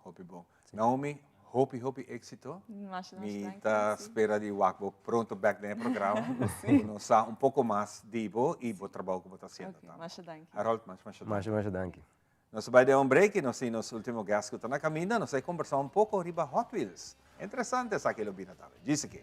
Speaker 3: Hopi bon. Naomi, hopi hopi éxito.
Speaker 10: Masha, masha
Speaker 3: Mi
Speaker 10: danki,
Speaker 3: ta
Speaker 10: sí.
Speaker 3: spera di wak bo pronto bek den e programa.
Speaker 10: Sí.
Speaker 3: Ku nos sa un poko mas di bo i bo trabou ku bo ta hasiendo
Speaker 10: Ok,
Speaker 3: tambe.
Speaker 10: masha danki.
Speaker 3: Harold, masha masha danki.
Speaker 9: Masha masha danki.
Speaker 3: Nos ta bai den un break i nos tin nos último guest ku ta na kaminda. Nos ta kombersá un poko riba Hot Wheels. Interesante esaki lo bira tambe. Djis aki.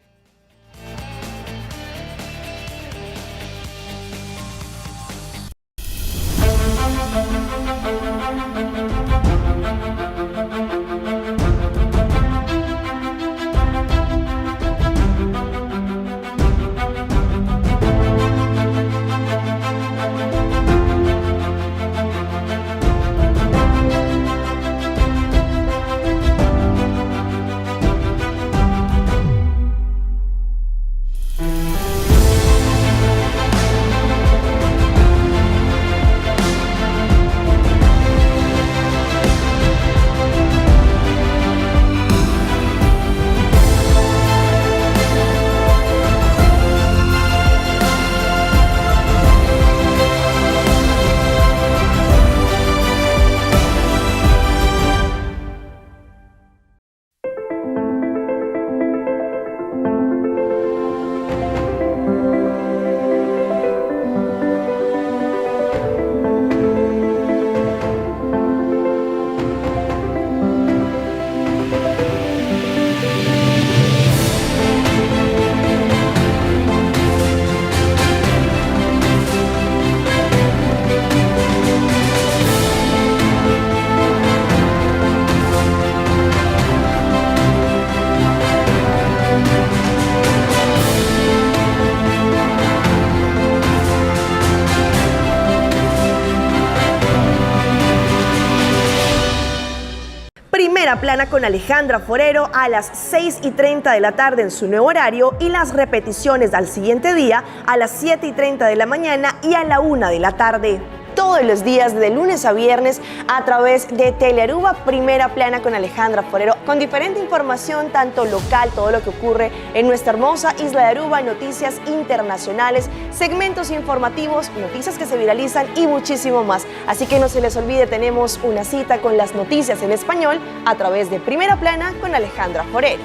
Speaker 5: Primera Plana con Alejandra Forero a las 6 y 30 de la tarde en su nuevo horario y las repeticiones al siguiente día a las 7 y 30 de la mañana y a la 1 de la tarde todos los días de lunes a viernes a través de Telearuba Primera Plana con Alejandra Forero, con diferente información, tanto local, todo lo que ocurre en nuestra hermosa isla de Aruba, noticias internacionales, segmentos informativos, noticias que se viralizan y muchísimo más. Así que no se les olvide, tenemos una cita con las noticias en español a través de Primera Plana con Alejandra Forero.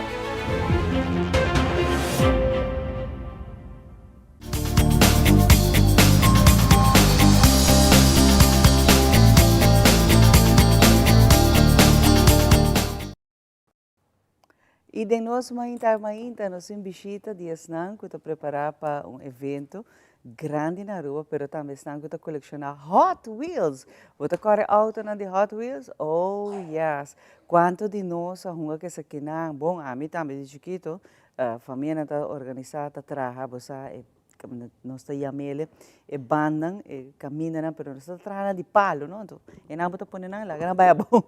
Speaker 1: I den nos mainta mainta nos tin bishita di esnan ku ta prepará pa un evento grandi na Aruba, pero tambe esnan ku ta kolekshoná Hot Wheels. Bo ta kòrè outonan di Hot Wheels? Oh yes! Kuantu di nos a hunga ku esakinan? Bon, ami tambe di chikito Famianan ta organisá, ta traha, bo sa, e nos ta yam'el e bannan, e kamindanan, pero nos ta traha nan di palu, no? Anto e nan bo ta pone nan, laga nan bai abou.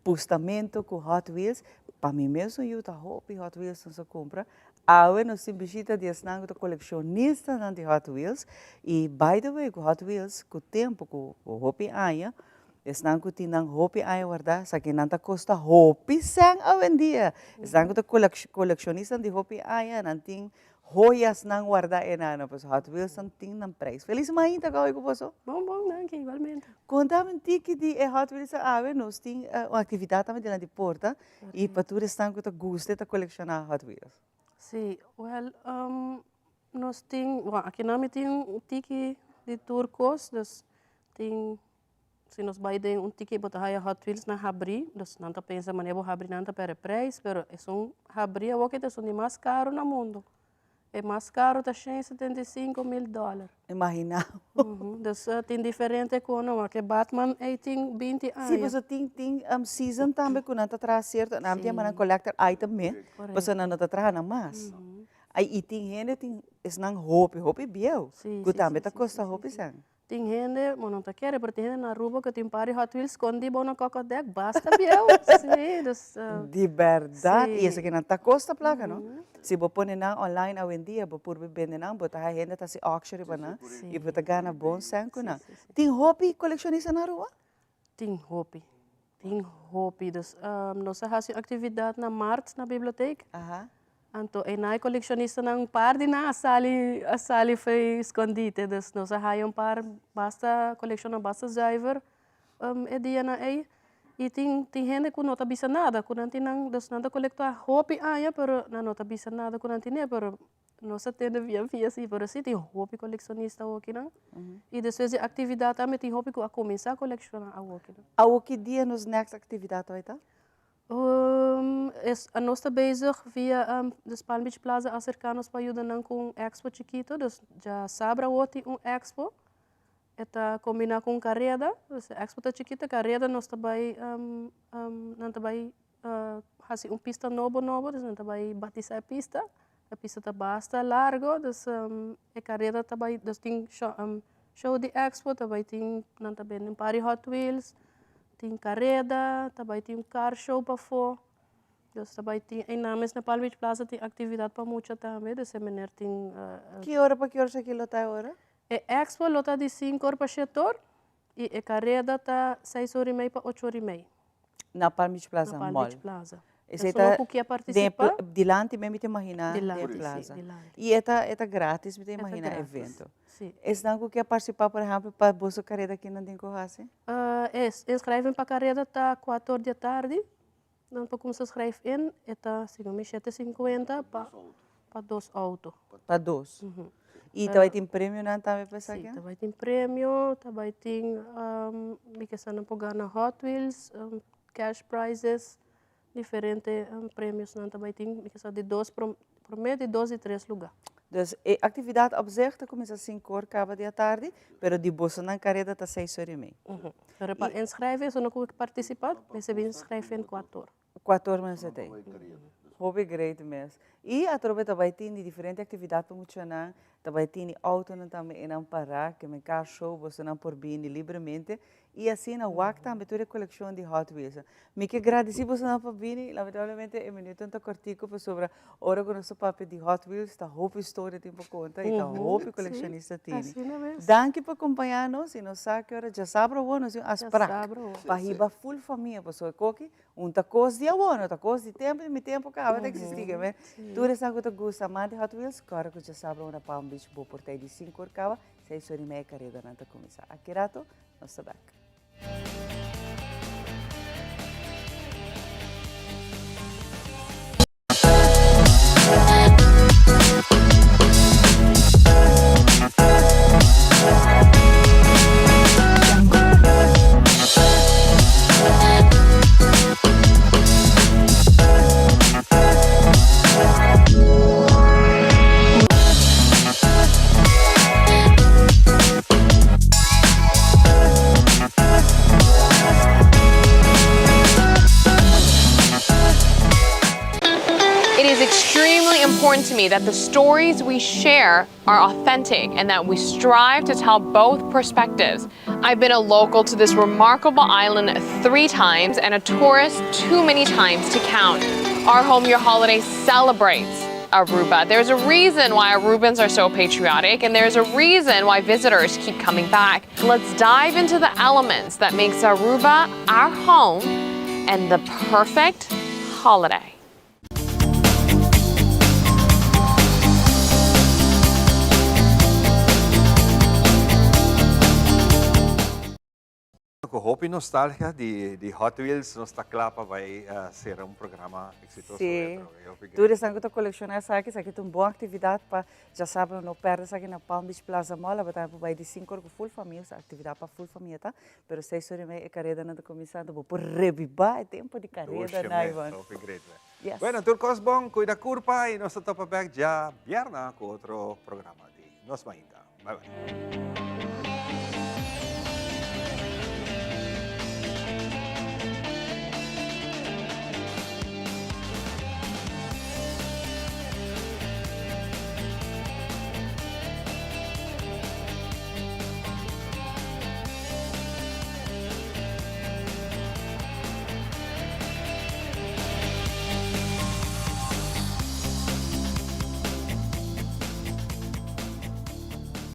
Speaker 1: Pustamento ku Hot Wheels, pa mi mesun yu ta hopi Hot Wheels nos a kumpra. Awe nos tin bishita di esnan ku ta kolekshonistanan di Hot Wheels, i by the way ku Hot Wheels ku tempu, ku hopi aña, Esnan ku tin nan hopi aña wardá, sa ke nan ta kosta hopi sèn awendia. Esnan ku ta kolekshonistanan di hopi aña, nan tin hoyasnan wardá enan. Pues Hot Wheels nan tin nan prijs. Felis mainta ku awe ku boso.
Speaker 11: Bon, bon, danki, igualmente.
Speaker 1: Konta mi un tiki di e Hot Wheels awe. Nos tin un aktividat tambe dilanti porta i pa tur esnan ku ta gusta i ta kolekshoná Hot Wheels.
Speaker 11: Sí, wèl, nos tin, bon, akinan mi tin un tiki di tur kos, dus tin Si nos bai den un tiki bo ta haya Hot Wheels nan habrí, dus nan ta pensa manera bo habrí nan ta perde prijs, pero esun habrí awor ke ta esun di mas karu na mundu. E mas caro ta 175 mil dollar.
Speaker 1: Imagina.
Speaker 11: Dus tin diferente cono, maar cu Batman ey tin 20 aña.
Speaker 1: Si, paso tin season tambe cu nan ta traha cierto, nan tin nan collector item me, paso nan no ta traha nan mas. Ay, y tin hende tin esnan hopi, hopi bieu, cu tambe ta costa hopi cen.
Speaker 11: Tin hende, bo no ta kere, pero tin hende na Aruba cu tin par di Hot Wheels scondi bou na kokodek, basta bieu. Si, dus.
Speaker 1: Di berdad, y esaki nan ta costa placa, no? Si bo pone nan online awendia, bo por bende nan, bo ta haya hende ta haci auction riba nan, y bo ta gana bon cen cu nan. Tin hopi coleccionista na Aruba?
Speaker 11: Tin hopi, tin hopi. Dus nos a haci un actividad na maart na bibliotheek. Anto einan e coleccionistanan un par di nan a sali a sali fo'i escondite. Dus nos a haya un par basta coleccionnan basta zuiver e dianan ei. Y tin tin hende cu no ta bisa nada cu nan tin nan, dus nan ta colecta hopi aña pero nan no ta bisa nada cu nan tine pero nos a tende via via si, pero si tin hopi coleccionista awokinan. Y despues di actividad tambe tin hopi cu a cuminsa colecciona awokinan.
Speaker 1: Awoki dia nos next actividad ta bay ta?
Speaker 11: Es, nos ta bezig via dus Palm Beach Plaza a acerca nos pa yuda nan cu un expo chikito, dus djasabra awor tin un expo, e ta combina cu un careda, dus e expo ta chikito, e careda nos ta bay nan ta bay haci un pista nobo nobo, dus nan ta bay batisa e pista, e pista ta basta largo, dus e careda ta bay, dus tin show di expo, ta bay tin, nan ta bende un par di hot wheels, Tin kareda, ta bai tin un car show pafó. Dus ta bai tin, einan mes na Palm Beach Plaza tin aktividat pa mucha tambe, dus e meneer tin.
Speaker 1: Ki ora pa ki ora esaki lo ta e ora?
Speaker 11: E expo lo ta di sinku or pa shete or i e kareda ta seis or i mei pa ocho or i mei.
Speaker 1: Na Palm Beach Plaza
Speaker 11: Mall. Na Palm Beach Plaza.
Speaker 1: Esei ta den dilanti mi ta imagina den e plaza. I e ta e ta gratis mi ta imagina e evento. Esnan ku ke partisipá por ehèmpel pa boso kareda kinan tin ku hasi?
Speaker 11: E inschrijving pa kareda ta kuater or di atardi. Nan por kumsa schrijf in e ta segun mi shete sinkuenta pa pa dos outo.
Speaker 1: Pa dos. I ta bai tin premionan tambe pa esaki?
Speaker 11: Si, ta bai tin premio, ta bai tin mi ke sa nan por gana Hot Wheels, cash prizes. Diferente premiosnan ta bai tin, mi ke sa di dos prome, di dos i tres luga.
Speaker 1: Dus e actividad op zich ta cuminsa sinku or caba di atardi, pero di bosonan careda ta seis or y mei.
Speaker 11: Pero pa inschrijven, esun cu participa, mester bin schrijven cuater or.
Speaker 1: Cuater or mester ta ey. Hopi great mes. Y atrobe ta bai tin di diferente actividad pa muchanan, ta bai tin di autonan tambe eynan para, ke men car show, bosonan por bini libremente Y asina wak tambe tur e coleccion di Hot Wheels. Mi ke gradici bosonan pa bini, lamentablemente e minutonan ta cortico pasobra ora cu nos ta papia di Hot Wheels ta hopi historia tin pa conta y ta hopi coleccionista tini. Danki pa compaña nos y nos sa ki ora djasabra awor nos tin un afspraak pa hiba full famia pasobra e koki un ta cos di awor no ta cos di tempo di mi tempo caba ta existi ke tur esnan cu ta gusta mas di Hot Wheels corre cu djasabra awor na Palm Beach bo por ta di cinco or caba seis or y media caredanan ta cuminsa. Aki rato Nos ta bek.
Speaker 2: It is extremely important to me that the stories we share are authentic and that we strive to tell both perspectives. I've been a local to this remarkable island three times and a tourist too many times to count. Our Home Your Holiday celebrates Aruba. There's a reason why Arubans are so patriotic and there's a reason why visitors keep coming back. Let's dive into the elements that makes Aruba our home and the perfect holiday.
Speaker 3: Cu hopi nostalgia di Hot Wheels nos ta cla pa bay cera un programa exitoso.
Speaker 1: Sí, tur esnan cu ta colecciona esaki, esaki ta un bon actividad pa djasabra no perde esaki na Palm Beach Plaza Mall, abo tambe por bay di cinco or cu full famia, esta actividad pa full famia ta, pero seis or y media e caredanan ta cuminsa, anto bo por rebiba e tempo di careda,
Speaker 3: Ivon. Hopi great.
Speaker 1: Yes.
Speaker 3: Bueno, tur kos bon, kuida kurpa i nos ta topa bèk djabièrnè ku otro programa di Nos Mainta. Bye bye.